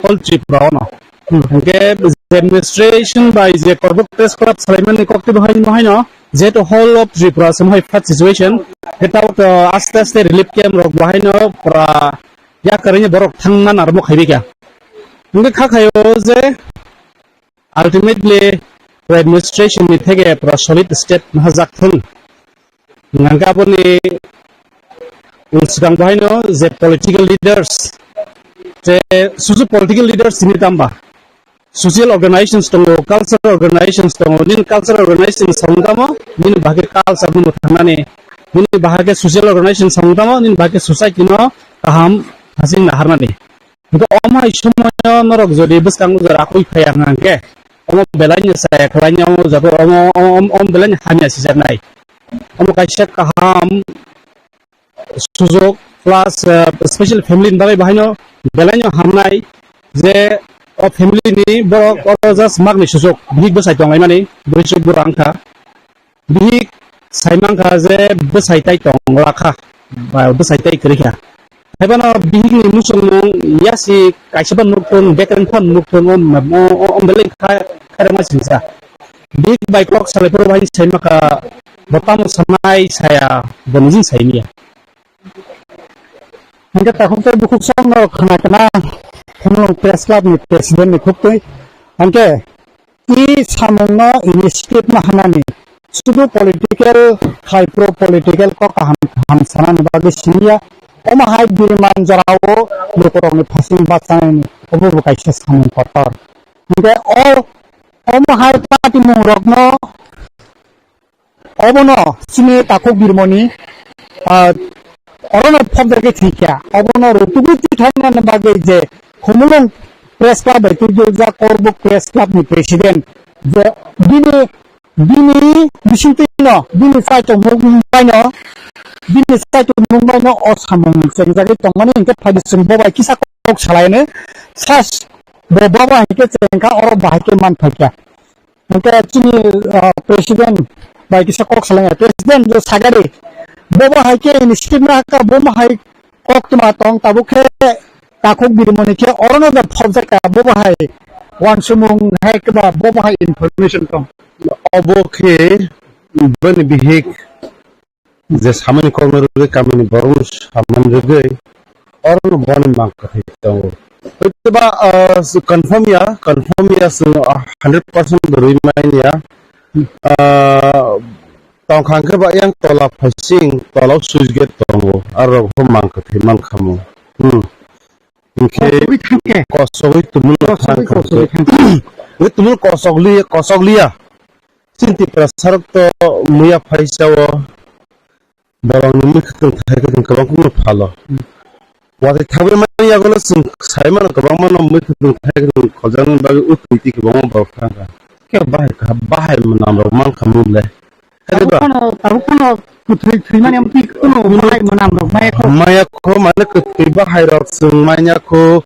all Tripura ono. Hingkhe je administration bai je Korbuk Press Club salaimani kokti bahaino haino, jehetu whole of Tripura se mohai flood situation, hingkhe tabuk to aste aste relief camp rok bahaino pura yakarwi borok thangma narwkma khaibai kha. Hingkhe kha khaio je ultimately administration ni theke pura solid state nahajak thung. Hingkhe aboni swkang bahaino je political leaders, je susu political leaders sini tamba social organizations tongo, cultural organizations tongo, nini cultural organization samung tamo, nini bahai khe culture no mwthangnani, nini bahai khe social organization samung tamo, nini bahai khe society no kaham hasing naharnani. Hingkhe omo hai somoyo norok jodi bwskango jora akwi phaiya hwnkhe, omo belai no chaya khlainai, omo joto omo, omo, omo, omo belai no hamya sijaknai. Omo kaisa kaham sujok plus, uh, special family ni bagwi bahaino belai no hamnai je o family ni borok oro just magni sujok bihik bwsai tonglaimani bwrwi chuk bura wngkha. Bihik sai mankha je bwsai tai tong lakha, ba bwsai tai kwrwi kha. Haibano bihikni muchungmung yasi kaisa phano nukthung, bekreng phano nukthung, o, o, o belai kha-, khairokma singsa. Bihik bai kok salai phuru bai sai mankha, bo tamo sanai saya, bo nijin sai miya. Hingke takhuk tei bukhuk songno khna khna Khumulwng Press Club ni president ni khuktwi. Hingke i samungno initiative ma hwnani sudu political khai pro political kok kaham kaham sanani bagwi simiya. Omo hai biriman jorao lukurokni phasing bachanani obo bo kaisa samung kotor. Hingke o omo hai patimungrokno obono chini takhuk birmoni, ah, orono phobjagwi thwikha. Obono rutugwi twi thainani bagwi je Khumulwng Press Club bai twiduljak Korbuk Press Club ni president je bini, bini bisingtwino, bini chaichomung baino, bini chaichomung baino o samung chengjagwi tongmani hwnkhe phaidi chwng bo bai kisa kok salainai. Sas bo baba hai khe chengkha, oro bahai khe man phaikha. Hingke chini, ah, president bai kisa kok salai, president je sagari, bobo hai khe initiative na kha, bomo hai kok tuma tong, tabuk khe takhuk birmoni khe orono da phobjak kha, bobo hai wansumung hai khe ba, bobo hai information tong. Obo khe bini bihik je samani kokno rwgwi kamini borokno samani rwgwi orono boni mang kwthwi tongo. Hwteba, ah, confirm ya, confirm ya, chwng, ah, hundred percent bo rwi manya. Ah, tongkha hwnkhe ba yang tola phaising, tola o switch gate tongo, aro rok bo mang kwthwi man khamu. Hmm. Hinkhe kosogwi thangkhe. Kosogwi tumung kosogwi, thangkha. Kosogwi thangkha. Hwnkhe tumung kosogli-, kosoglia. Chini Tiprasa rok to muya phaisa o. Borokni mwkhwtwng thai kwthwng kwbang kukno phalo. Hmm. Watwi thangwi mani yagulo chwng sai mano kwbangma no mwkhwtwng thai kwthwng kholjaknani bagwi utwi twi kwbangma borok thangkha. Khe bahai kha, bahai mwnam rok mankha mung le. Khe tabuk ba? Phano, tabuk phano kwthwi thwimani amtwi kuno bahai mwnam rok maya kho. Maya kho, mane kwthwi bahai rok chwng manya kho,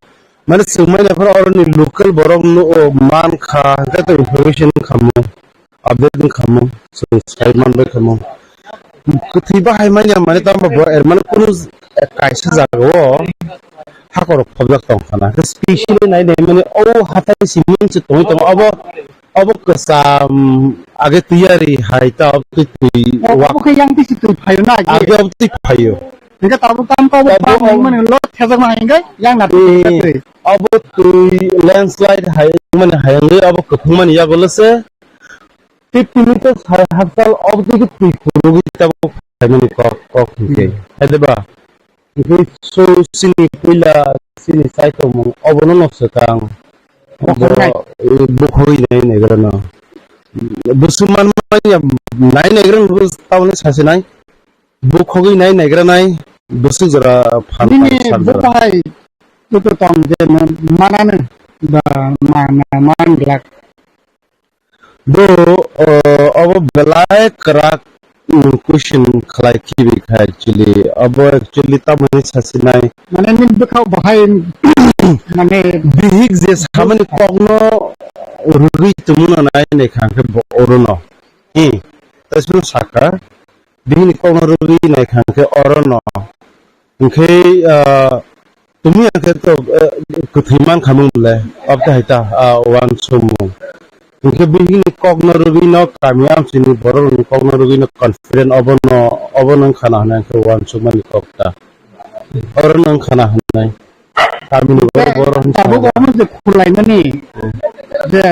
mane chwng manya phano oroni local borok no, o, mankha, hwnkhe to information wngkha mo. Update wngkha mo, chwng sai manbai kha mo. Kwthwi bahai manya mane tamo bo er mane kunu kaisa jaga o hakorok phobjak tong khana. Specially nai nai mane o hatai simi se tongwi tongo. Obo, obo kwcham age tiyari hai ta obo twi twi. O, wak. Obo khe yang twi si twi phaio na age? Age obo twi phaio. Hingke tabuk tam ko obo. Tabuk bang o mani lo thajak ma hingke yang na twi. Eh, twi. Obo twi landslide hai mani hai wngwi obo kwthwng mani yagulo se. Fifty meters hai hakchal obodigi twi phurugwi tabuk phaimani kok, kok hinkhe. Hmm. Hai diba? Hinkhe so chini puila chini chaitomung obono no swkang. Bukhogwi nai. Bo, eh, bukhogwi nai naigrano. Bwswk manmanya nai naigrano bo tamoni sasinai. Bukhogwi nai naigranai bwswk jora phan nini phan sak jora. Bukhai joto tong je manano ba mana man glak. Do, uh, obo belai kwrak, mm, question khlai khibi kha actually. Obo actually tamoni sasinai. Mane nini bwkhao bahai mane bihik je samani kokno rwgwi tongmano nai nai kha hwnkhe bo orono. Hmm. Tasmano saka, bihikni kokno rwgwi nai kha hwnkhe orono. Hwnkhe, ah, tumi ang khe to, eh, kwthwi man khamung le, abte hai ta, ah, uansukmung. Hwnkhe bihikni kokno rwgwino kami amchini borokni kokno rwgwino confident obono, obono wngkha na hwnwi ang khe uansukmani kok ta. Orono wngkha na hwnwi. Kamini borok, borok wngkha tabuk na. Omo je khulaimani je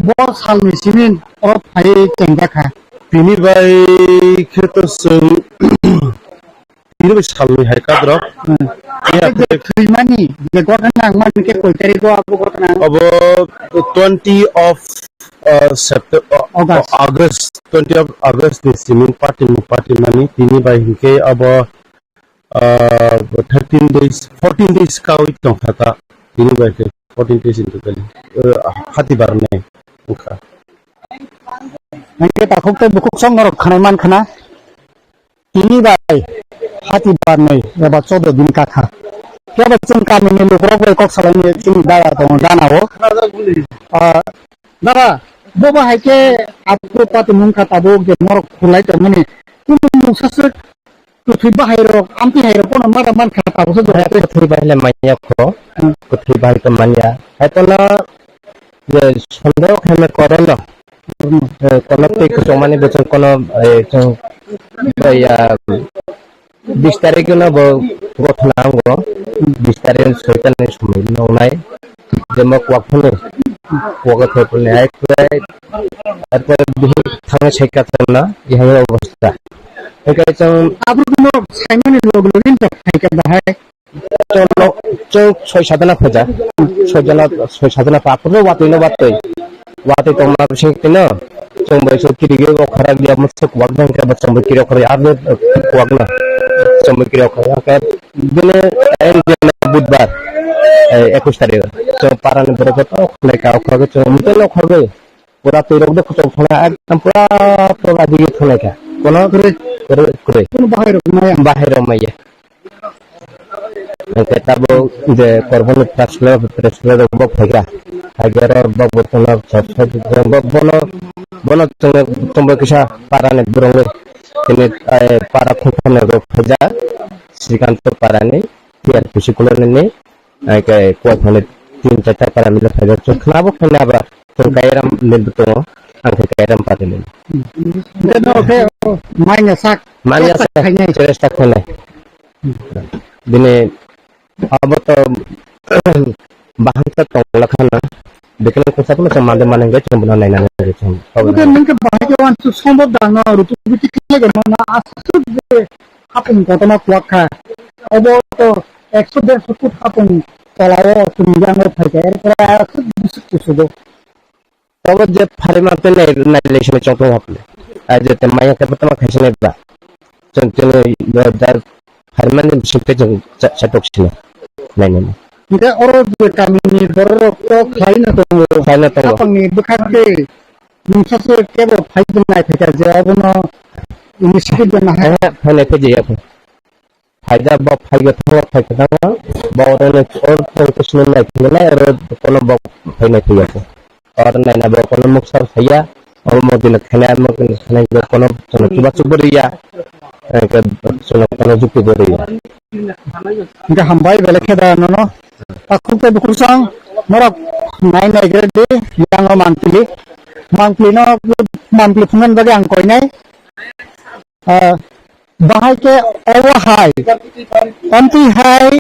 bo salni simi oro phai chengjak kha. Tini bai khe to chwng Tini bai salnwi hai kadrok. Hmm. Iya, je thwimani, je gotna nangmani khe koi tarikh o abo gotna? Abo twenty of, uh, September, uh, August. August, twenty of August ni simi party ni party mani tini bai hinkhe abo, uh, thirteen days, fourteen days kawi tongkha ta. Tini bai khe fourteen days in totally, uh, hati barnai wngkha. Hinkhe takhuk tei bukhuk song norok khanai man khana. Tini bai hati barnai eba choudo din kakha. Kebo chwng kamini lukurok bai kok salaini chini dara tongo gana o. Ah, dara, bobo hai khe abo pati mung kha tabuk je norok khulai tongmani. Kunu mungsa swk kwthwi bahai rok, amtwi hai rok bono mada man kha tabuk se jora twi. Kwthwi bahai le manya kho. Hmm. Kwthwi bahai to manya. Hai to na je sondeho khaima korono. Eh, kono twi kwchangmani bwswk kono, eh, chwng, eh, ya, bis tarikh no bo gotna ango, bis tarikh soita ni somoi nongnai, je mo kwak phano, kwak thai phano, ai kwrai, arpore bihik thangwi sai ka chwngno, ih hai obostha. Hinkhe chwng aborokno saimani log login to phaikha bahai. Chwng nok, chwng soi sadana phaja. Soi jana, soi sadana pa, apor watwi no watwi. Watwi tongma bising tino. Chwng bai se kiri ge okhara dia mo se kwak dang khe ba chwng bai kiri okhara ar kwak na. Chwng bai kiri okhara khe bini time de budbar. Eh, ekush tarikh. Chwng parani borok to khlai ka okhara chwng mte okhara. Pura twi rok de kuchuk thangna ekdom pura pura dige thangnaikha. Kono kwrwi, kwrwi, kwrwi. Kono bahai rok maya. Bahai rok maya. Hwnkhe tabuk je Korboni press club, press club rok bo phaikha. Phaikhe oro bo bo chwngno bo-, bono, bono chwngno chwngbo kisa parani bwrwngwi tini, eh, para khungthorni rok phaijak Srikanto parani T R P C colony ni. Ai khe kuai phone tin charta para mile phaijak chwng khna bo khna ba chwng Kairam mil bo tongo, ang khe Kairam party mil. Hwnkhe no khe manya sak, manya sak sak khainai. Cheresta khainai. Bini abo to bahai ta tongla khana, bekheno kisa phano chwng mande mane hwnkhe chwng bono nainani rw chwng. Obo khe nwng khe bahai khe uansuk sombor dangno rutuk bitik khe khe mano aswk je hapung kotorma kwak kha. Obo to ekso derso foot hapung tolao chwng yango phai kha, erpore aswk bisik kusugo. Obo je phaima tei nai, nai le sini chong tong haple. Ai je te maya khe tama khaisi nai ba. Chwng chwng da phaima ni bising tei chwng cha, cha tok sini. Nai nai. Hingke oro je kami ni borok rok to khlai na tongo. Khlai na tongo. Hapang ni bwkhak tei mungsa se kebo phai nai phaikha je obono initiative rwna hai. Eh, phainai phai jaya kho. Phaida bo phaiga thangma phai kwthangma, bo oroni or tong kisini nai khinai oro kono bo phainai phaiya kho. Or naina bo kono muksa phaiya, omo mobile khainai, mobile khainai bo kono chwngno chubachu bo riya, eh, ke chwngno kono jukti bo riya. Hingke hambai belai khe da nono. Takhuk tei bukhuk sang norok nai nai gre di, yang o mangpili. Mangpili no, mangpili phungan bagwi ang koinai. Ah, bahai khe obo hai, amtwi hai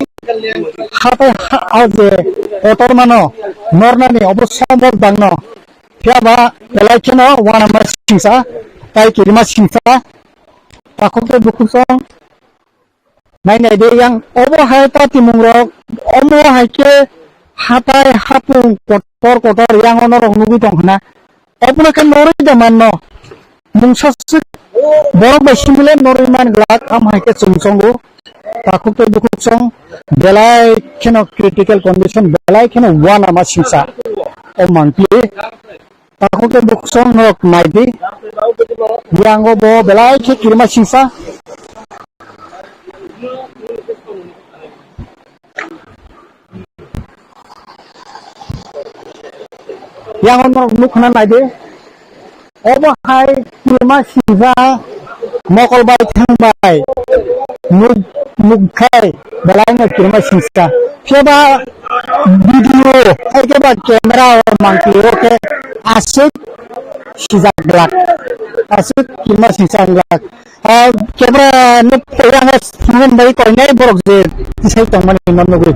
hatai ha, o je kotor mano nornani obo sombor dangno. Phiya ba belai kheno uanama singsa, tai kirima singsa, takhuk tei bukhuk song. Nai nai de yang obo hai patimung rok, omo hai khe hatai hapung kotor kotor yang ono rok nugwi tong khna. Obono khe norwi da manno. Mungsa swk borok bai simi le norwi man glak, am hai khe chwng chongo. Takhuk tei bukhuk song belai kheno critical condition, belai kheno uanama singsa. O mangpili. Takhuk tei bukhuk song norok nai di. Yang o bo belai khe kirima singsa. Yang o norok nuk khna nai di. Obo hai kirima singsa mokol bai thang bai nuk, nuk khai belai no kirima singsa. Phiya ba video, hai khe ba camera o mangpili o khe aswk sijak glak, aswk kirima singsa glak. Ah, camera no pura ang phone bai koinai borok je tisai tongmani no nugwi.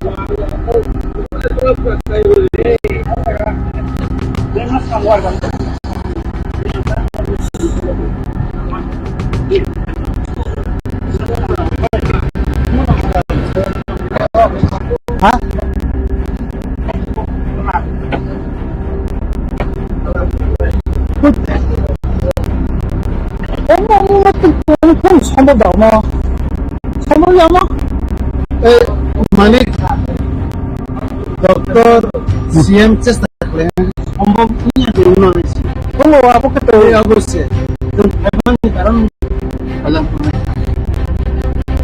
Ha? Omo, omo, omo, omo, omo, sombor da, omo. Sombor ya, omo? Eh, Manik, Doctor C M chesta khle, sombor niya de uno nisi. Omo, abo khe to. Eh, abo se. Tun, karon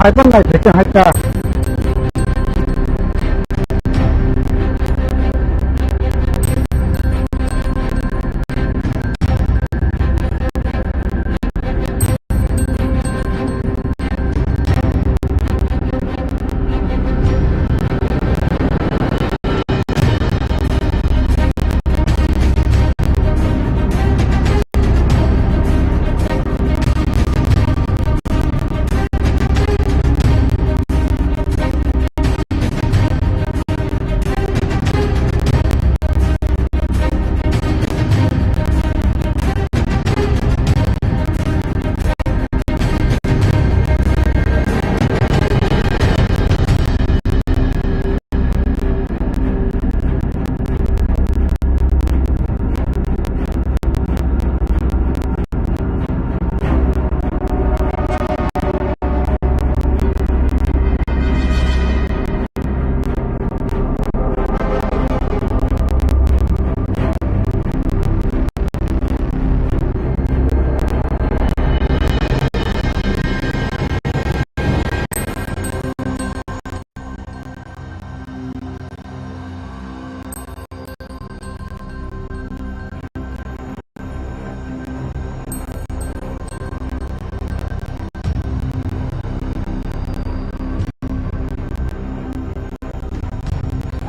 Hai pan nai phaikha hai ta.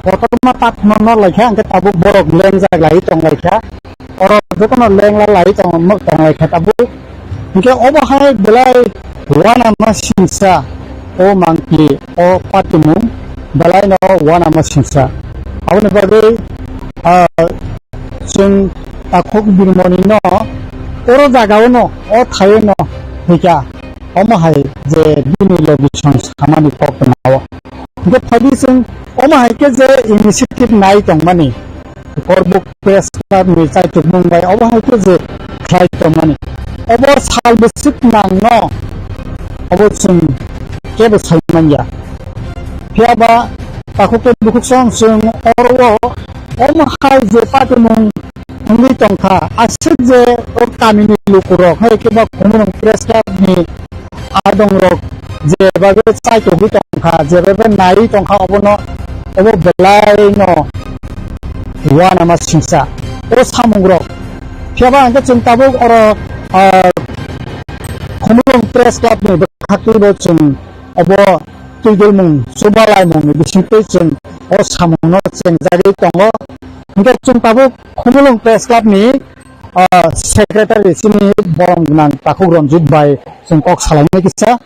Kotorma pathorno nor laikha, hwnkhe tabuk borok lengjak lai tong laikha. Oro jotono lengla lai tong, tong laikha tabuk. Hwnkhe obo hai belai uanama singsa, o mangpili, o patimung belaino uanama singsa. Aboni bagwi, ah, chwng takhuk birmoni no oro jaga o no, o thai o no hwnkha, omo hai je bini logi song samani kok tongma o. Hwnkhe phaidi chwng omo hai khe je initiative nai tongmani, Korbuk Press Club ni chaitukmung bai obo hai khe je khlai tongmani. Obo sal bwswk nang no, obo chwng kebo sai manya. Phiya ba takhuk tei bukhuk song chwng oro o omo hai je patimung wngwi tongkha, aswk je o kamini lukurok hai khe ba Khumulwng Press Club ni adongrok je bagwi chai togwi tongkha, je bagwi naiwi tongkha, obono, obo belai no uanama singsa o samungrok. Phiya ba hwnkhe chwng tabuk oro, ah, Khumulwng Press Club ni bwkhaktwi bo chwng obo twidulmung chubalaimung ni bisingtwi chwng o samungno chengjagwi tongo. Hwnkhe chwng tabuk Khumulwng Press Club ni, ah, secretary chini borom gwnang takhuk Ranjit bai chwng kok salainai kisa.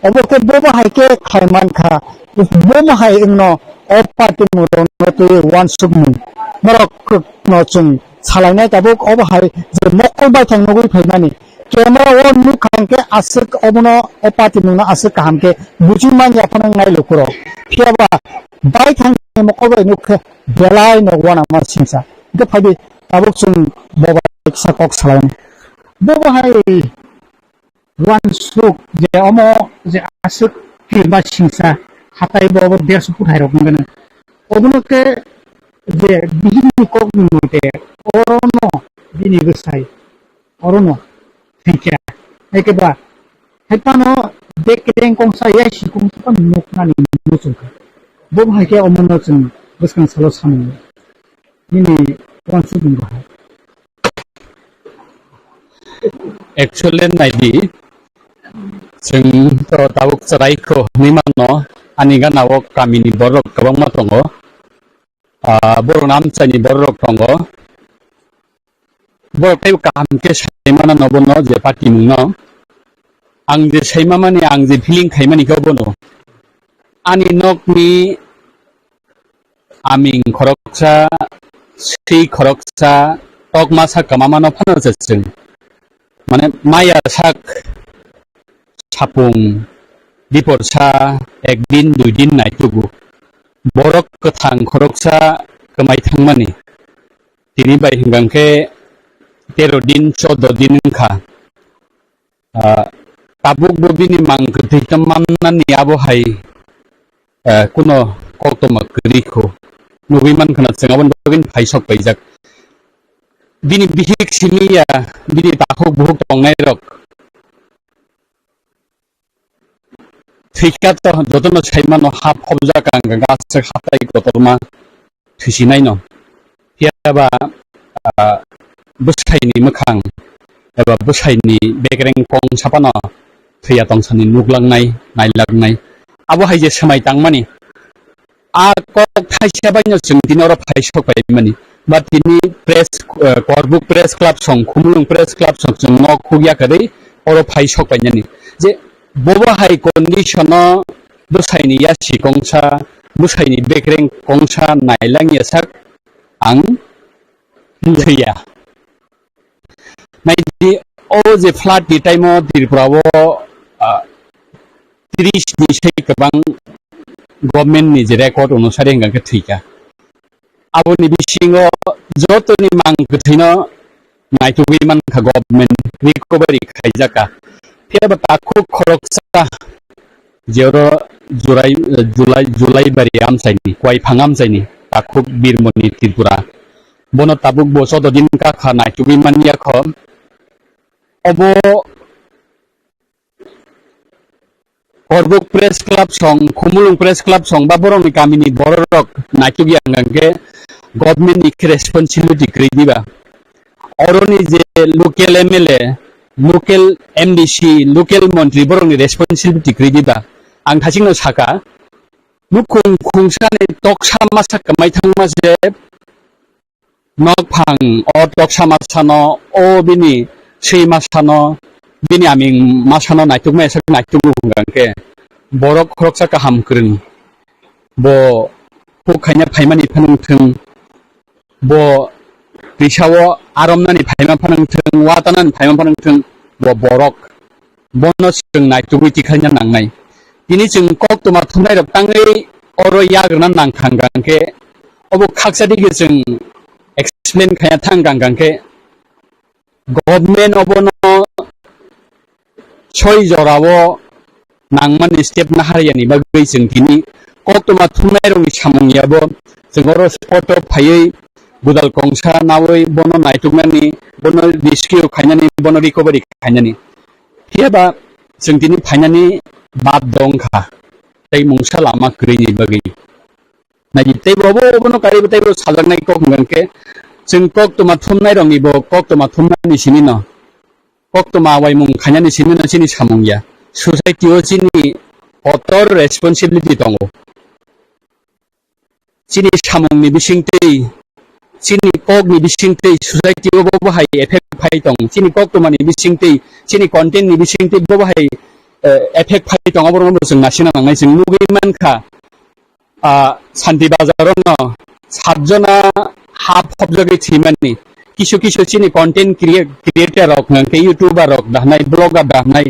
Obo khe bobo hai khe khlai mankha, bomo hai wngno o party mung rokno twi uansukmung norok no chwng salainai tabuk obo hai je mokol baithang nugwi phaimani. Camera o nukha hwnkhe aswk obono o patimungno aswk kaham khe buching manya phano wngnai lukurok. Phiya ba baithangni mokol bai nukkhe belai no uanama singsa. Hwnkhe phaidi tabuk chwng bo bai kisa kok salainai. Bobo hai uansuk je omo je aswk film ba singsa hatai bo obo derso phuthai rok wngkhe. Obono khe je bihikni kokni mote orono bini bwsai orono thwikha. Hai khe ba, hai phano bekereng kongsa yasi kongsa phano nuknani muchungkha. Bo hai khe omono chwng bwskang salo samung nini uansukmung bahai. Actually naidi, chwng to tabuk chwraikho hinwi mano, ani gana o kamini borok kwbangma tongo. Ah, borok no amchaini borok tongo. Borok teibo kaham khe sai mano no bono je patimung no. Ang je sai mamani, ang je feeling khaimani khe bono. Ani nokni aming khoroksa, swi khoroksa, tok masa kwmamano phano je chwng. Mane maya sak sapung diporsa ek din dui din naitugo. Borok kwthang khoroksa kwmai thangmani. Tini bai hwnkha khe tero din, choudo din wngkha. Ah, tabuk bo bini mang kwthwi tongmani abo hai, ah, kuno koktwma kwrwi kho. Nugwi mankha na chwng aboni bagwi phai sok paijak. Bini bihik simi ya, bini takhuk buhuk tongnai rok. Thwikha to jotono saimano hap hopjak ang gaswk hatai kotorma thwisi naino. Phiya ba, ah, bwsaini mwkhang eba bwsaini bekereng kong sapano thwiya tongsani nuklangnai, nailaknai. Abo hai je swmai tangmani. A kok thaisa baino chwng tini oro phai sok paimani. Ba tini press, eh, Korbuk Press Club song, Khumulwng Press Club song chwng nok khukya kwrwi oro phai sok painani. Je bobo hai condition o bwsaini yasi kongsa, bwsaini bekereng kongsa nailangya sak ang thwiya. Naidi, o je flood ni time o Tripura o, ah, tris ni sai kwbang government ni je record onusari hwnkha khe thwikha. Aboni bisingo jotoni mang kwthwino naitugwi mankha government recovery khaijakha. Phiya ba takhuk khoroksa je oro Jurai, Julai, Julai bari amchaini, Kuaiphang amchaini, takhuk Birmoni Tripura. Bono tabuk bo choudo din kakha naitugwi manya kho. Obo Korbuk Press Club song, Khumulwng Press Club song ba borokni kamini bororok naitugya hwnkhe government ni khe responsibility kwrwi diba? Oroni je local M L A, local M D C, local montri borokni responsibility kwrwi diba? Ang thachikno saka, nukhung khungsani toksa masa kwmai thangma se nokphang o toksa masano, o bini swi masano, bini aming masano naitukma esa naitukgo hwnkha hwnkhe borok khoroksa kaham kwrwng bo takhuk khaina phaimani phano wngthwng, bo twisao aromnani phaima phano wngthwng, watanani phaima phano wngthwng, bo borok, bono chwng naitugwi tikhaina nangnai. Tini chwng koktwma thumnairok tangwi oro yagrwna nangkha hwnkha hwnkhe, obo khaksa digi chwng explain khaina thang kha hwnkha hwnkhe, government obono soi jorao nangmani step nahariyani bagwi chwng tini koktwma thumnairokni samung yabo chwng oro spot-o phaiwi gwdal kongsa nawi bono naituknani, bono rescue khainani, bono recovery khainani. Phiyaba chwng tini phainani bad dong kha, tei mungsa lama kwrwini bagwi. Naidi, teibo obo, obono karibo teibo sajaknai kok hwnkha hwnkhe, chwng koktwma thumnairokni bo koktwma thumnani simi no, koktwma waimung khainani simi no chini samung ya. Society o chini kotor responsibility tongo. Chini samungni bisingtwi, chini kokni bisingtwi society o bo bahai effect phai tong. Chini koktwmani bisingtwi, chini content ni bisingtwi bo bahai, eh, effect phai tong. Oborokno bo chwng nasina nangnai, chwng nugwi mankha. Ah, Santi Bazar no satjona ha phobjagwi thwimani, kisu kisu chini content crea-, creator rok hwnkhe YouTuber rok dahnai, blogger dahnai,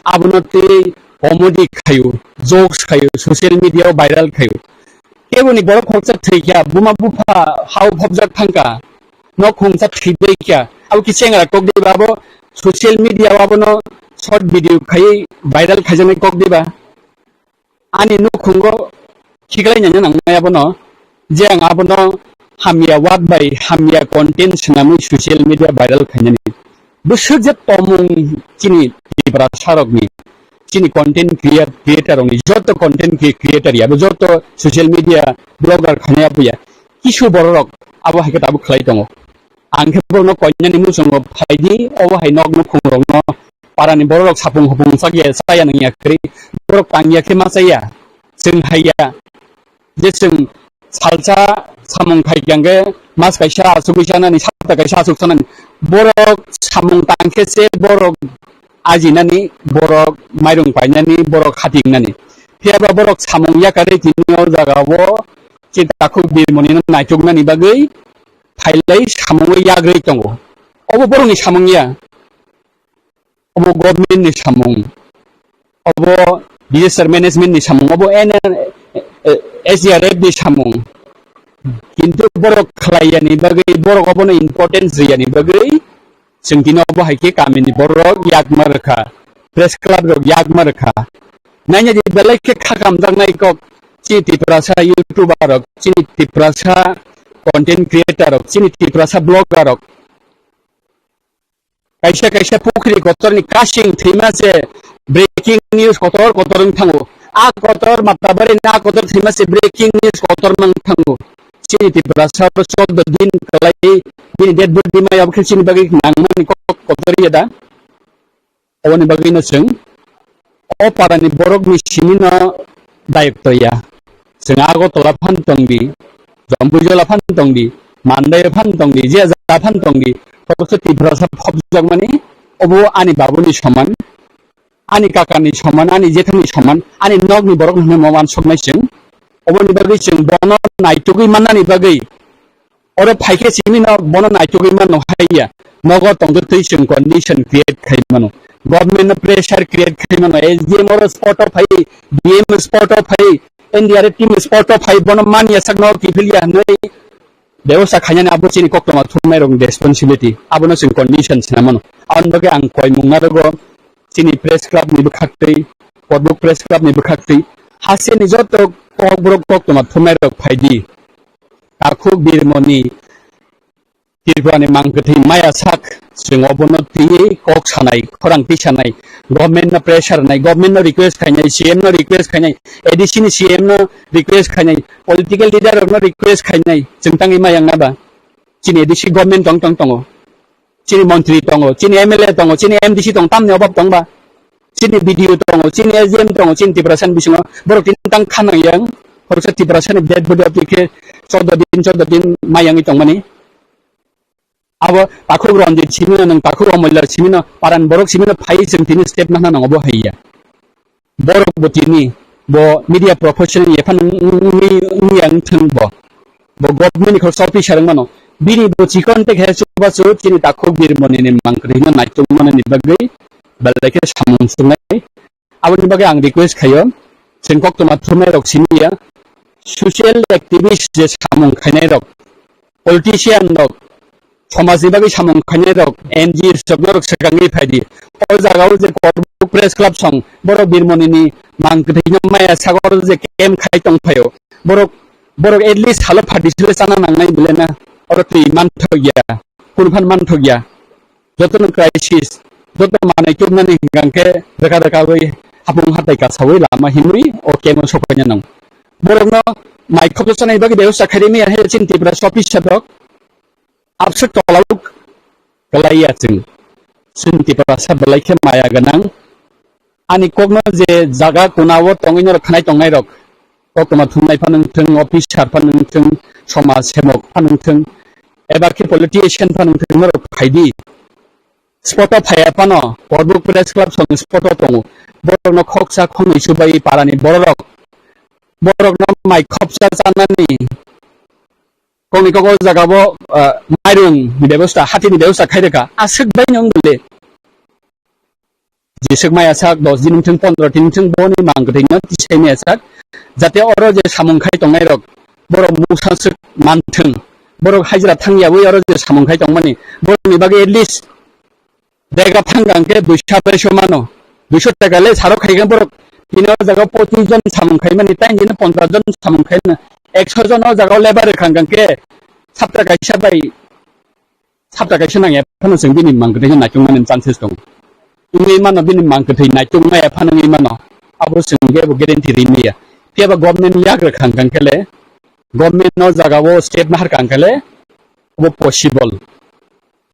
abono tei comedy khayu, jokes khayu, social media o viral khayu. Keboni borok khoroksa thwikha, buma bupha hao phobjak thangkha, nok khungsa thwibaikha, abo khe chengra kok diba, abo social media o abono short video khaiwi viral khaijaknai kok diba. Ani nukhungo khiklai nangya nangnai abono, je ang abono hamya word bai hamya content swnamwi social media viral khainani. Bwswk je tomung chini Tiprasa rokni, chini content creat-, creator rokni, joto content cre-, creator ya, bo joto social media blogger khainai abo ya, kisu borok rok abo hai khe tabuk khlai tongo. Ang khe borokno koinani muchungo phaidi, obo hai nok nukhung rokno parani borok rok sapung hopung chakya, chaya nangya kwrwi, borok tangya khe ma chaya, chwng haiya, je chwng salsa samung khai khe mas kaisa asugwi chanani, sapta kaisa asuk chanani, borok samung tang khe se borok ajinani, borok mairung painani, borok hatingnani. Phiyaba borok samung yakarwi tini o jaga o chini takhuk birmoni no naituknani bagwi phailai samungwi yagrwi tongo. Obo borokni samung ya, obo government ni samung, obo disaster management ni samung, obo N R, eh, S D R F ni samung. Kintu borok khlaiyani bagwi, borok obono importance riyani bagwi, chwng tini obo hai khe kamini borok yakma rwkha, press club rok yakma rwkha. Naina di belai khe kha kamjaknai kok, chini Tiprasa YouTuber rok, chini Tiprasa content creator rok, chini Tiprasa blogger rok. Kaisa kaisa pukhri kotorni kasing thwima se breaking news kotor kotor wng thango. A kotor Matabari ni a kotor thwima se breaking news kotor mang thango. Chini Tiprasa o chauda din kwlai bini dead body maya bwkhe chini bagwi nangmani kok kotor ya da. Oboni bagwi no chwng o parani borok ni simi no dayok to ya. Chwng Agartala phan tong di, Jampuijala phan tong di, Mandai phan tong di, je ja phan tong di, kotor se Tiprasa phobjak mani, obo ani babuni soman, ani kakani soman, ani jethani soman, ani nokni borok hwnwi mo wansuknai chwng. Oboni bagwi chwng bono naitugwi mannani bagwi oro phaikhe simi no bono naitugwi mano haiya. Nogo tongtwi twi chwng condition create khai mano. Government no pressure create khai mano. S D M oro spot o phai, D M spot o phai, N D R F team spot o phai bono manya sak no kiphilya hwnwi bebosta khainani abo chini koktwma thumnai rokni responsibility. Abono chwng condition sina mano. Aboni bagwi ang koimung narogo chini press club ni bwkhaktwi, Korbuk press club ni bwkhaktwi, hasteni joto kokborok koktwma thumnai rok phaidi. Takhuk birmoni Tripura ni mangkwthwi maya sak, chwng obono twiwi kok sanai, khorang tisanai, government no pressure nai, government no request khainai, C M no request khainai, A D C ni C M no request khainai, political leader rok no request khainai, chwng tangwi maya wngna ba? Chini A D C government tong tong tongo, chini montri tongo, chini M L A tongo, chini M D C tongo, tamni obab tong ba? Chini B D O tongo, chini S D M tongo, chini Tiprasa ni bisingo borok tini tang khanang yang, khoroksa Tiprasa ni dead body abdi khe chordo din, chordo din mayangwi tongmani. Abo takhuk Ranjit simi no, nwng takhuk Amolla simi no, paran borok simi no phai chwng tini step nahna nango bo hai ya. Borok bo tini Bo media professional ni ephano wng-, wng-, wng-, wngya wngthwng bo. Bo government ni khoroksa officer wngmano. Bini bo chikon tei khe chubachu chini takhuk birmoni ni mangkwrwi no naitukmani ni bagwi belai khe samung sungnai. Aboni bagwi ang request khaio, chwng koktwma thumnai rok siniya, social activist je samung khainai rok, politician rok, somajni bagwi samung khainai rok, N G Os rok, norok swkangwi phaidi. O jagao je Korbuk Press Club song, borok birmoni ni mangkwthwi no maya sagor je camp khai tong phaio. Borok, borok at least halo phardi sile chana nangnai bile na, oro twi manthokya, kunu phan manthokya. Jotono crisis, joto manwi tubnani hwnkha khe rwkha rwkha wi hapung hatai kasawi lama hinwi o camp o sokaina nango. Borokno mai khopjak chanai bagwi bebosta khairimi ya he chini Tiprasa officer rok abswk tolawuk kwlaiya chwng. Chwng Tiprasa belai khe maya gwnang. Ani kokno je jaga kunao tongnai norok khanai tongnai rok, koktwma thumnai phano wngthwng, officer phano wngthwng, somaj semok phano wngthwng, eba khe politician phano wngthwng, norok phaidi. Spot o phaiya phano, Korbuk Press Club song spot o tongo. Borokno khoksa khongnwi chubai parani bororok, borokno mai khopsa chanani kokni kok o jaga bo, ah, mairung ni bebosta, hati ni bebosta khai rwkha. Aswk bai nw wng le. Jeswk maya sak dos din wngthwng, pondro din wngthwng, boni mang kwthwi no tisai maya sak, jate oro je samung khai tongnai rok, borok mungsa swk manthwng, borok hajira thangyawi oro je samung khai tongmani, borokni bagwi at least dega thang khe duiso arai so mano, duiso taka le sarok khai khe borok tini o jaga pochis jon samung khai mani, tai jini pondro jon samung khai mani, ekso jon o jaga o lebar rwkha hwnkha khe sapta kaisa bai Sapta kaisa nangya phano chwng bini mang kwthwi khe naitukmani chances tongo. Wngwi mano bini mang kwthwi naitukmaya phano wngwi mano. Abo chwng khe bo guarantee ri maya. Phiya ba government yak rwkha hwnkha khe le, government no jaga o step naharkha hwnkha le, abo possible.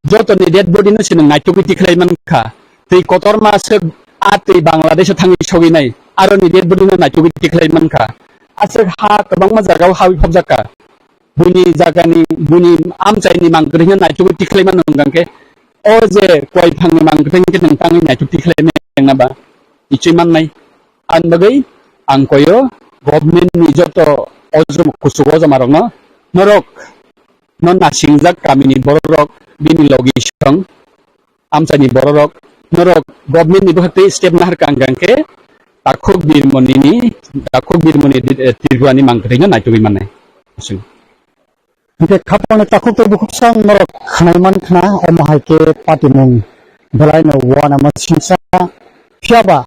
Jotoni dead body no chwng naitugwi tikhlai mankha. Twi kotorma swk a twi Bangladesh o thangwi sogwi nai. Aroni dead body no naitugwi tikhlai mankha. Aswk ha kwbangma jaga o hawi phobjakha. Buini jagani, buini amchaini mang kwthwino naitugwi tikhlai mano hwnkha khe, o je koi phangni mang kwthwino khe nwng tangwi naituk tikhlai mano ba, ichwi mannai. Ani bagwi ang koyo government ni joto ojom kuchugo ojomarokno, norok no nasingjak kamini bororok bini logi song, amchaini bororok, norok government ni bwkhak twi step naharkha hwnkha khe takhuk birmoni ni, takhuk birmoni, eh, Tripura ni mang kwthwino naitugwi mannai. Hwnkhe khapangni takhuk tei bukhuk sang norok khnai man khna, omo hai khe patimung belai no uanama singsa. Phiya ba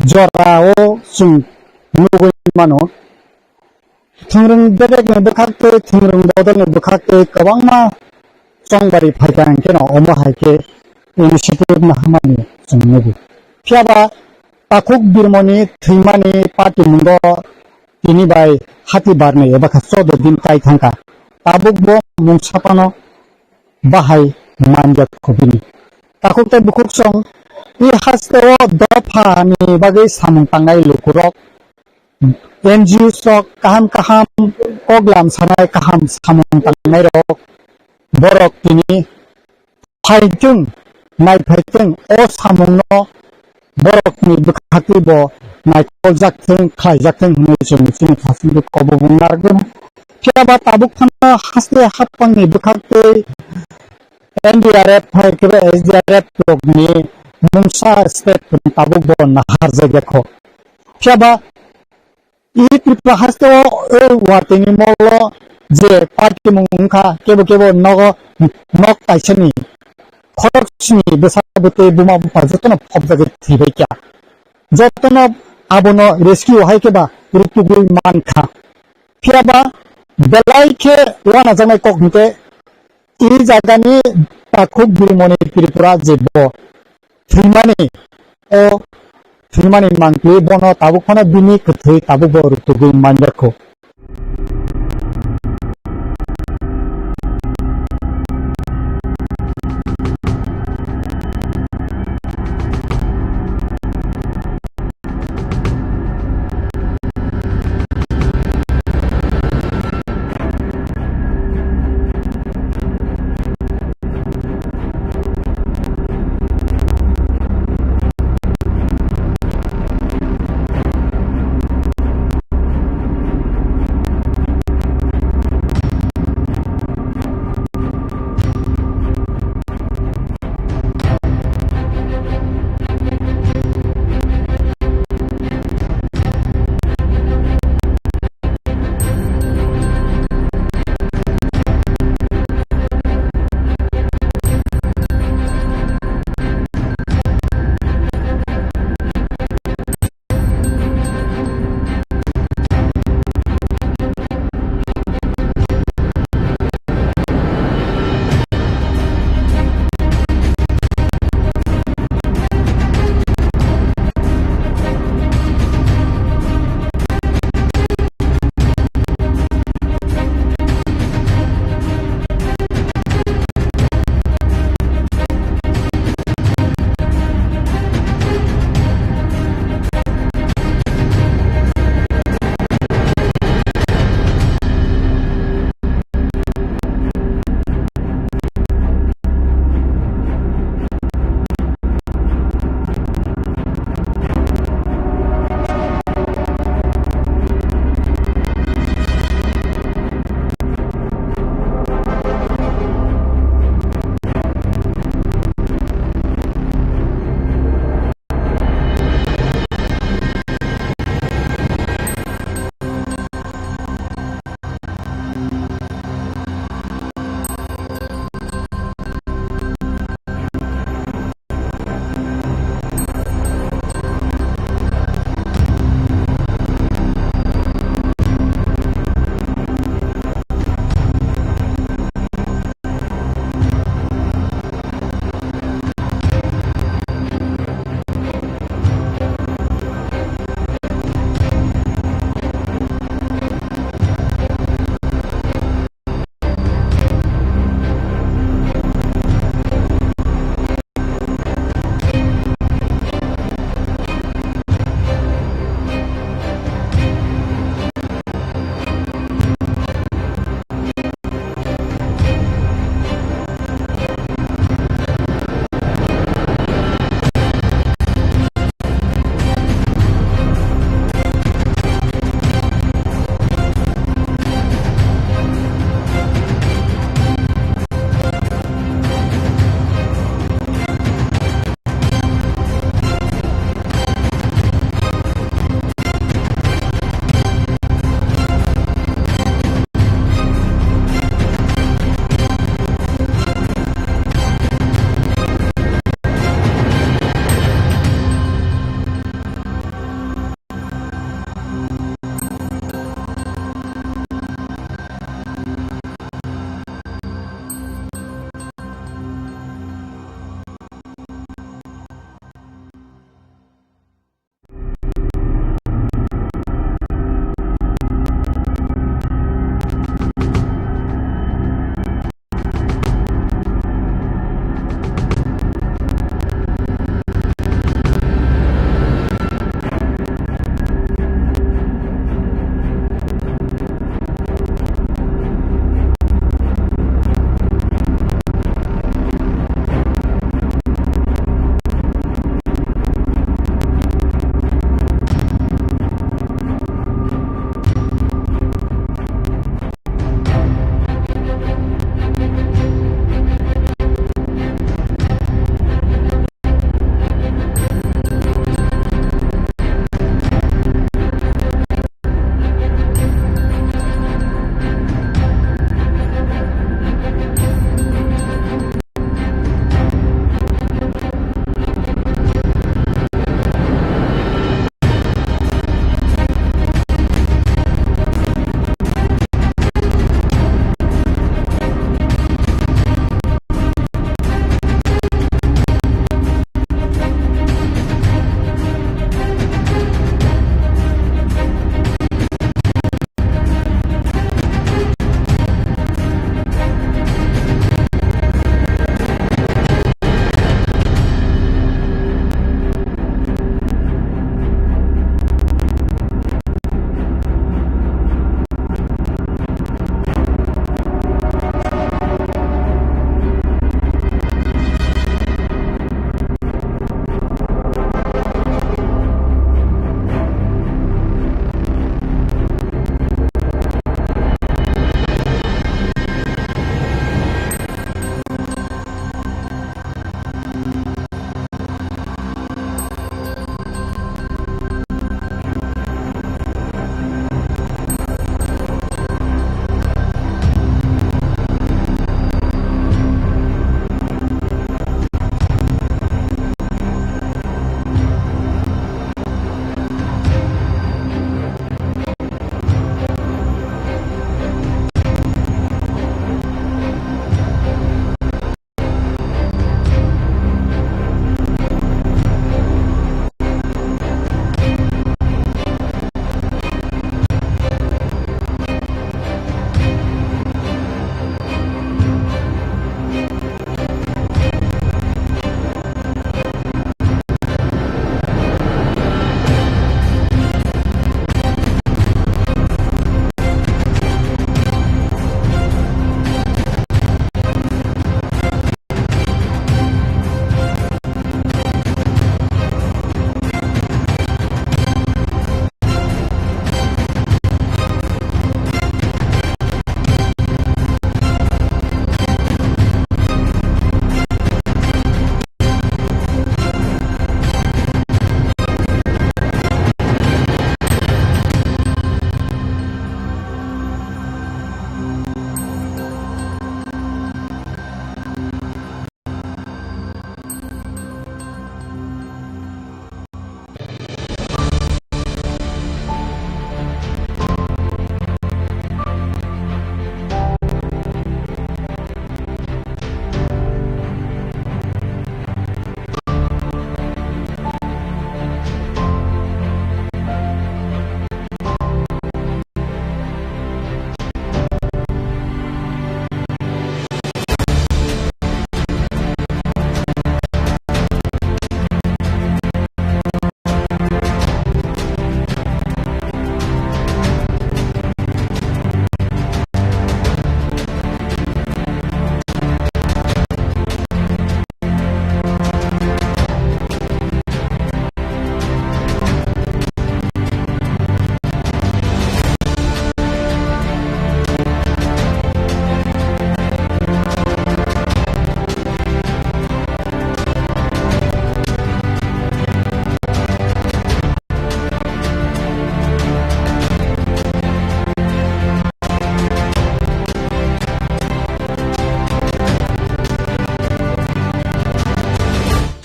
jora o chwng nugwi mano, thwngrwng bedekni bwkhak tei thwngrwng bodolni bwkhak tei kwbangma chongbari phaikha hwnkhe no omo hai khe initiative naharmani chwng nugo. Phiya ba takhuk birmoni thwimani patimungo tini bai hati barni eba khe choudo din kai thangkha. Tabuk bo mungsa phano bahai manjak kho bini. Takhuk tei bukhuk song i haste o dopha ni bagwi samung tangnai lukurok, N G Os rok, kaham kaham koklam sanai, kaham samung tangnai rok, borok tini phaitwng, naiphaiktwng o samungno borokni bwkhakni bo naikoljak thwng, khlaijak thwng hwnwi chwng chini khasingtwi kobobung narwkdi. Phiya ba tabuk phano haste haphangni bwkhaktwi N D R F hai khe S D R F rokni mungsa step tabuk bo naharjak ya kho. Phiya ba I Tripura haste o, o watini molo je party mung wngkha, kebo kebo nogo nok kaisani khorok sini bwsa bwtwi buma bupha jotono phobjagwi thwibaikha. Jotono abono rescue hai khe ba rutugwi mankha. Phiya ba belai khe wanajaknai kok hwnkhe I jagani takhuk birmoni Tripura je bo thwimani, o thwimani mangpli bono tabuk phano bini kwthwi tabuk bo rutugwi manjakho.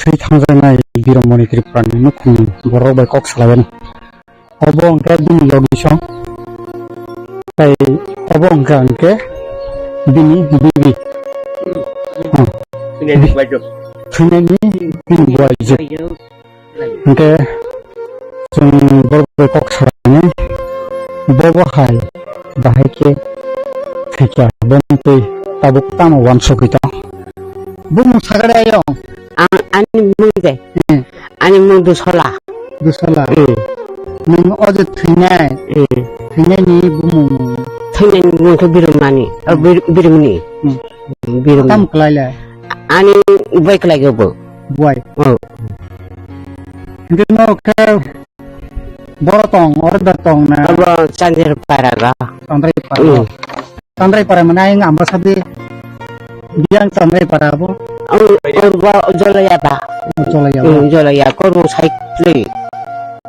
thwi thangjaknai Biromoni Tripurani nukhungni borok bai kok salaio. Obo hwnkhe bini logisong. Tei obo hwnkha hwnkhe bini bibi. Hmm. Thwinaini buaijwk. Hwnkhe chwng borok bai kok salainai. Bobo hai bahai khe thwikha, boni twi tabuk tamo uansugwi tong. Bumung sagade ayong. Ang, ani mung de. Hmm. Ani mung Dusola. Dusola. Hmm. Nung o je thwinai. Hmm. Thwinai ni bumung. Thwinai ni bumung khe Biromani. Oh, Bir-, Biromani. Hmm. Hmm, Biromani. Tam kwlai le? Ani bai kwlai go bo. Buai. Oh. Hingke no khe boro tong, oro da tong na? Abo Chandrai para ga. Chandrai para. Hmm. Chandrai para mane ayang amba sadi biyang Chandrai para abo. Ang, ang ba Jolaya ba. Jolaya ba. Hmm, Jolaya, Korbong side le.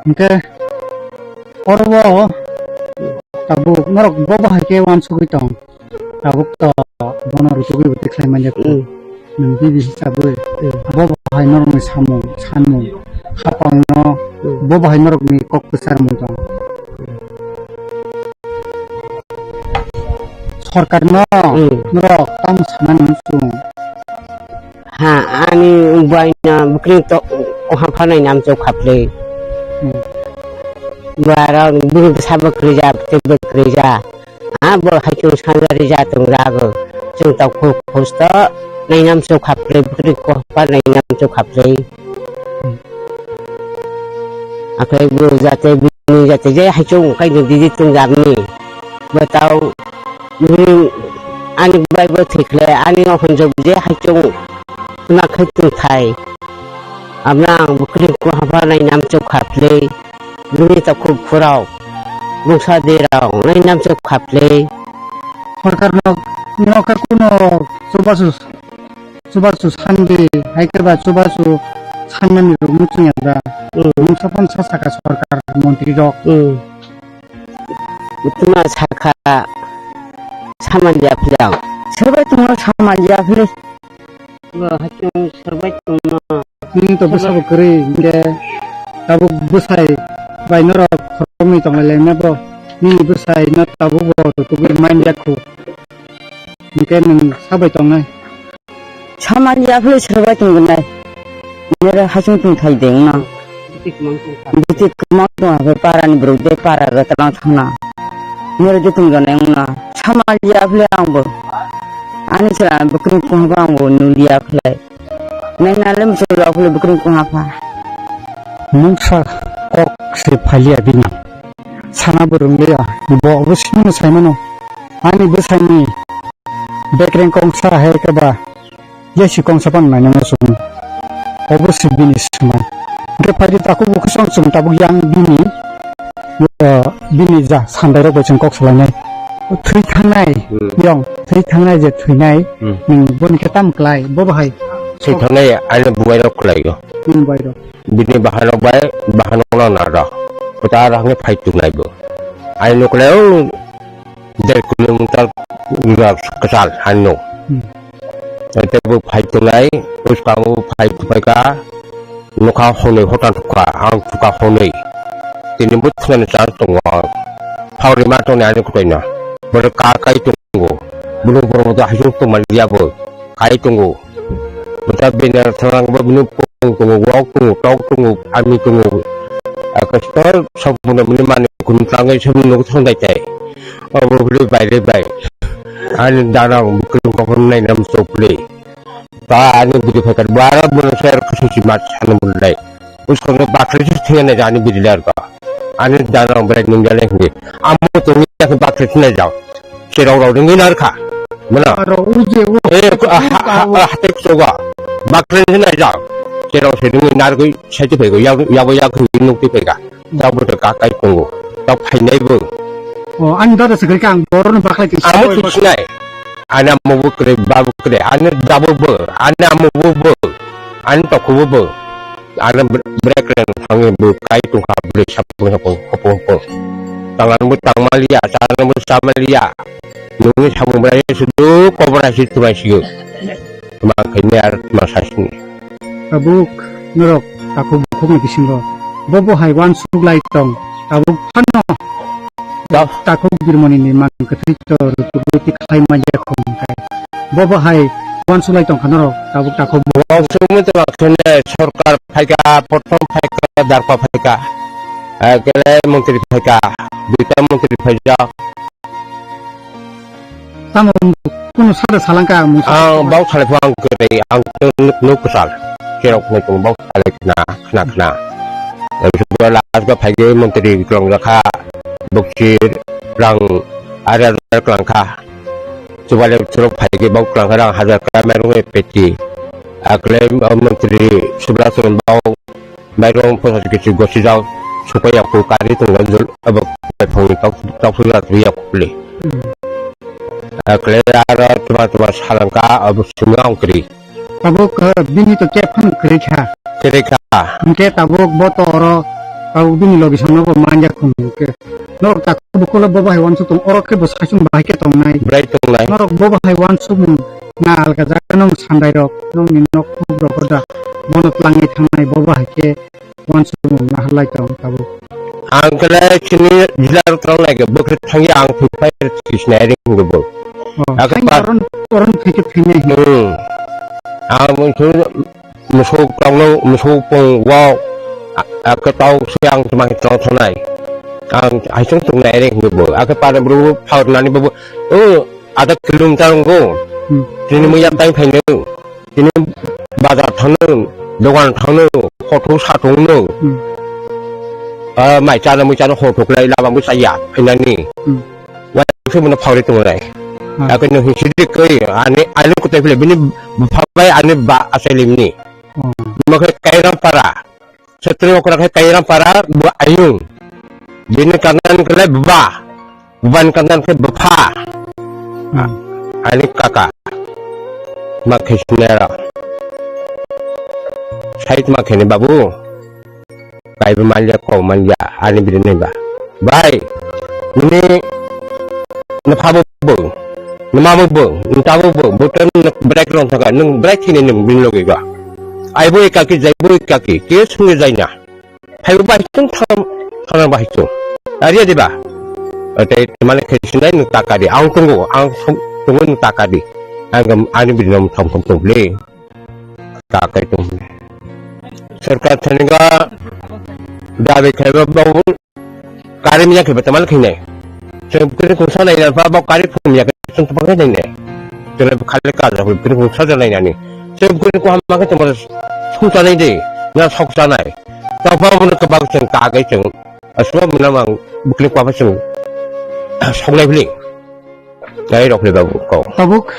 Hingke oro bo tabuk norok bo bahai khe uansugwi tong. Tabuk to bono rutugwi bo tikhlai manya. Hmm. Nwng bibi hisabwi, hmm, abo bahai norokni samung, sanmung, hapangno, hmm, bo bahai norokni kok kwcharmung tong. Sorkarno, hmm, norok tamo sanani chwng? Ha, ani buaino bwkrwi to, o haphanai namchok khaplwi. Hmm. Buarok bini bwsa bwkrwi ja, tei bwkrwi ja. A bo hai chwng sanjari ja tong jago. Chwng tau khu-, khusto nainam chwng khaplai, bwkrwi kopa nainam chwng khaplai. Akhai bo jate bini jate je hai chwng kaini didi tong jamni. Bo tau bini ani bai bo thikle, ani o honjok je hai chwng na khai tong thai. Abna ang bwkrwi kopa nainam chwng khaplai. Bini takhuk phurao, bungsa derao, nai namchok khaplei. Sorkar nok, nok khe kuno chubachu, chubachu sandi, hai khe ba chubachu sannani rok muchung ya da. Hmm. Mungsa phano sa saka sorkar montri rok. Hmm. Tuma saka saman ya philao. Sobai tuma saman ya philai. Bo hachung sobai tuma. Nini to bwsabo kwrwi, hinkhe tabuk bwsai bai norok khoroknwi tonglailai mano bo. Nini bwsai no tabuk bo rutugwi man ya khu. Hinkhe nwng sabai tongnai. Samani yaphuru sirbai tongwnai. Nere hachung tongthai de wngno. Biti kwmang tongkha. Biti kwmang tongkha khe parani borok de para gatlang thangna. Nere de tongjanai wngno. Samani yaphuru angbo. Ani sera bwkrwng kwmang bo angbo nuliya khlai. Nai nale muchung rok le bwkrwng kwmang pha. Mungsa kok se phaliya bini. Sana bo rwngliya. Bo obo simano saimano. Ani bwsani bekreng kongsa hai khe ba yasi kongsa phano nainani chwng. Obo se bini swmai. Hwnkhe phaidi takhuk bo khe chwng chwng tabuk yang bini, eh, bini ja sandairok bai chwng kok salainai. Thwi thangnai, hmm, yong, thwi thangnai je thwinai, hmm, nwng boni khe tamo klai, bo bahai? Thwi thangnai ani bubairok klai o. Nwng bubairok. Bini bahanok bai, bahanok no naro. Kwtal hwnwi phai tongnai bo. Ani nuklai o der kilometer kwchal hano. Hmm. Tei bo phai tongnai, bwskango phai tongphaikha, nokha hwnwi hotan thukha, ang thukha hwnwi. Tini bo thwngnani chance tongo ang. Phao rima tongnai ani kwtwino. Borok ka kai tongo. Bwlwng borok bo haisuk tongmani ya bo. Kai tongo. Bwta bini thwlang bo bini pung tongo, wok tongo, tok tongo, ami tongo. Akastor sok bini mani kun tangwi sok nuk thangdai tai. Obo bini bai re bai. Ani dana bwkrwng kokon nai nam sok bini. Ta ani bini phakar bara bini ser khusi mat sanu bini dai. Uskon bakri thengna ani bini lar ka. Ani dana bini nung jale hindi. Amo tongi bakri thengna jao. Cherok rok ringwi narkha. Mano? Aro uje o. Eh, ko, ah, ha, ha, ah, hatek soga. Bakre hinai jang. Cherok se ringwi nargwi saiti phaigo. Yak, yabo yak hinwi nukti phaika. Tabuk to kakai tongo. Tok phainai bo. O, ani dada se kang borok no bakre ti. Amo thik sinai. Ani amo bo kre, babu kre. Ani dabo bo. Ani amo bo bo. Ani tokhubo bo. Ano bre-, brekre thangwi bo kai tongkha bwrwi sapung sapung hopong hopong. Tangna bo tangmaliya, chana bo chamaliya. Nungni samung bwrwi sudu kobra si twmai siyo. Tma khaini ar tma sasini. Tabuk norok takhuk bukhukni bisingo bo bo hai uansuk lai tong, tabuk phano Da- takhuk birmani ni mang kwthwi to rutugwi tikhlai manya khong khai. Bo bo hai uansuk lai tong kha norok tabuk takhuk bu- Uansuk mui tongma khene sorkar phaika, prothom phaika, darpa phaika, ekele montri phaika, duita montri phaijak. Tamo kunu sada salangka ang mungsa. Ang bau salai phang kwrwi, ang nuk, nuk kwchal. Cherok nai kung bau salai khna, khna, khna. Last ba phaigwi montri kwlang jakha, boksir, rang, ari, ari kwlang kha. Chubale churok phaigwi bau kwlang kha, rang hajar kha, mairung peti. Akle montri subla chwng bau Mairung posa kisi gosi jao, supai ya ku kari tung jul, abo phang ni tok, tok suya tu ya ku pli. Hmm. Akle aro tuma tuma salangka, abo simi ang kri. Tabuk, eh, bini to kep phano kwrwi kha. Kwrwi kha. Hwnkhe tabuk bo to oro, tabuk bini logi songno bo manja khum hwnkhe. Norok tak bukulo bo bahai uansuk tong, oro khe bo saichung bahai khe tongnai. Bwrai tongnai. Norok bo bahai uansukmung na alga jaga nong sandai rok, nongni nok phuk rok da. Bono tlangwi thangnai bo bahai khe uansukmung na halai tong tabuk. Ang khe chini jila rok tlangwi nai khe, bo khe thangya ang thwi phai khe twi sinai ring bo. Oh, Ako thangya pa- oron, oron thwi khe thwinai. Hmm. Ang bo Musuk tongno, musuk pung wow, a, a, kwtau se ang tuma tong thonai. Ang haisung tung nai re hinwi bo. Ake para bru phar nani bo, o, ada kilometer ngo. Hmm. Tini muya tai phaino. Tini bazar thangno, dogan thangno, photo satungno. Hmm. Ah, mai chana mui chana photo klai laba mui chaya phainani. Hmm. Wai se muna phawri tongo lai. Ah. Ako no hinsi dik koi, ani, ani kutai phile bini bupha bai ani ba asai limni. Oh. Buma khe Kairam para. Satri okra khe Kairam para, bu ayung. Bini kanan khe buba. Buban kanan khe bupha. Hmm. Ani kaka. Ma khe sinera. Sait ma khe ni babu. Kaibo manya, kok manya, ani bini nai ba. Bai, nini, na phabo bo, na mamo bo, na tabo bo, bo tan na break rong thaka, nung break thini nung bini logi ga. Ai bo kaki, jai bo kaki, ke sungi jai na. Phai bo bai tung tham, tham bai tung. Ari adi ba. Ate mane khe sinai nung takadi, ang tungo, ang sum, tungo nung takadi. Ang ani bini nom tham tham tung le. Kakai tong. Sarkar thani ga dabi khaiba bau kari miya khaiba tamal khainai. Sir bukri kungsa nai na ba bau kari phum ya khe sung tong khainai ne. Tele khale ka ja bukri kungsa ja nai nani. Sir bukri ko hamma khe tong sung ta nai de. Na sok ta nai. Ta ba mun ka ba sung kakai sung. Asma mun mang bukri ko ba sung. Sok nai bli. Nai rok le babu kau. Tabuk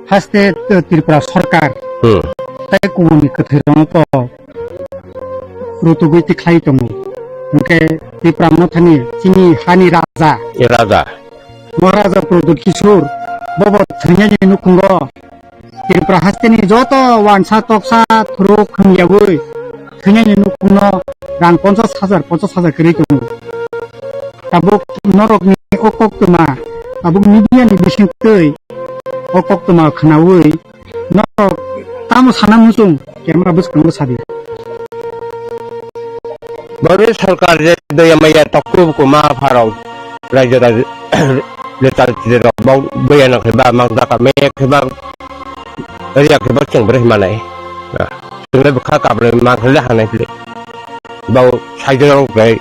haste, eh, Tripura sarkar. Hmm. Tai kubuni kwthwi rokno to rutugwi tikhlai tongo. Hwnkhe Tipra Mothani chini hani raja. E raja. Maharaja Pradyut Kishore bobo thwinani nukhungo Tripura hasteni joto wansa toksa thuruk khumyabwi thwinani nukhungno rang ponchas hajar, ponchas hajar kwrwi tongo. Tabuk norokni o koktwma, tabuk media ni bisingtwi o koktwma khwnawi norok tamo sana muchung camera bwskango sadi. Bori sarkar je doya maya toktu kuma pharao raja raja letal rok bau doya na kheba mang daka me kheba riya kheba cheng bre manai. Cheng le bkha kabre mang le hanai ple. Bau saidor rok bai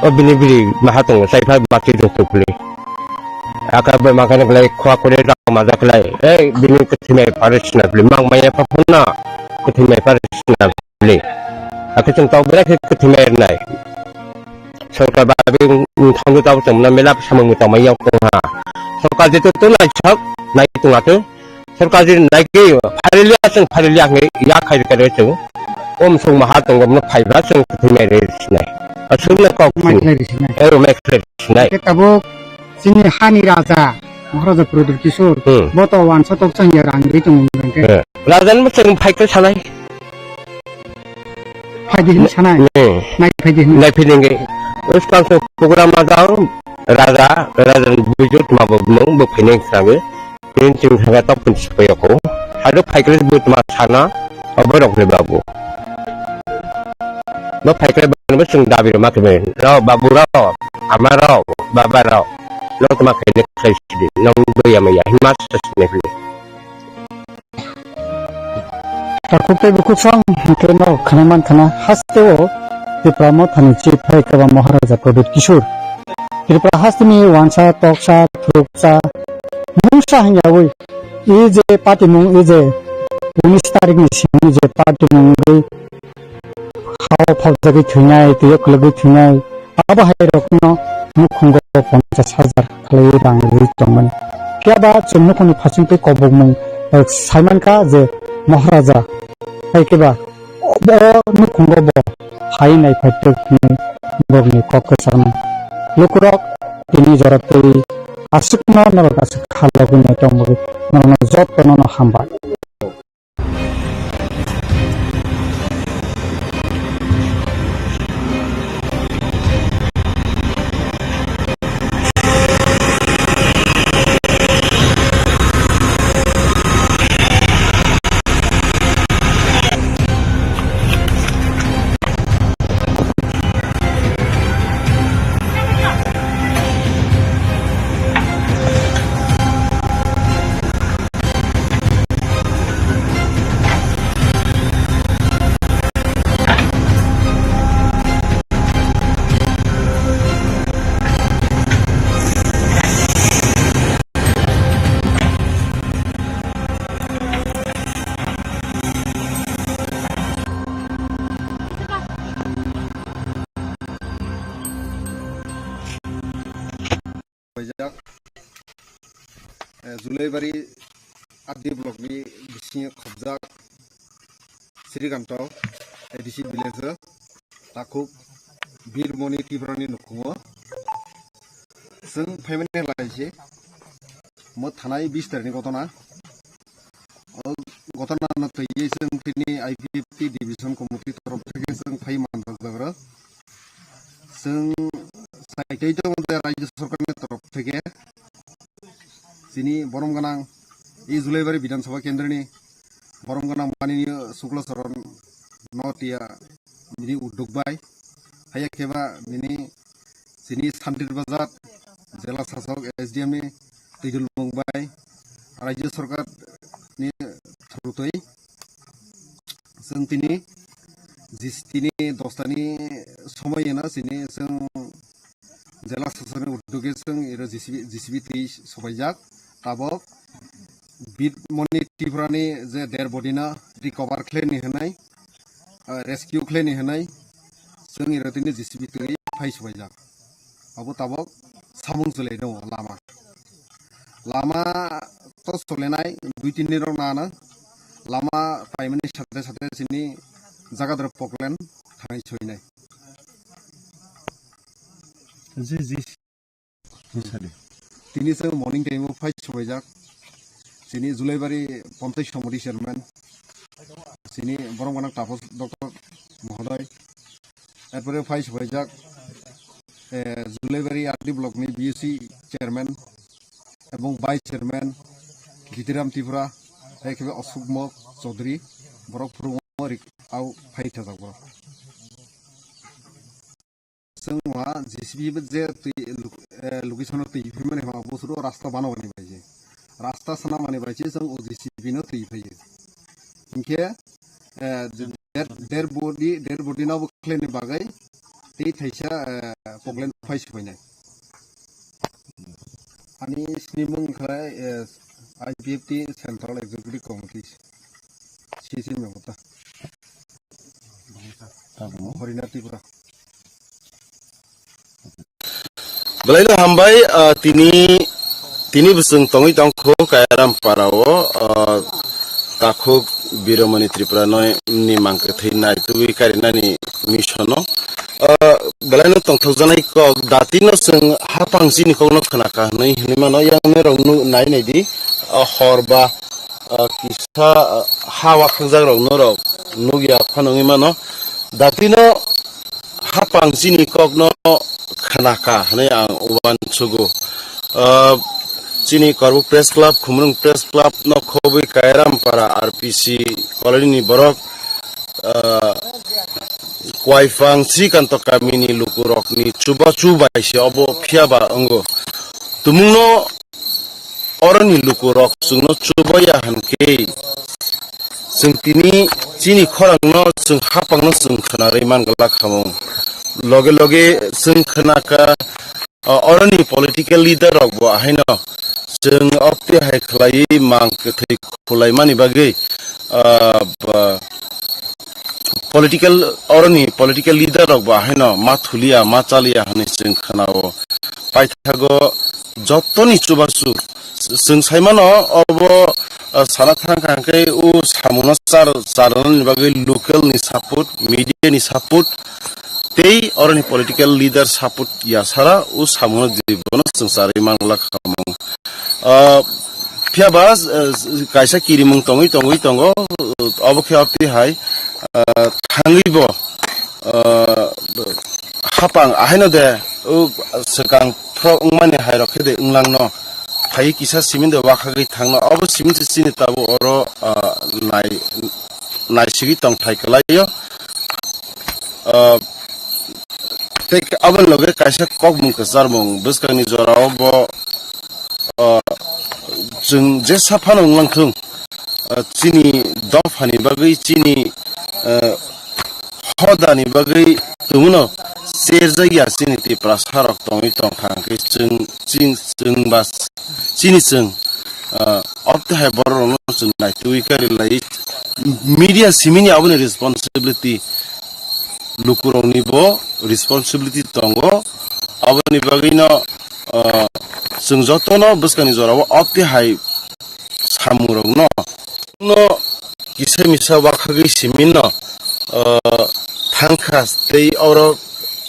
o bini biri maha tongo, sai phai bati rok tok le. Aka bai makan le khwa kore rok ma dak le. Ei bini kthimai pare sna ple, mang maya pa phuna kthimai pare sna ple. Aka cheng tau bera khe kthimai nai. Sorkar ba be thangdo tau cheng na mela samung tau mai yak tong ha. Sorkar je to to nai sak nai tong atu. Sorkar jini nai ke phailiya chwng phailiya hwnwi ya khai rwkha rw chwng. O mwswk maha tongo bono phaiba chwng kwthwi mai rwi sinai. Aswk no kok Mai sini. Khlai rwi sinai. Ero mai khlai rwi sinai. Khe tabuk chini hani raja, Maharaja Pradyut Kishore, Hmm. bo to wansa tok chang ya rang rwi tongo hwnkhe. Eh, raja ni chwng phai khe sanai. Phai di hwnwi sanai. Hmm. Nai phai di hwnwi. Nai phai di hwnwi. O swkang swkang program ma jang raja, raja ni bujo tma bo mung bo phainai khlawi. Tini chwng thangkhe tok pun sipayoko. Hado phaikhe bo tma sana. Obo rok le babu. Bo phai khe bo chwng dabi rok ma khe bai. Rok babu rok, ama rok, baba rok. Nong tma khaini khlai sidi, nong doya maya, hima sasne hli. Takhuk tei bukhuk song hwnkhe no khwnai man khna hasteo Tipra Mothani chief hai khe ba Maharaja Pradyut Kishore. Tripura hasteni wansa, toksa, thuksa, mungsa hwnyawi e je party mung, e je unis tarik ni simi je party mung wngwi hao phobjagwi thwinai, twiyo kwlwgwi thwinai, abo hai rokno nukhungo ponchas hajar khlaiwi rang rwwi tongmani. Phiya ba chwng nukhungni phasingtwi kobokmung, eh, saimankha je Maharaja hai khe ba o nukhungo bo hai naiphaitok hinwi borokni kok kwchaknai. Lukurok tini jora twi aswkno norok aswk kha logwi nai tong bagwi norokno jotono no hambai. Paijak, eh, Julaibari R D block ni bisingo khobjak Srikanto A D C village o takhuk Birmoni Tripura ni nukhungo chwng phaimani lai se mo thanai bis tarikh ni gotona. O gotona no twiwi chwng tini I P F T division committee torof theke chwng phai manjak jagra. Chwng saitwi tongo je Rajya Sarkarni torof theke chini borom gwnang e Julaibari Bidhan Sabha Kendroni borom gwnang Maniniya Shukla Charan Notiya bini uddog bai, haiya khe ba bini chini Santir Bazar Jela Sasok S D M ni twijlmung bai Rajya Sarkar ni thurutwi chwng tini jis tini dosta ni somoi eno chini chwng Jela Sasok ni uddog e chwng iro J C B, J C B twi sobaijak. Tabok Birmoni Tripura ni je dead body no recover khlaini hwnwi, ah, rescue khlaini hwnwi chwng iro tini J C B twi phai sobaijak. Abo tabok samung chwlai tongo lama. Lama to solenai dui tin din rok nana lama paimani sathe sathe chini jaga doro poklen thangwi soinai. Ji, ji. Tini se morning time o phai sobaijak. Chini Julaibari Panchayat Samiti chairman. Chini borom gwnang Tapas Doctor Mohoday. Erpore phai sobaijak, eh, Julaibari R D block ni B U C chairman ebong vice chairman Bitiram Tripura, hai khe Asuk Mok Chaudhary, borok phurungo rik au phai thajak borok. Chwng wa J C B je twi luk-, eh, location o twi phimani ha bo suru rasta banabani bai je. Rasta sanamani bai se chwng o J C B no twi phaiyo. Hinkhe, eh, dead, dead body, dead body no bo khlaini bagwi tei thaisa, eh, poklen phai sobainai. Ani sinimung khlai, eh, I P F T Central Executive Committee, C C member ta. Horina Tripura. Belai no hambai, ah, tini, tini bwswng tongwi tongkho Kayaram para o, ah, takhuk Biromoni Tripura no ni mang kwthwi nai tubui karinani mission o. Ah, belai no tongthokjaknai kok dati no chwng hapang chini kok no khna ka hwnwi hwnwi mano yang nai rok nu nai nai di, ah, hor ba, ah, kisa, ah, ha wakhakjak rok norok nukya phano wngwi mano. Datino hapang chini kokno khnaka hwnwi ang uansugo. Ah, chini Korbuk Press Club, Khumrung Press Club no khobwi Kairam para R P C colony ni borok, ah, Kwaifang Srikanto kami ni lukurok ni chubachu bai se obo phiya ba wngo. Tumung no oroni lukurok chwngno chubaya hwnkhe chwng tini chini khorang no chwng hapang no chwng khwnarwi man glak hamung. Loge loge chwng khwnaka, o, oroni political leader rok bo ahaino chwng opti hai khlaiwi mang kwthwi khulaimani bagwi, ah, ba, political, oroni political leader rok bo ahaino ma thuliya, ma chaliya hwnwi chwng khwnao. Paithago jottoni chubachu chwng saimano obo, ah, sana thang kha hwnkhe o samuno char-, charnani bagwi local ni support, media ni support, tei oroni political leader support ya sara o samuno jibono chwng charwi mangla khamung. Ah, phiya ba, ah, kaisa kirimung tongwi tongwi tongo, obo khe opti hai, ah, thangwi bo, ah, hapang ahaino de o swkang phro wngmani hai rok khe de wnglang no phai kisa simin de wakhagwi thangno obo simin se chini tabuk oro, ah, nai naisigwi tongthai kwlaio. Ah, tei aboni loge kaisa kokmung kwcharmung bwskangni jorao bo, ah, chwng jesa phano wnglang thung, ah, chini dophani bagwi, chini, ah, hodani bagwi tumuno cherjakya chini Tiprasa rok tongwi tongkha hwnkhe chwng, ching, chwng ba chini chwng, ah, opte hai borok rokno chwng naitugwi kari lai. Media simini aboni responsibility, lukurokni bo responsibility tongo. Aboni bagwino, ah, chwng jotono bwskangni jorao opte hai samungrokno no kisa misa wakhagwi siminno, ah, thangkha tei oro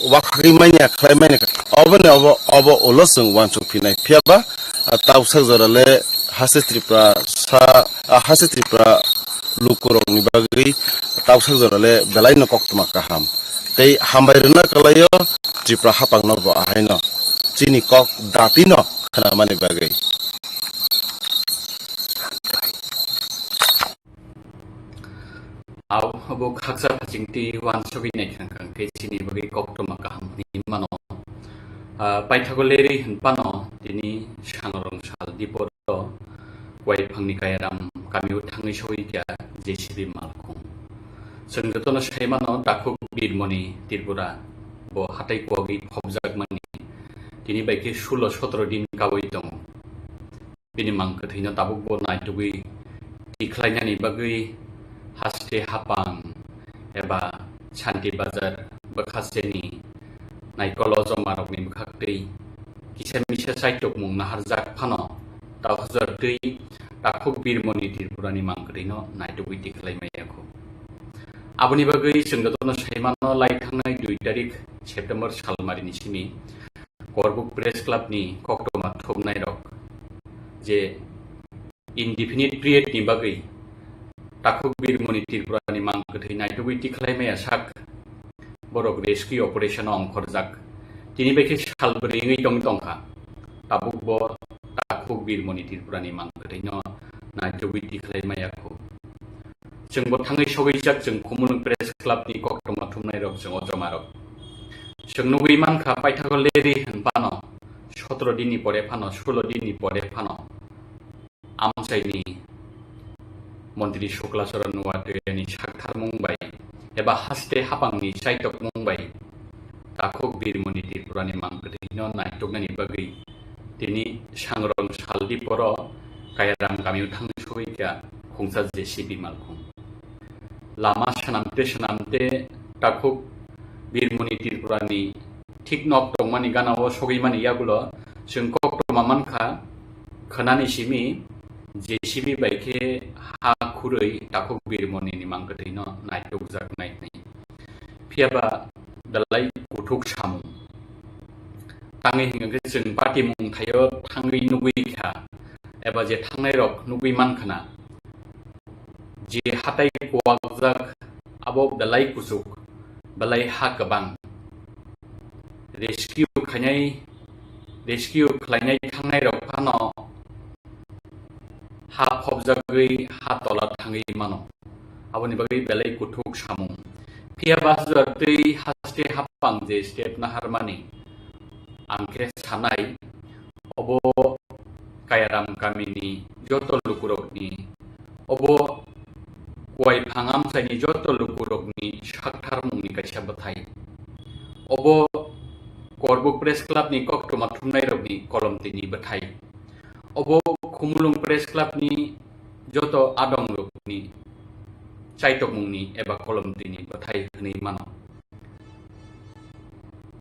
wakhagwi manya khlai manya kha. Oboni obo, obo ulo chwng uansuk phinai. Phiya ba, ah, tausak jora le haste Tripura sa, ah, haste Tripura lukurokni bagwi tausak jora le belai no koktwma kaham. Tei hambai rwna kwlaio Tripura hapang no bo ahaino chini kok dati no khwnamani bagwi. Au, abo khaksa phachingtwi uansugwi naikha hwnkhe chini bagwi koktwma kaham hwnwi mano. Ah, paithago lerwi hwnphano tini Sangrong sal diporo Kwaiphangni Kairam kamio thangwi sogwi kha J C B malkhung. Chwng jotono sai mano takhuk Birmoni Tripura bo hatai kuwagwi phobjakmani tini bai khe sulo sotro din kaui tongo. Bini mang kwthwino tabukbo naitugwi tikhlainani bagwi haste hapang eba Shanti Bazar bwkhasteni naikolo jomarokni bwkhaktwi kisa misa chaitokmung naharjak phano tauhajar twi takhuk Birmoni Tripurani mang kwthwino naitugwi tikhlai maya kho. Aboni bagwi chwng jotono sai mano lai thangnai dui tarik September salmarini simi Korbuk Press Club ni koktwma thumnairok je indefinite period ni bagwi takhuk Birmoni Tripura ni mang kwthwi naitugwi tikhlai maya sak borok rescue operation o ongkhorjak. Tini bai khe sal bwrwi wngwi tong tongkha. Tabuk bo takhuk Birmoni Tripura ni mang kwthwi no naitugwi tikhlai maya kho. Chwng bo thangwi sogwi jak chwng Khumulwng Press Club ni koktwma thumnai rok chwng o joma rok. Chwng nugwi mankha paithago leri hwn phano sotro din ni pore phano, sulo din ni pore phano amchaini Montri Shukla Charan Noatia ni saktharmung bai eba haste hapang ni chaitokmung bai takhuk Birmoni Tripura ni mang kwthwi no naituknani bagwi tini Sangrong saldi poro Kairam kamio thang sogwi kha khungsa J C B malkhung. Lama swnamte swnamte takhuk Birmoni Tripura ni thik nok tongmani gana o sogwi mani yagulo chwng koktwma mankha khwnani simi J C B bai khe ha khurwi takhuk Birmoni ni mang kwthwi no naitukjaknai hwnwi. Phiya ba belai kuthuk samung. Tangwi hwnkhe chwng party mungthaio thangwi nugwi kha, eba je thangnai rok nugwi mankha na, je hatai kuwakjak abo belai kuchuk, belai ha kwbang. Rescue khainai, rescue khlainai thangnai rok phano ha phobjagwi ha tola thangwi mano. Aboni bagwi belai kuthuk samung. Phiya ba jora twi haste hapang je step naharmani ang khe sanai, obo Kayaram kamini joto lukurokni, obo Kuwaiphang amchaini joto lukurokni saktharmungni kaisa bwthai. Obo Korbuk Press Club ni koktwma thumnairokni kolomtwini bwthai. Obo Khumulwng Press Club ni joto adongrokni chaitokmungni eba kolomtwini bwthai hwnwi mano.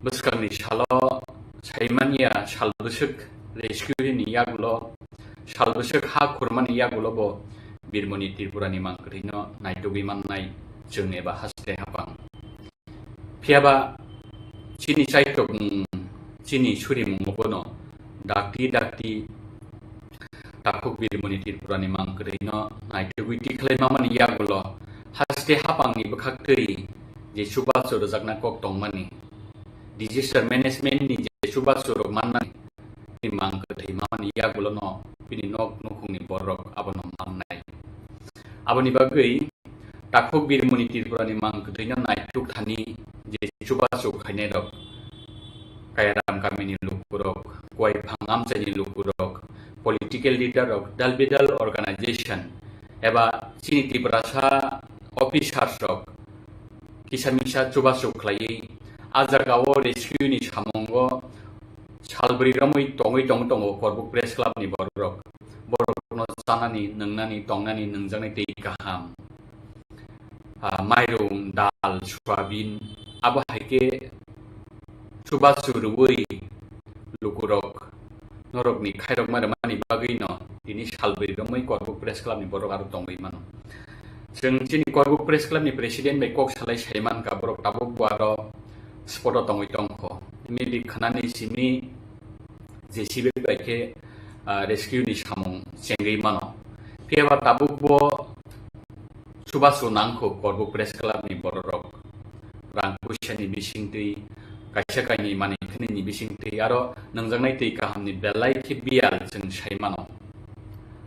Bwskangni salo saimanya sal bwswk rescue ni yagulo, sal bwswk ha khurmani yagulo bo Birmoni Tripura ni mang kwthwino naitugwi mannai chwng eba haste hapang. Phiya ba chini chaitokmung, chini surimung bono dakti dakti Takhuk Birmoni Tripura ni mang kwthwino naitugwi tikhlai mamani yagulo haste hapang ni bwkhak twi je chubachu rwjakna kok tongmani, disaster management ni je chubachu rok mannani, bini mang kwthwi mamani yagulono bini nok nukhungni borok abono mannai. Aboni bagwi Takhuk Birmoni Tripura ni mang kwthwino naituk thani je chubachu khainai rok, Kayaram kamini lukurok, Kuwaiphang amchaini lukurok, political leader rok, dal bidal organization eba chini Tiprasa officers rok kisa misa chubachu khlaiwi a jagao rescue ni samungo salbri romwi tongwi tong tongo Korbuk Press Club ni borok. Borokno chanani, nwngnani, tongnani, nwngjaknai tei kaham, ah, mairung, dal, soyabin, abo hai khe chubachu rwui lukurok norokni khairokma rwmani bagwino tini salbri romwi Korbuk Press Club ni borok aro tongwi mano. Chwng chini Korbuk Press Club ni president bai kok salai sai mankha, borok tabuk bo aro spot o tongwi tongkho. Maybe khwnani simi J C B bai khe, ah, rescue ni samung chengwi mano. Phiya ba tabuk bo chubachu nangkho Korbuk Press Club ni bororok. Rang puisa ni bisingtwi, kaisa kainwi manwi thwnwi ni bisingtwi, aro nwngjaknai twi kaham ni belai khe biyal chwng sai mano.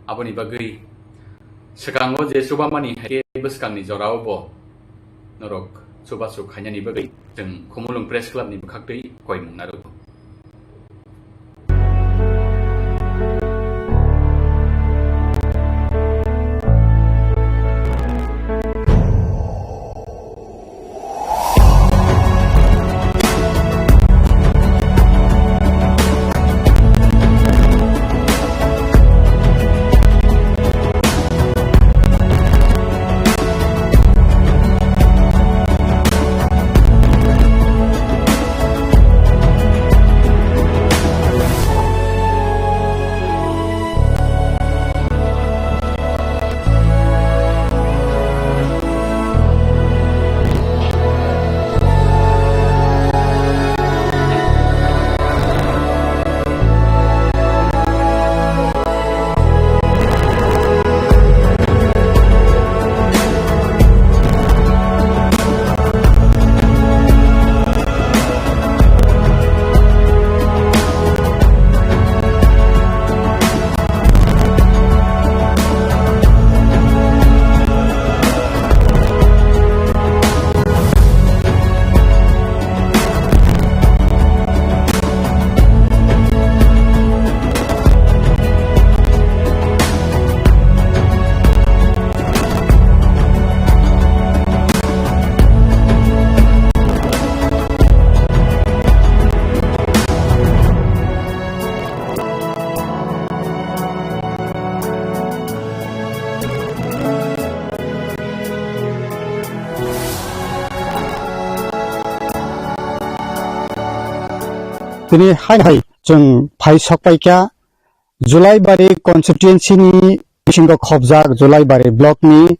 Aboni bagwi swkango je chubamani hai khe bwskangni jorao bo norok chubachu khainani bagwi chwng Khumulwng Press Club ni bwkhaktwi koimung narwgo. Tini hai hai chwng phai sok pai kha Julaibari constituency ni bisingo khobjak Julaibari block ni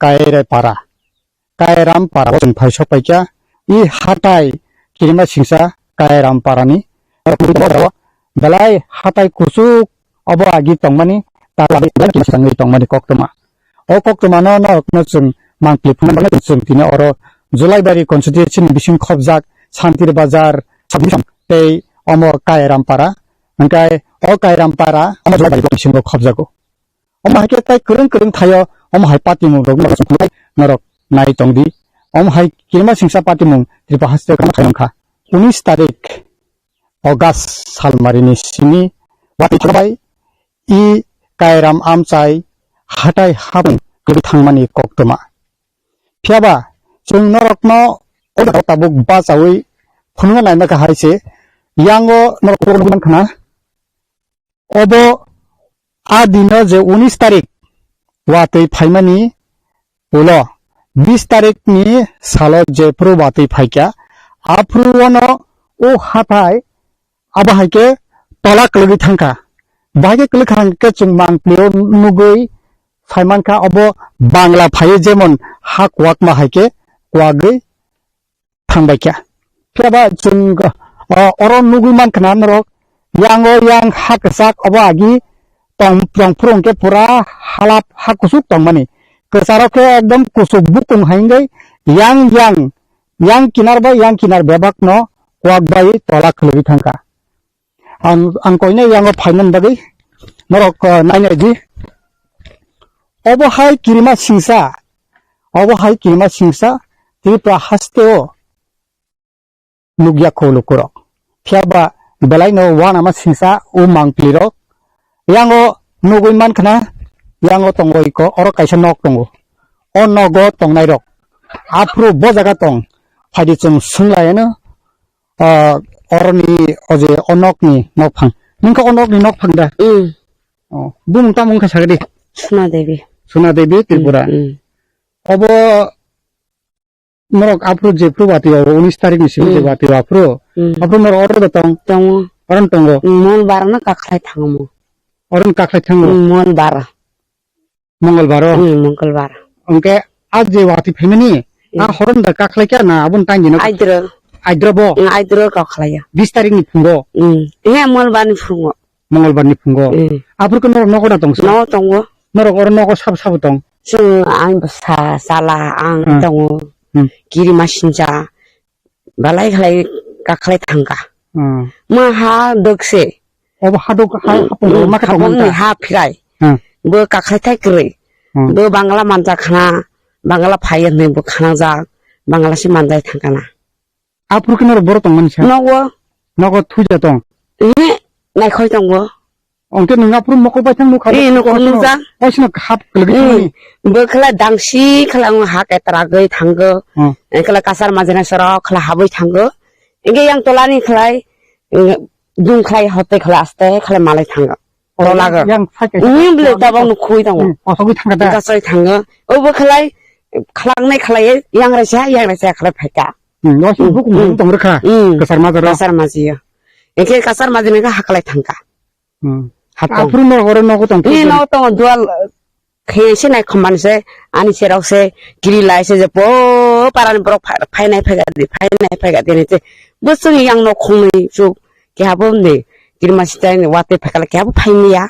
Kairai para. Kairam para o chwng phai sok pai kha. I hatai kirima singsa Kairam para ni. Belai hatai kuchuk obo agi tongmani, ta labi belai kima swkangwi tongmani koktwma. O koktwma no norok no chwng mangpli phunukna bagwi chwng tini oro Julaibari constituency ni bising khobjak Santir Bazar subdivision tei omo Kairam para. Hwnkhe o Kairam para omo Julaibari bisingo khobjago. Omo hai khe tai kwrwng kwrwng thaio, omo hai patimung rok norok nai tong di. Omo hai kirima singsa patimung Tripura haste kama khaiyong kha. Unis tarik August salmari ni simi watwi thabai i Kairam amchai hatai hapung kwrwi thangmani koktwma. Phiyaba chwng norokno o jaga tabuk bachaui phunukna naima kha hai se, yango norok kokno nugwi mankha na. Obo a dino je unis tarik watwi phaimani ulo bis tarik ni salo jephru watwi phaikha, aphru ono o hathai abo hai khe tola kwlwgwi thangkha. Bahai khe kwlwkha hwnkhe chwng mangpli o nugwi phaimankha, obo Bangla phaiwi jemon ha kwakma hai khe kwagwi thangbaikha. Phiyaba chwng, o, oro nugwi mankha na norok, yango yang ha kwchak obo agi tong, tong phuru hwnkhe pura halap ha kuchuk tongmani. Kwcharo khe ekdom kuchuk bukung hai wngwi yang, yang, yang kinar bai yang kinar bebakno kwak bai tola khwlwgwi thangkha. Ang, ang koinai yango phainani bagwi norok, uh, nainai di. Obo hai kirima singsa, obo hai kirima singsa Tripura haste o nukya kho lukurok. Phiyaba belai no wanama singsa o mangpli rok. Yango nugwi mankhana, yango tongo iko, oro kaisa nok tongo. O nogo tongnai rok. Aphuru bo jaga tong. Phaidi chwng swnglaino. Ah, oroni o je o nokni nokphang. Nungkha o nokni nokphang da? Mm. Oh, bumung tamo wngkha sagadi? Suna Devi. Suna Devi Tripura. Mm, mm. Obo norok aphuru jephuru watwi o unis tarik ni simi je Mm. watwi o aphuru. Mm. Aphuru norok oro da tong? Tongo. Oron tongo? Mm, Mol bar no kakhlai thango mo. Oron kakhlai thango? Mm, Mol bar. Mongolbar o? Hmm, Mongolbar. Hwnkhe a je watwi phaimani, a Hmm. horon da kakhlai kha na aboni tangwi no? Aidro. Aidro bo? Hmm, aidro kakhlai ya. Bis tarik ni phungo? Hmm. He, Mongolbar ni phungo. Mongolbar ni phungo? Hmm. Aphuru khe norok nogo da tong sa? Nogo tongo. Norok oro nogo sabo sabo tong? Chwng ang bwsa, chala, ang Hmm. tongo. Hmm. Kirima sincha. Balai khlai kakhlai thangkha. Hmm. Ma ha dokse. Obo ha dok, ha, hmm, hapung hmm, ma khe hapung tongmani ni ta? Ha phirai. Hmm. Bo kakhlai thai kwrwi. Hmm. Bo Bangla manja khna, Bangla phai hwnwi bo khnajak, Bangla se manjai thangkha na. Aphuru khe norok borok tongmani sa? Nogo. Nogo thuja tong? Ehe, naikhoi tongo. Hwnkhe nwng aphuru mokol baithang nukha? Eh, nukha, nukjak. Oisino hap kwlwgwi thangmani? Eh, bo khlai dangsi khlai ang ha ketra gwi thango. Hmm. Eh, khlai kasar majina soro khlai habwi thango. Hwnkhe yang tolani khlai, eh, dung khlai hote khlai aste khlai malai thango. Oh, tolago. Yang side kaisa. Ini bele tabang nukhui tongo. Hmm, kosogwi thangkha da? Kasai thango. Obo khlai, khlaknai khlai, yang raisa, yang raisa khlai phaikha. Hmm, oisino hmm, bukung hmm. Tong rwkha. Hmm. Kasar majaro. Kasar majiyo. Hwnkhe kasar majini khe haklai thangkha. Hmm. Hatong. Aphuru no oro nogo tong. Ni no tong dual khe se nai khomani se ani serok se kiri lai se je po parani borok pha-, phainai phaiga di, phainai phaiga di ni se. Bo chwng yang no khongnwi chuk ke habo ni kiri masi tai ni wate phakala ke habo phaini ya.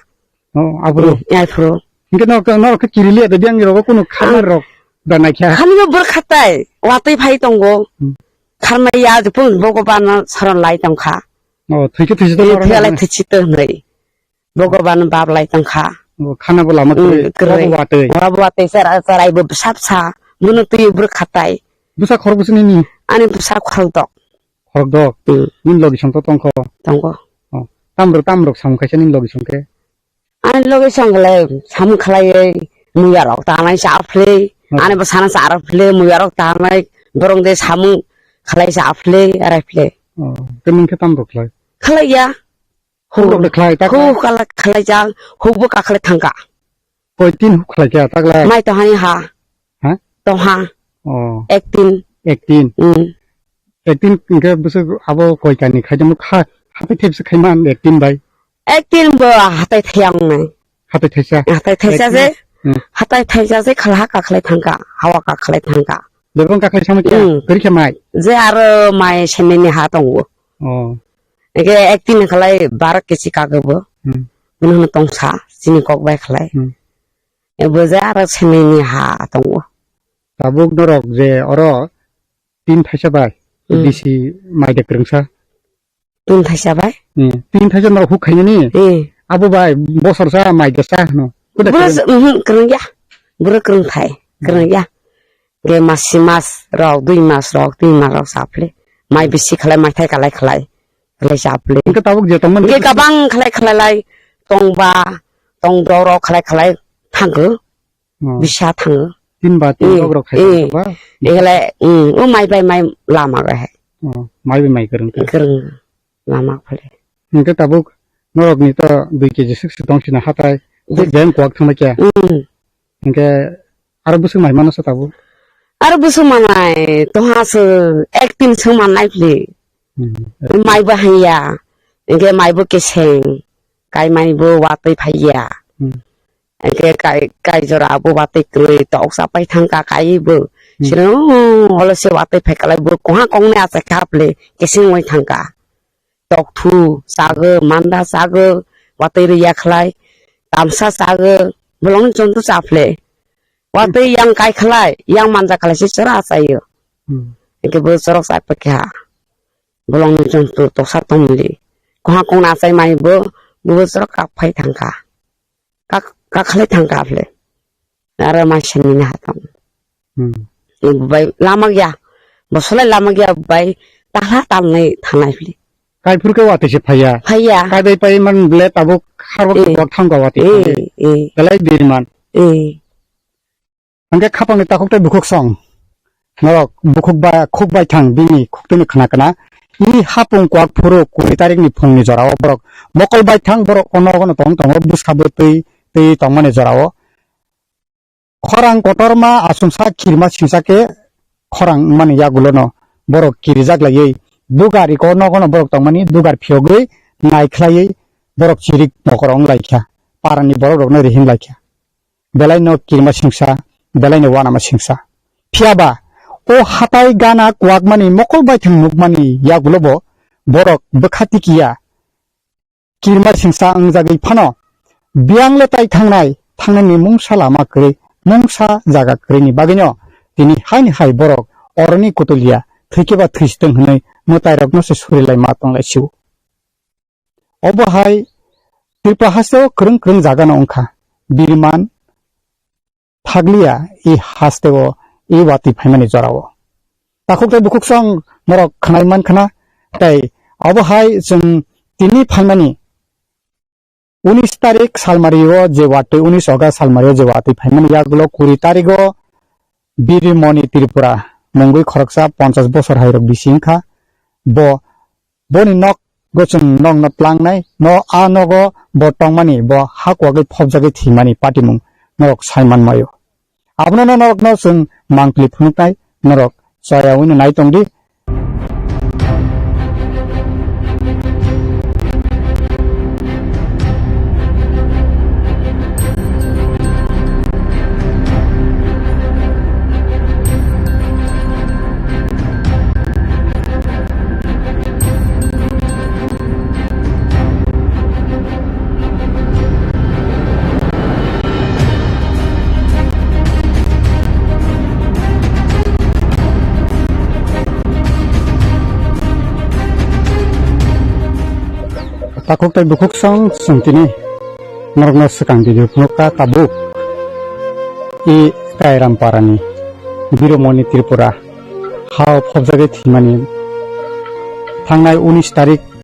Oh, aphuru. Hmm, aphuru. Hingke no, no ke kiri le de biang rogo kuno khamar rok da nai kha. Khani no bor khatai, watwi phai tongo. Hmm. Kharmai ya jepun bogo bana saron lai tongkha. Oh, thwikhe thwisi to. Eh, oro thwikhe lai na. Thwisi to hnai. Bogo ban bab lai tong kha. Bo khana bo lama kwrwi. Mm, kwrwi. Wabo watwi. Wabo watwi sara, sarai bo bwsa bwsa. Bono twi bwrwk khatai. Bwsa khorok bwsa nini? Ani bwsa khorok dok. Khorok dok? Mm. Nini logi song to tong kho? Tongo. Oh. Tamrok, tamrok samung khaisa nini logi song khe? Ani logi song khe lai samung khlaiwi muya rok tanai sa phlwi. Hmm. Ani bwsana sa rok phlwi muya rok tanai borok de samung khlai sa phlwi arai phlwi. Oh. Khe nung khe tamrok khlai? Khlai ya. Huk rok de khlai, tak lai? Huk kala khlai jang, huk bo kakhlai thangka. Koi tin huk khlai kya, tak lai? Mai to hani ha. Ha? To ha. Oh. Ek tin. Ek tin. Hmm. Ek tin hingke bwswk abo koi kani khai tongmo kha, hatai thepsa khai man ek tin bai. Ek tin bo hatai thayang nai. Hatai thaisa? Hatai thaisa ek je. Tin. Hmm. Hatai thaisa je khala kakhlai thangka, hawa kakhlai thangka. Jebong kakhlai sama kya? Hmm. Kori khe mai? Je aro mai semeni ha tongo. Oh. Eke ek tin khalai bar kesi kagwi bo. Hmm. Bono hwnwi tongsa, chini kok bai khalai. Hmm. E bo je aro semeni ha tongo. Tabuk norok je oro tin thaisa bai, hmm, bisi mai de kwrwngsa. Tin thaisa bai? Hmm. Tin thaisa norok huk khainani? Hmm. Abo bai bosor sa mai de sa hwno. Bura kwrwng? Bura s-, mhm, kwrwng ya. Bura kwrwng thai, kwrwng ya. Ge mas si mas rok, dui mas rok, tin mas rok sa phli. Mai bisi khlai, mai thai kalai khlai. Khlai sa phli. Hwnkhe tabuk je tongmani. Ge kabang khlai khlai lai tongba, tong doro khlai khlai thangkho. Oh. Bisa thango. Tin ba tin Eh, rok rok khai eh. Ba? Egle, mm, o mai bai mai lama ga hai. Oh, mai bai mai kwrwng kha. Kwrwng lama phale. Hwnkhe tabuk norok ni to dui keji sik si tong sina hatai. Dui- Beng kwak thangma kya. Mm. Hwnkhe aro bwswk mai mano sa tabuk. Aro bwswk manai, toha se ek tin song manai phli. Hmm. Mai bo hanya, hwnkhe mai bo keseng, kai mai bo watwi phaiya. Hmm. Hwnkhe kai, kai jora bo watwi kwrwi, tok sa pai thangka kai bo. Hmm. Sino, holo se watwi phai kalai bo, koha kong ne achai kha phli, keseng wng thangka. Tok thu chago, manda chago, watwi rwya khlai, tamsa chago, bolong jontu cha phli. Watwi yang kai khlai, yang manja khlai se chora achaio. Hmm. Hwnkhe bo chorok cha pakha. Bolong ni jontu toksa tongmili. Koha kong na achai mai bo, bo chorok kak phai thangka. Kak, kak khlai thangka phli. Aro mai sini na hatong. Hmm. Ni bai lama gya. Bosolai lama gya bai tahla talnai thanai phli. Kai phur ke watwi se phaiya. Phaiya. Kai bai pai man ble tabuk harok Eh. Kok thangka watwi Eh, phai. Eh. Belai birman. Eh. Hwnkhe khapangni takhuk tei bukhuk song. Norok bukhuk ba khuk bai thang bini khuktwini khna kana. I hapung kwak phuru kuri tarikni phungni jorao borok mokol bai thang borok ono ono tong tongo bwskha bo twi twi tongmani jorao. Khorang kotorma achomsa kirma singsa khe khorang wngmani yagulono borok kirijak laiwi dugar iko nogono borok tongmani dugar phiyogwi naikhlaiwi borok chirik mokol wng laikha. Parani borok rokno rihim laikha. Belai no kirima singsa, belai no wanama singsa. Phiya ba, o hatai gana kwakmani mokol baithang nukmani yagulo bo borok bwkha tikiya. Kirima singsa wngjagwi phano biyang le tai thangnai, thangnaini mungsa lama kwrwi, mungsa jaga kwrwini bagwino tini haini hai borok oroni kutuliya, thwikhe ba thwisitwng hwnwi mwtairokno se surilai ma tonglai sio. Obo hai Tripura hasteo kwrwng kwrwng jaga no wngkha. Biriman, Thakliya i hasteo i watwi phaimani jorao. Takhuk tei bukhuk song norok khnai man khna, tei obo hai chwng tini phaimani unis tarik salmario je watwi, unis August salmario je watwi phaimani yagulo kuri tarigo Birimoni Tripura mungwi khoroksa ponchas bosor hai rok bisi wngkha. Bo Boni nok go chwng nokno tlangnai, no a nogo bo tongmani, bo ha kwagwi phobjagwi thwimani patimung norok sai manmaio. Abono no norokno chwng mangpili phunuknai, norok choyaui no nai tongdi. Takhuk tei bukhuk song chwng tini norokno swkang video phunukha tabuk i Kairam parani Biromoni Tripura hao phobjagwi thwimani thangnai unis tarik